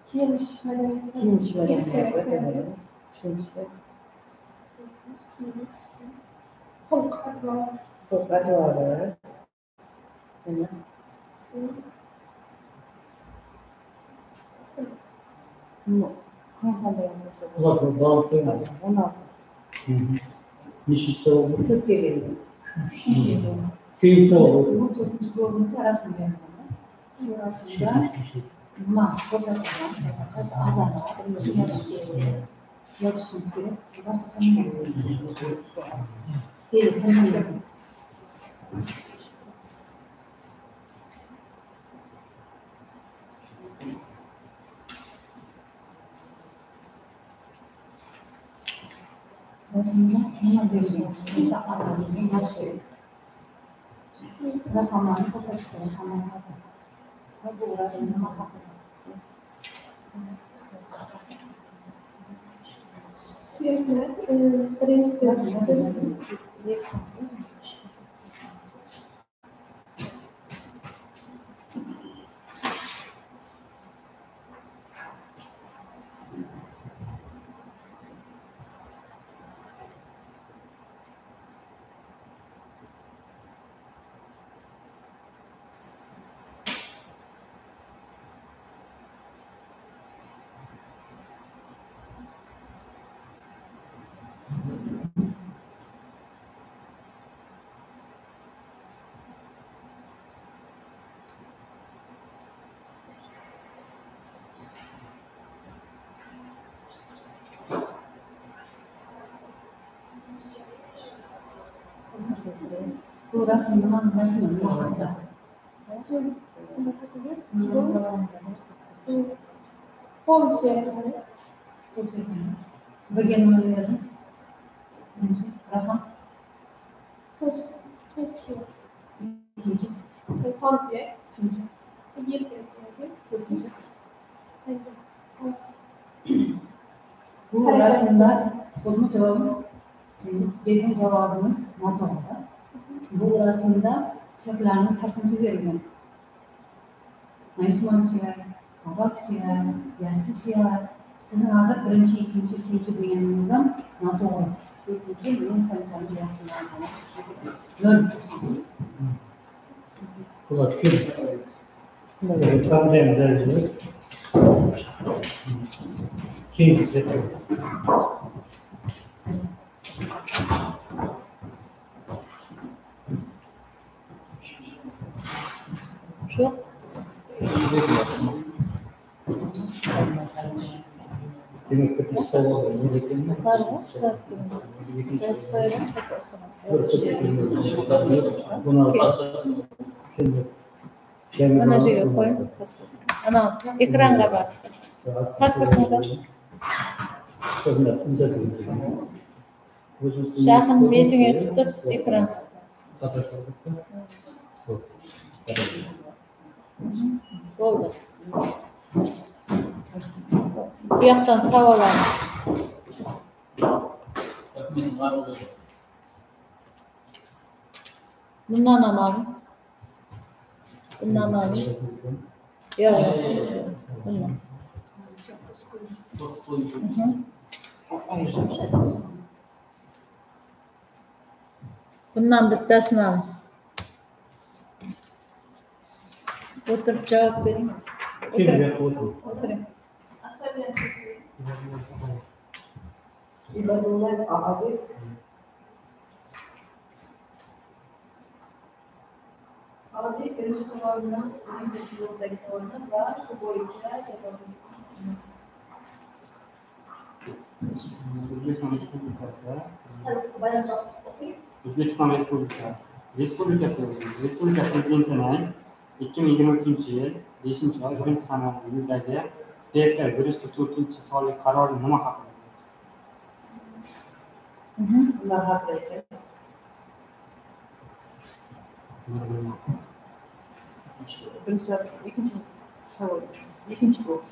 kiyinish madaniyati. Kiyinish madaniyati. Uchinchisi kiyinish, xulq-atvor. Xulq-atvori. Nima? Ular ball qo'ymaydi. 16. Nechinchi savol bo'ldi? 4ga keldi. Keyingi savol bo'ldi. Bu 4-chi bo'lganida rasm berilgan. Shu rasmda nima ko'rsatilgan? Qaysi a'zolar yozish kerak? Yozishimiz kerak. Boshqa hamma. Rasmda nima berilgan? Qaysi a'zolarni yozish kerak? Raqamlarni ko'rsatish kerak, hamma a'zo. Va bu rasm nima haqida? Suyaklar, birinchisi Bu rasm nimani rasmi nima haqida? Qo'l suyaklari. Qo'l suyaklari. Birga nimani beramiz? Birinchi raqam. To's suyak. Ikkinchi. Son suyak. Uchinchi. Yelka suyagi. To'rtinchi. Panja. Bu rasmda bo'ldimi javobimiz? Endi bergan javobimiz noto'g'ri. Bu rasmda suyaklarni tasnifi berilgan. Maysmon suyak, qovoq suyak, yassi suyak. Sizni hozir birinchi, ikkinchi, uchinchi deganingiz ham noto'g'ri. To'rtinchi men qanchalik yaxshi nol. Ular kim? Keyingi. Yo'q. Demak, birinchi savol nima ekanmi? Mana shu yerga qo'ying. Ana ekranga bor. Pasportni. Yaqin betingga tutib ekran. Bo'ldi. Bu yoqdan savol oling. Bundan ham oling. Bundan oling. Yo'q, yo'q. Bundan. Bundan bittasini oling. O'tirib javob bering. O'tiring. Oddiy birinchi savolni, birinchi blokdagi savolni va shu bo'yicha javobingizni. O'zbekiston Respublikasi Sal balandroq o'qing. O'zbekiston Respublikasi Respublika Prezidentining 2023-yil 5-oy 1-sanadagi PP 104-sonli qarori nima haqida? Nima haqida ekan? Birinchi, ikkinchi savol. Ikkinchi blok.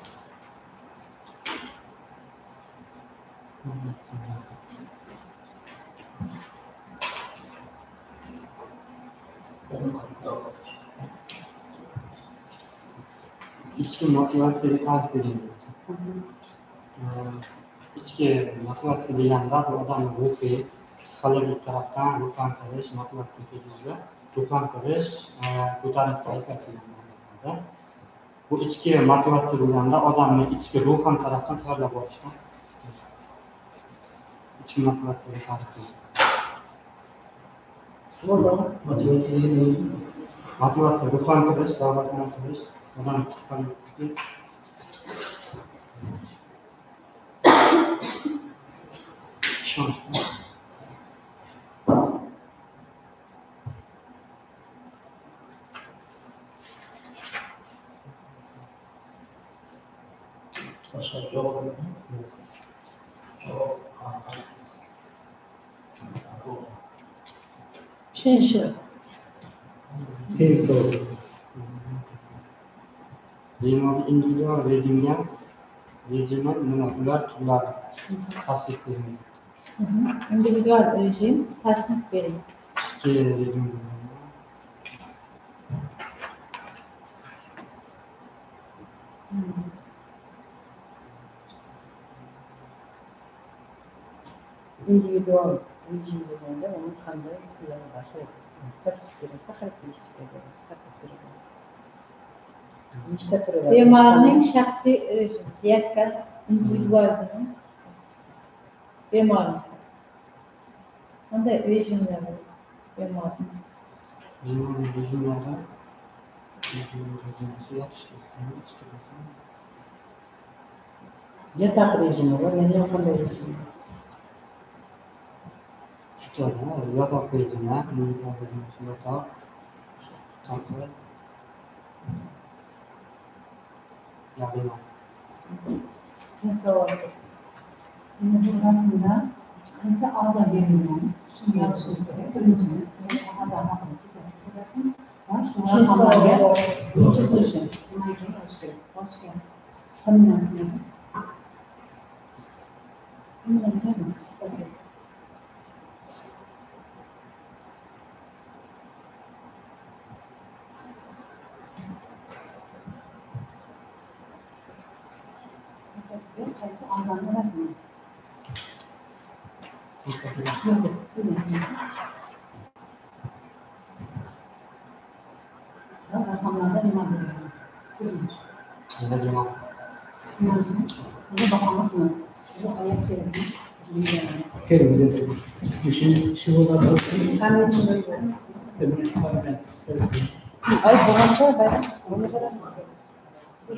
Ichki motivatsiyaga ta'rif bering. Ichki motivatsiya deganda bu odamni ruhiy, psixologik tarafdan ruhlantirish, motivatsiya deganda ruhlantirish, ko'tarinki kayfiyat degan ma'noda. Bu ichki motivatsiya deganda odamni ichki ruhan tarafdan tayyorlab olishdan. Ichki motivatsiyaga ta'rif bering. Motivatsiya degani o'zi? Motivatsiya ruhlantirish, rag'batlantirish, odamni psixologik ishonch. Boshqa javob yo'qmi? Javob qoniqarsiz. Uchinchi. Keyingi savol. Bemorni individual rejimga rejimi nima? Ular turlari tavsif bering. Individual rejim tasnif bering. Ichki rejim. Individual rejim deganda uni qanday turlari bor? Tavsif berasiz, xarakteristika berasiz, tavsif berasiz. Nechta turi bor? Bemorning shaxsiy rejimi, yakka individual degan. Bemorning qanday rejimlar bor? Bemorning. Bemorning rejimlari yotish rejimi, ichki rejim. Yotoq rejimi bor, yana qanday rejim? Uchta, yotoq rejimi, individual rejimi, yotoq, mustaqil. Endi bu rasmda qaysi a'zo berilgan, shuni yozishingiz kerak. Birinchini a'zo haqida ketyapti va shu raqamlarga chizilishi. Undan keyin yozish kerak. Boshqa familiyasini yozing. Familiyasini yozing. Qaysi a'zoni rasmi? Va raqamlarda nima berilgan? Chizilish. Bu bahomiz nima? Bu oyoq suyagi. Ay, bo'lgancha bayram.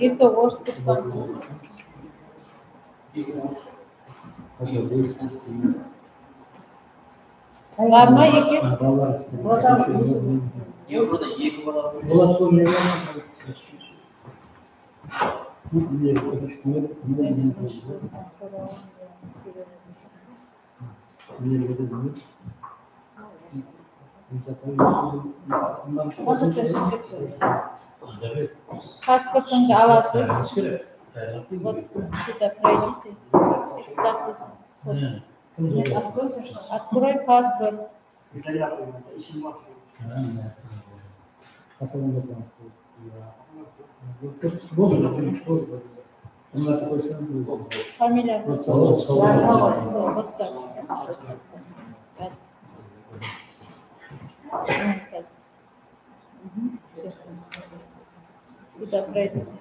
Yetti o'rs kutubxonasi. Var mı iki? Yok, burada iki bala. Pasportini olasiz. Вот сюда пройдите. Представьтесь. Нет, открой паспорт. Фамилия. Вот так. Сюда пройдите.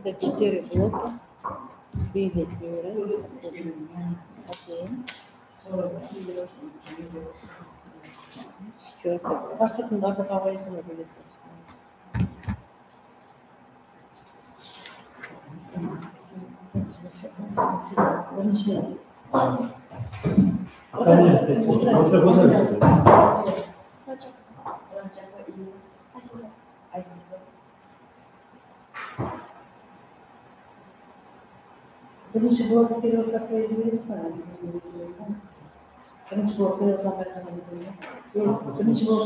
Это 4 блока. Билет. Один. Четвертый. Birinchi blokka переводlar qo'yib. Birinchi blok переводlar. Birinchi blok.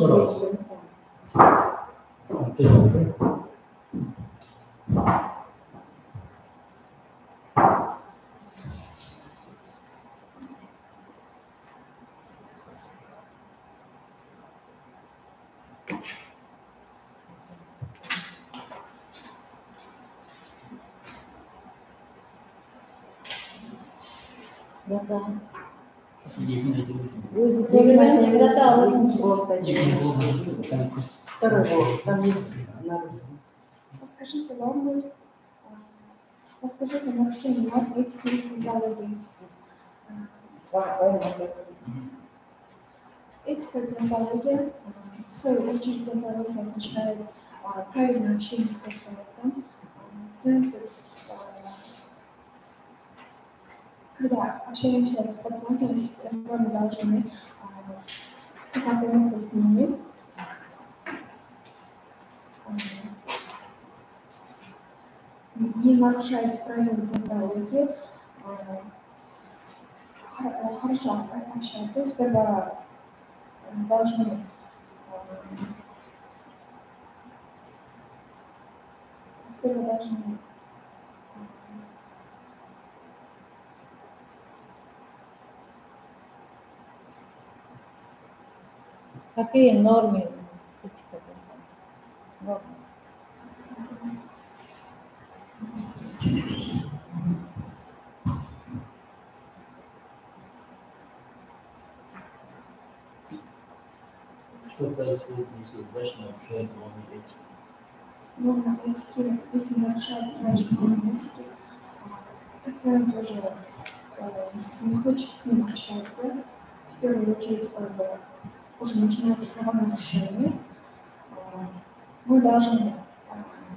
Братан. O'zi братан, Ikkinchi blokda. Второй блок, там есть на русском. Расскажите нормы, расскажите нарушение норм этики и деонтологии. Этика и деонтология, в свою очередь, деонтология означает правильное общение с пациентом. Когда общаемся с пациентом, мы должны познакомиться с ними. Не нарушать правила деонтологии, хорошо общаться. Сперва должны Какие нормы? Нормы. Что происходит, если врач нарушает нормы этики? Нормы этики, если нарушает врач нормы этики, пациент уже не хочет с ним общаться. В первую очередь, уже начинается правонарушение. Мы должны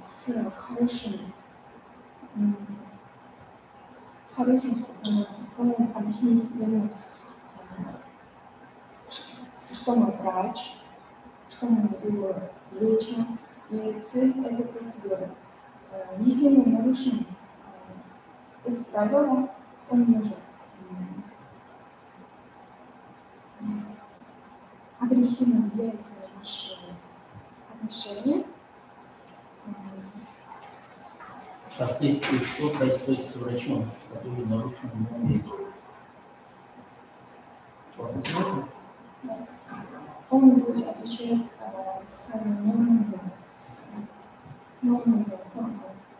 с хорошим словом объяснить ему, что мы врач, что мы его лечим, и цель этой процедуры. Если мы нарушим эти правила, он может агрессивно влиять на наши отношения. Впоследствии что происходит с врачом, который нарушен нормы этики? Он будет отвечать с нормами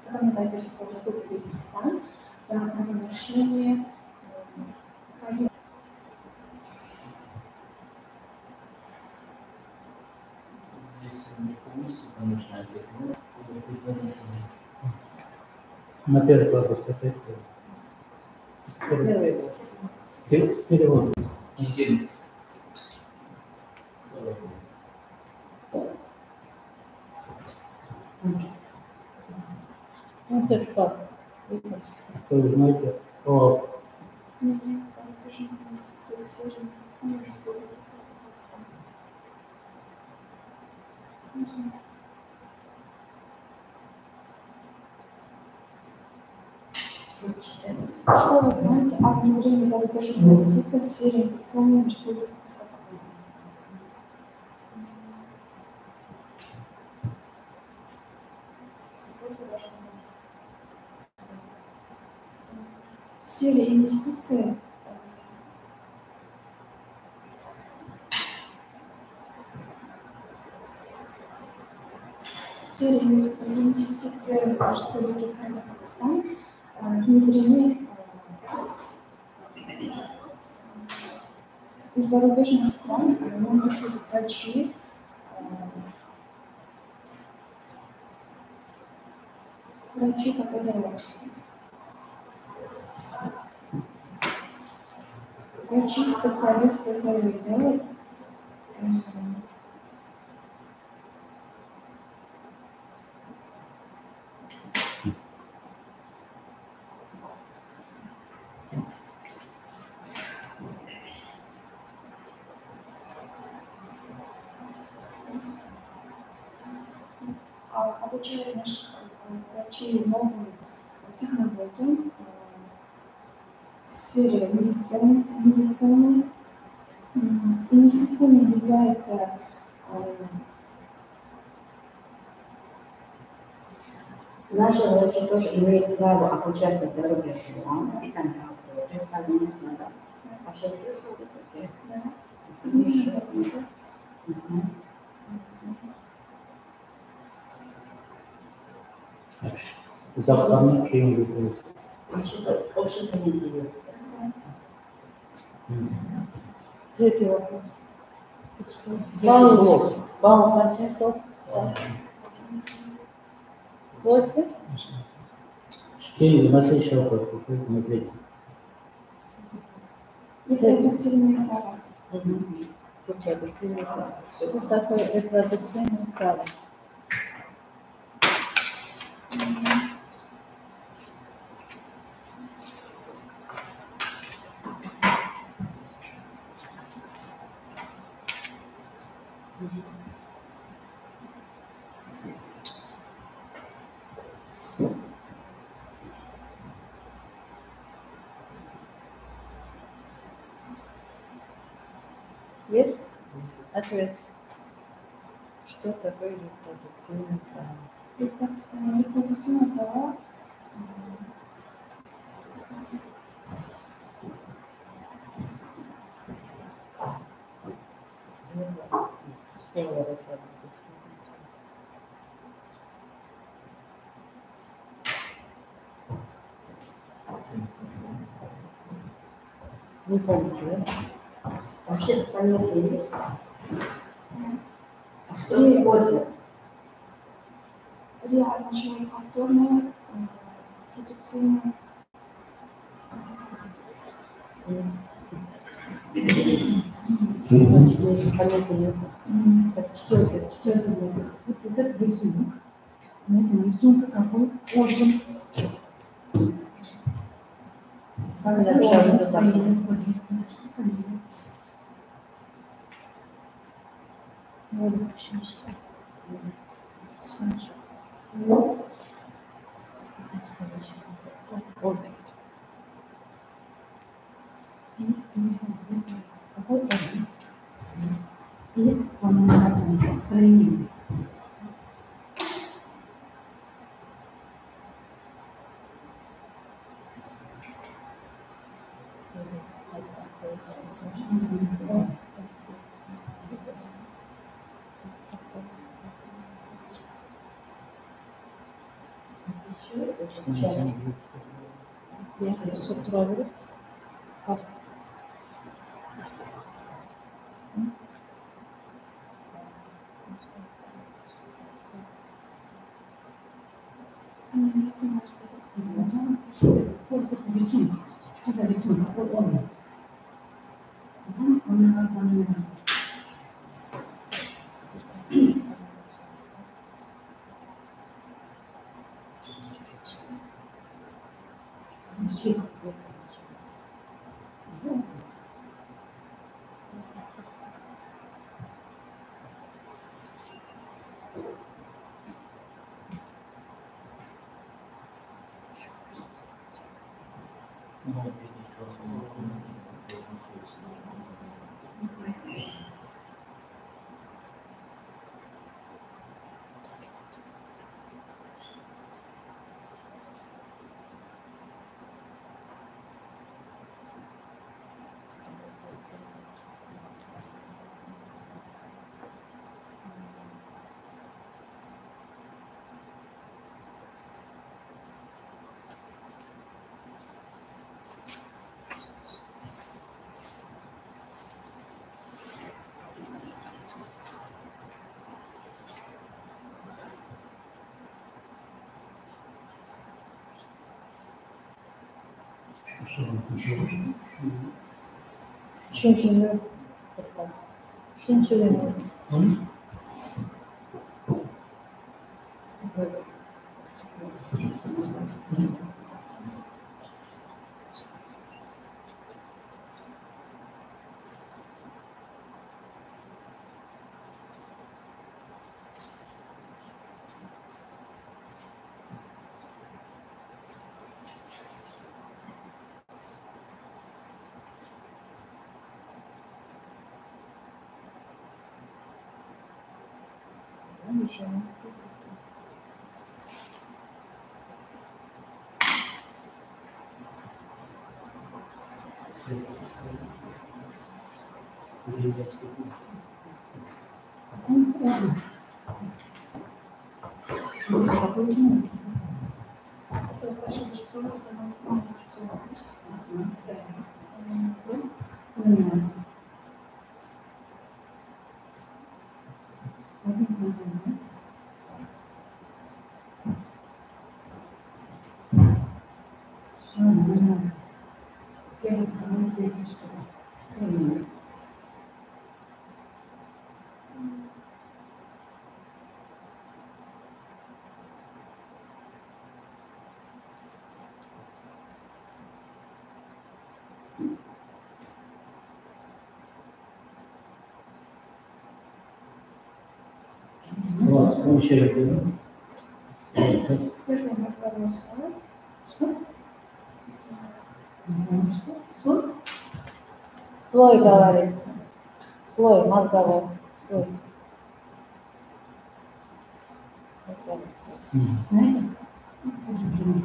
законодательства Республики Узбекистан за правонарушение правил. Здесь не полностью, конечно, ответ, но предварительно. На первый вопрос опять. С переводом. 14. Что вы знаете о зарубежных инвестиций в сфере медицины Республики Казахстан? Что вы знаете о внедрении зарубежных инвестиций в сфере медицины Республики Казахстан? В сфере инвестиций в Республике Казахстан внедрены из зарубежных стран, нам приходят врачи, которые врачи, специалисты своего дела. Обучают наших врачей новым технологиям в сфере медицины. Инвестициями является Наши врачи тоже имеют право обучаться за рубежом и там работать совместно, да? Вообще слышал такое? Да. Совместно работать. Западный кейн. Общий понятие есть. Да. Третий вопрос. Балл. Балл qancha? Топ. 8. Keyingi masala Shavkat, на третий. Репродуктивные права. Репродуктивные права. Что такое репродуктивное право? Есть ответ? Что такое репродуктивное право? Репродуктивное право. Не помните, да? Вообще понятие есть? А что входит? Ре означает повторную, продуктивную. Понятия нет. Четвертый. Вот этот рисунок. На этом рисунке какой орган? Орган стоит. Вот здесь. Что фамилия? Какой орган? И по строению. Рисунок. Что за рисунок? Какой орган? Он Uchinchi. Uchinchi. Это ваша операционная, это моя операционная. Заниматься. Первый, второй, третий, четвертый. Первый мозговой слой. Что? Что? Слой? Слой говорит. Слой мозговой. Слой. Знаете? Тоже пример.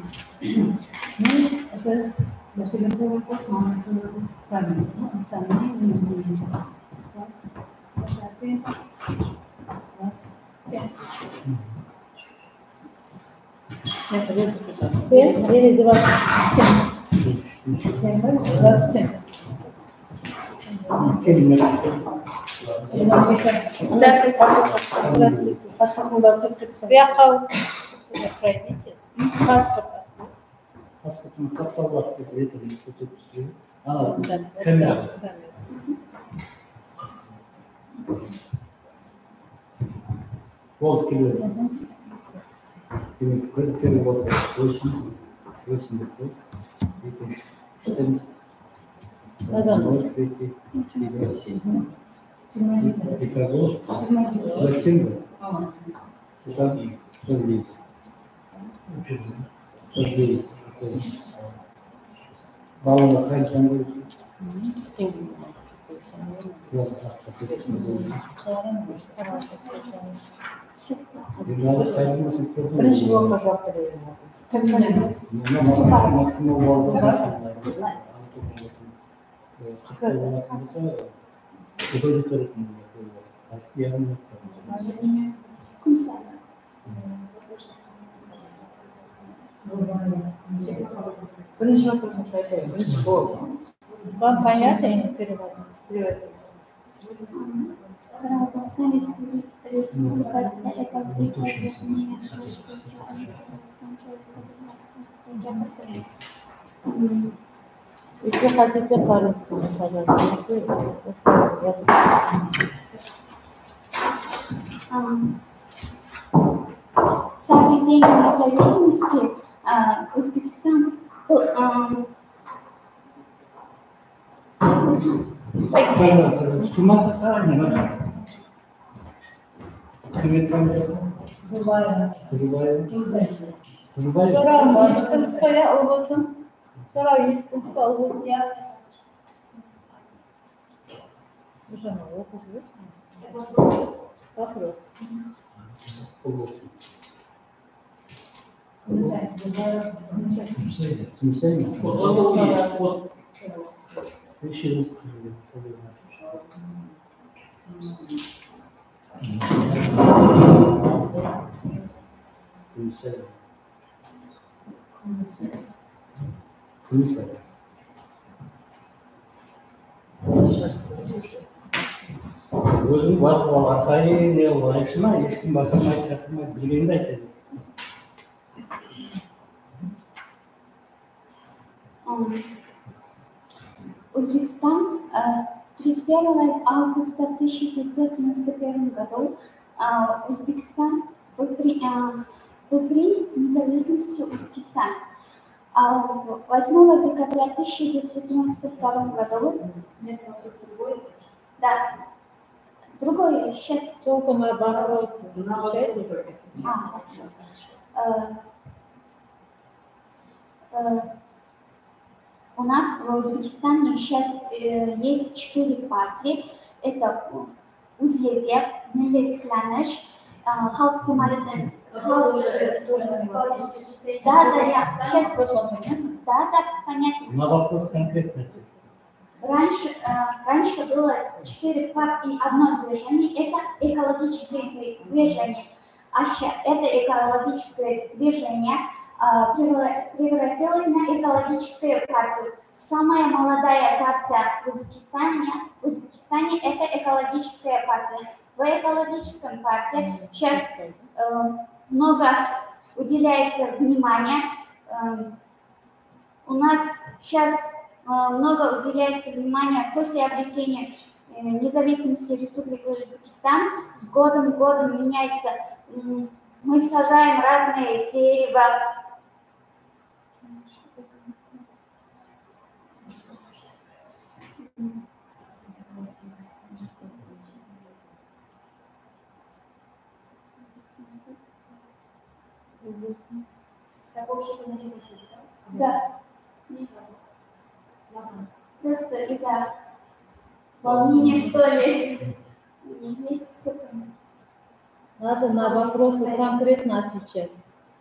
Ну, это большеберцовый кость, мама, это правильно. Но остальные не изменились. Ваша оценка. 7. 7 или 27? 7, 27. Здравствуйте. Здравствуйте. Здравствуйте. Пройдите. Паспорт. Паспортын катталап көрсөтүп. Ана камера. Болды, келеді. Демек, бір болды. 8 деп қой. 2, 3, 4, 5, 6, 7. Итого 27. 49. 49. Балалар қанша қойсын? Бірінші блокқа жауап беремін. Максимал баллда Бірінші вопрос айтайын. Бірінші блок. Вам понятно или переводить? Qoraqalpog'iston Respublikasida ekologik vaziyatni yaxshilash bo'yicha olib borilayotgan chora-tadbirlar haqida gapirdi. Если хотите по-русски, пожалуйста, если С обретением независимости Узбекистан был... So'rov eshitdingizmi, bo'lsin. So'rov eshitdingizmi, bo'lsin. Вопрос. Өзің басып ал, арқайын не қылып айтшы ма, ешкім бақырмайды, шақырмайды, білгенді айтады. Узбекистан 31 августа 1991 году Узбекистан был принят независимостью Узбекистана. А 8 декабря 1992 году... Нет, вопрос другой. Да. Другой сейчас... Только на вопрос. А, хорошо. У нас в Узбекистане сейчас есть 4 партии. Это УзЛиДеП, Milliy Tiklanish, Xalq Demokratik... Да, да, я сейчас... Да, да, понятно. На вопрос конкретно. Раньше было 4 партии, одно движение, это экологическое движение. А сейчас это экологическое движение превратилось на экологическую партию. Самая молодая партия в Узбекистане это экологическая партия. В экологическом партии сейчас много уделяется внимания. У нас сейчас много уделяется внимания после обретения независимости Республики Узбекистан. С годом к годом меняется. Мы сажаем разные дерева. Так, общее понятие есть, да? Да, есть. Просто из-за волнения, что ли. Есть все там. Надо на вопросы конкретно отвечать.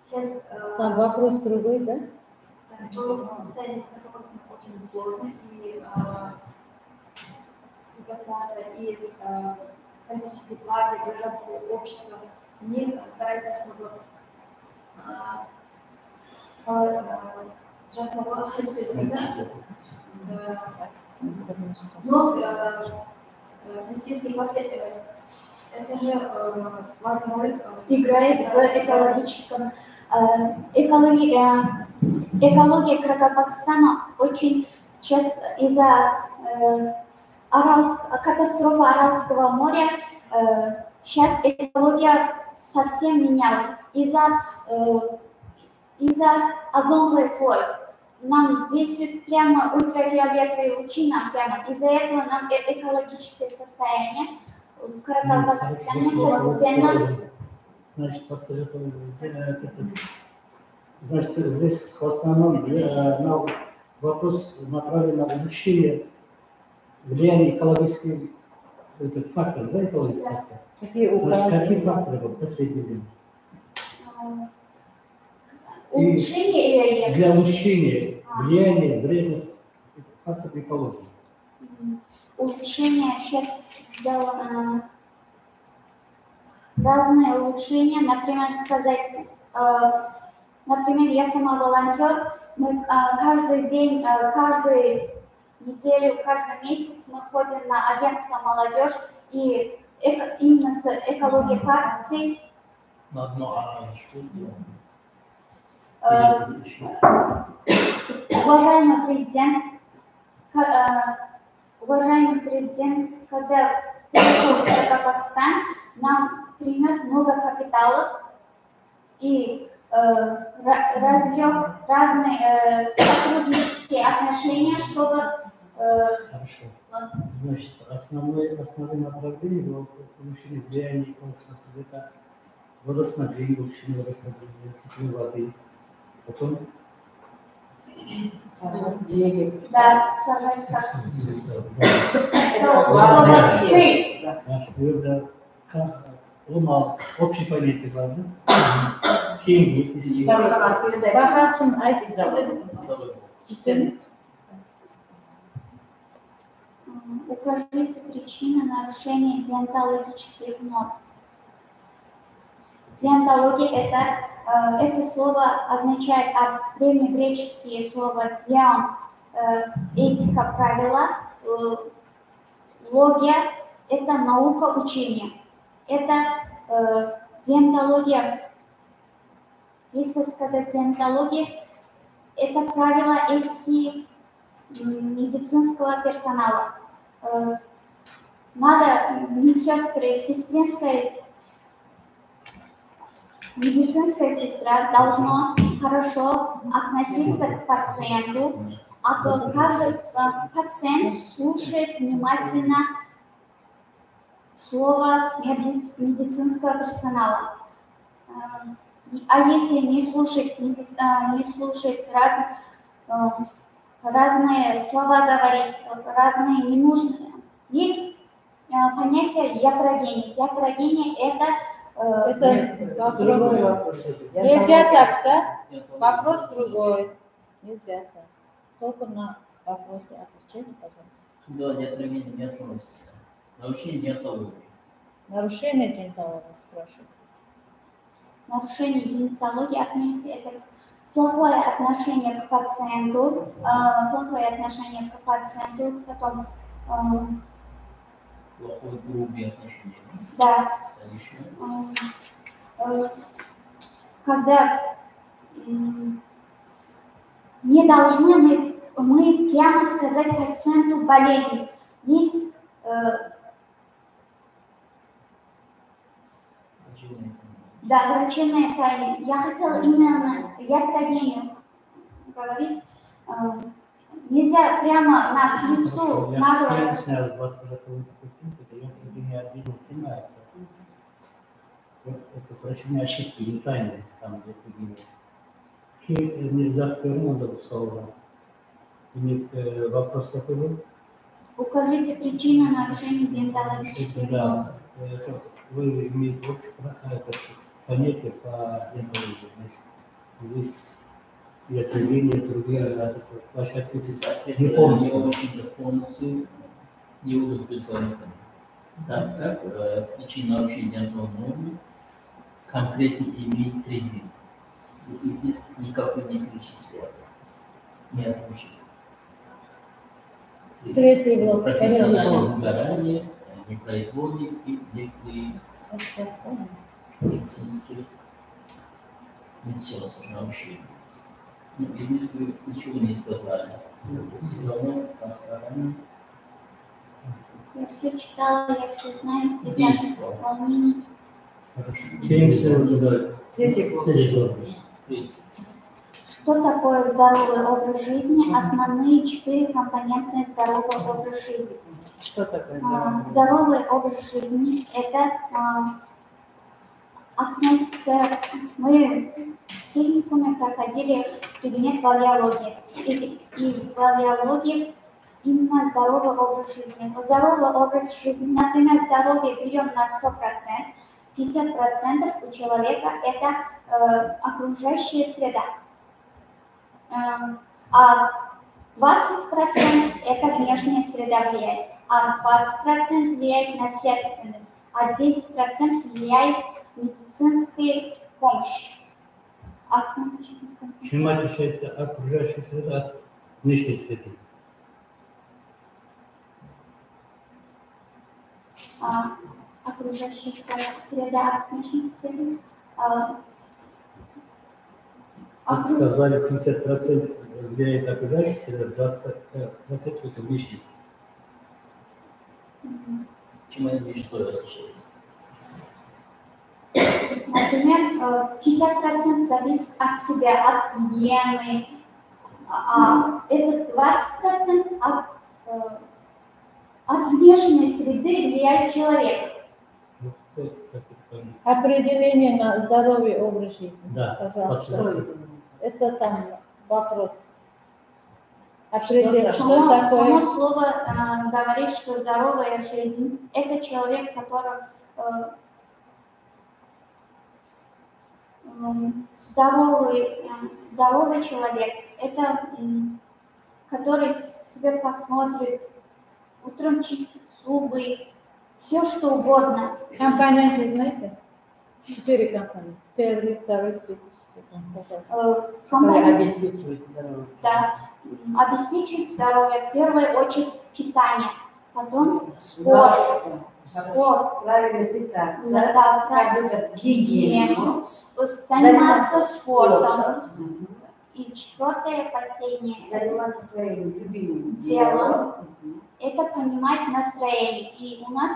Сейчас, там вопрос другой, да? Состояние очень сложно, и государство, и политические партии, гражданское общество не стараются, чтобы но политические партии это же важную роль играет в экологическом. Экология Каракалпакстана очень сейчас из-за катастрофы Аральского моря сейчас экология совсем менялась из-за озоновый слой. Нам действуют прямо ультрафиолетовые лучи, нам прямо. Из-за этого нам экологическое состояние в Каракалпакстане постепенно. Значит, подскажи, значит, здесь в основном на вопрос направлен на улучшение влияния экологических факторов, да, экологических факторов? Значит, какие факторы в последнее время? Улучшение или... Для улучшения влияния вредных факторов экологии. Улучшение сейчас сделано... Разные улучшения, например, сказать, например, я сама волонтер, мы каждый день, каждую неделю, каждый месяц мы ходим на агентство «Молодежь» и именно с экологией партии. На одну Уважаемый президент, когда пришел в Каракалпакстан, нам принес много капиталов и развел разные сотруднические отношения, чтобы... Хорошо. Значит, основное направление было улучшение влияния экологического, это водоснабжение, улучшение водоснабжения, питьевой воды. Потом... Сажать дерево. Да, сажать как... Ulıma общий понятие var mı? Keyingi, Bahasını ayt. Укажите причины нарушения деонтологических норм. Деонтология это слово означает от древнегреческие слова деон, этика, правила, логия – это наука учения. Это деонтология. Если сказать деонтология, это правила этики медицинского персонала. Надо медсестры, медицинская сестра должна хорошо относиться к пациенту, а то каждый пациент слушает внимательно слово медицинского персонала. А если не слушать, разные слова говорить, разные ненужные. Есть понятие ятрогения. Ятрогения – это... Это другой вопрос. Нельзя так, да? Вопрос другой. Нельзя так. Только на вопросы отвечайте, пожалуйста. Да, ятрогения не относится. Нарушение деонтологии. Нарушение деонтологии спрашивают. Нарушение деонтологии относится это Плохое отношение к пациенту, плохое отношение к пациенту, потом... Плохое, грубое отношение. Да. Когда не должны мы прямо сказать пациенту болезнь. Есть... Да, врачебная тайна. Я хотела именно ятрогению говорить. Нельзя прямо на лицо... Это врачебные ошибки, не тайны, там ятрогения. Вопрос какой был? Укажите причины нарушения деонтологических норм. Да, вы имеете общее понятие по деонтологии. Значит, здесь ятрогения, другие, ваши ответы не полностью. Не очень полностью не удовлетворительны, так как причина нарушения деонтологических норм конкретно имеет три вида. Из них никакой не перечислил, не озвучил. Третий блок. Профессиональное выгорание, непроизвольник и некоторые медицинские медсестры нарушения. Но из них вы ничего не сказали. Все равно со стороны. Я все читала, я все знаю. Из-за волнений. Хорошо. Третий блок. Что такое здоровый образ жизни? Основные 4 компоненты здорового образа жизни. Что такое здоровый образ жизни? Это относится... Мы в техникуме проходили предмет валеологии. И в валеологии именно здоровый образ жизни. Здоровый образ жизни, например, здоровье берем на 100%, 50% у человека это окружающая среда, а 20% это внешняя среда влияет, а 20% влияет наследственность, а 10% влияет медицинская помощь. Чем отличается окружающая среда от внешней среды? Окружающая среда от внешней среды. Сказали, 50% влияет окружающая среда, 20% это внешняя среда. Чем они между собой отличаются? Например, 50% зависит от себя, от гигиены, а этот 20% от внешней среды влияет человек. Определение на здоровый образ жизни, да, пожалуйста. Это там вопрос. Определение. Что такое? Само слово говорит, что здоровая жизнь – это человек, который здоровый человек, это который себе посмотрит, утром чистит зубы, все что угодно. Компоненты знаете? 4 компонента. Первый, второй, третий, четвертый. Пожалуйста. Компонент... Обеспечивает здоровье. Да, обеспечивает здоровье. В первую очередь питание, потом спорт. Спорт. Правильно питаться, да, соблюдать гигиену, заниматься спортом. И четвертое, последнее. Заниматься своим любимым делом. Это понимать настроение. И у нас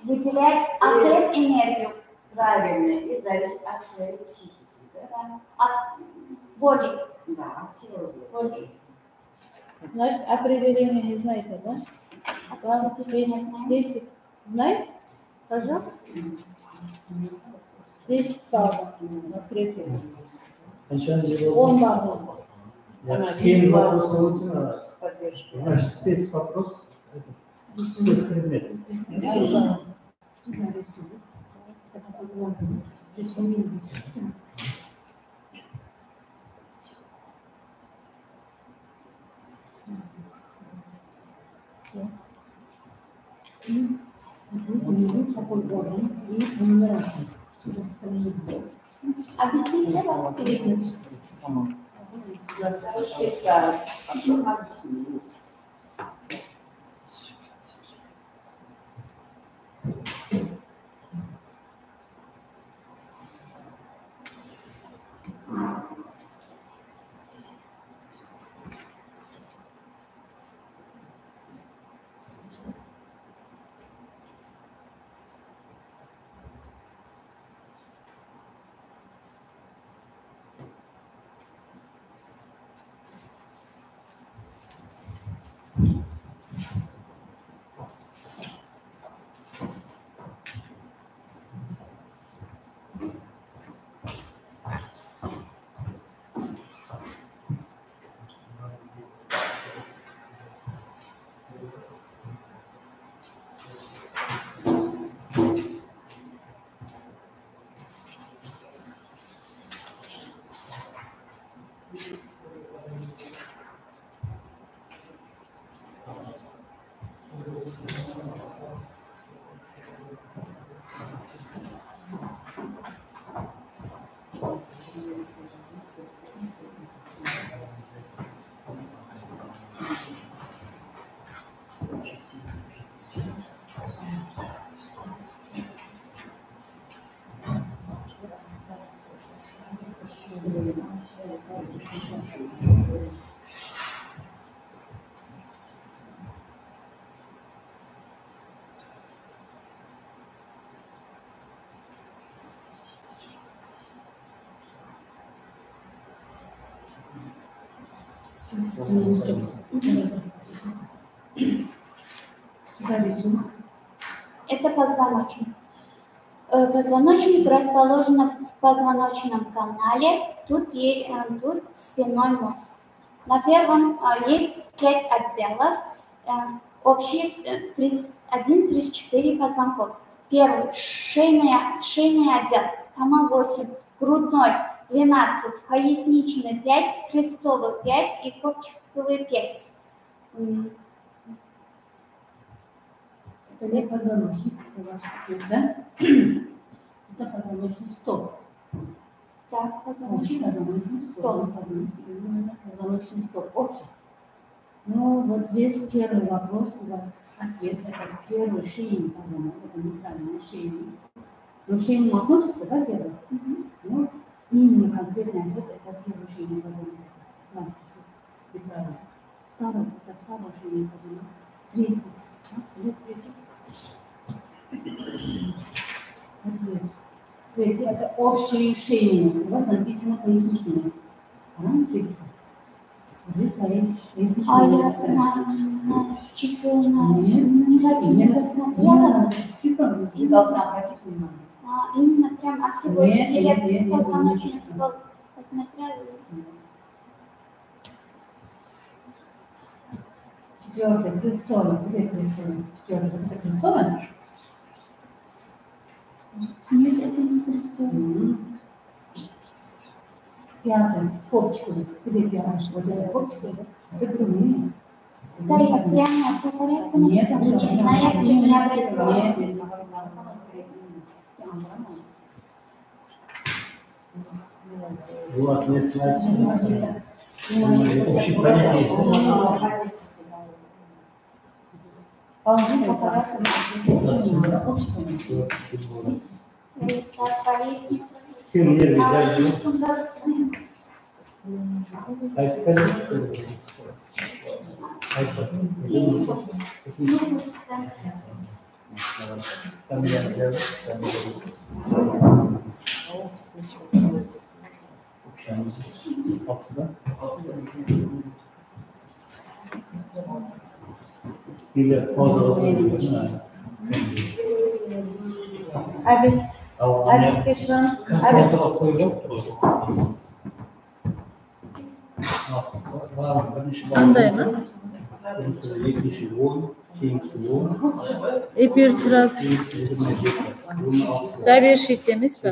выделяет АТФ энергию. Правильно, и зависит от своей психики. Да? Да. От воли. Да, от силы воли. Значит, определение не знаете, да? Вам 10. Знаете? Пожалуйста. 10 баллов на третий. Он балл. Значит, спецвопрос, спецпредмет. Объяснить треба или нет? Tamam. Это позвоночник. Позвоночник расположен в позвоночном канале, тут спинной мозг. На первом есть 5 отделов, общий 31-34 позвонков. Первый – шейный отдел, тома 8, грудной 12, поясничный 5, крестцовый 5 и копчиковый 5. Это не позвоночник, это ваш ответ, да? Это позвоночный столб. Да, позвоночный столб. Позвоночный столб общий. Ну, вот здесь первый вопрос у вас ответ. Это первый шейный позвонок, это неправильно, шейный. Но к шейному относится, да, первый? Ну, именно конкретный ответ это первый шейный позвонок. Да, неправильно. Второй, это второй шейный позвонок. Третий. Вот третий. Вот здесь. Третий это общие шейные. У вас написано поясничные. А, третий. Здесь поясничные. А я на число на посмотрела. Цифру вы должны обратить внимание. А, именно прям осевой скелет позвоночный столб посмотрела. Четвертый, крестцовый. Где крестцовый? Четвертый. Вот это крестцовый? Нет, это не крестцовый. Пятый, копчиковый. Где пятый? Вот это копчиковый. Это грудные. Да, я прямо по порядку написала. Нет, на это не обратила. Нет, Вот, не значит. Общее понятие есть. Kim nerede geldi? Qaysi? Обед. Обед кешiramiz. Обед. Qandaymi? Эфир сразу. Завершить emasmi?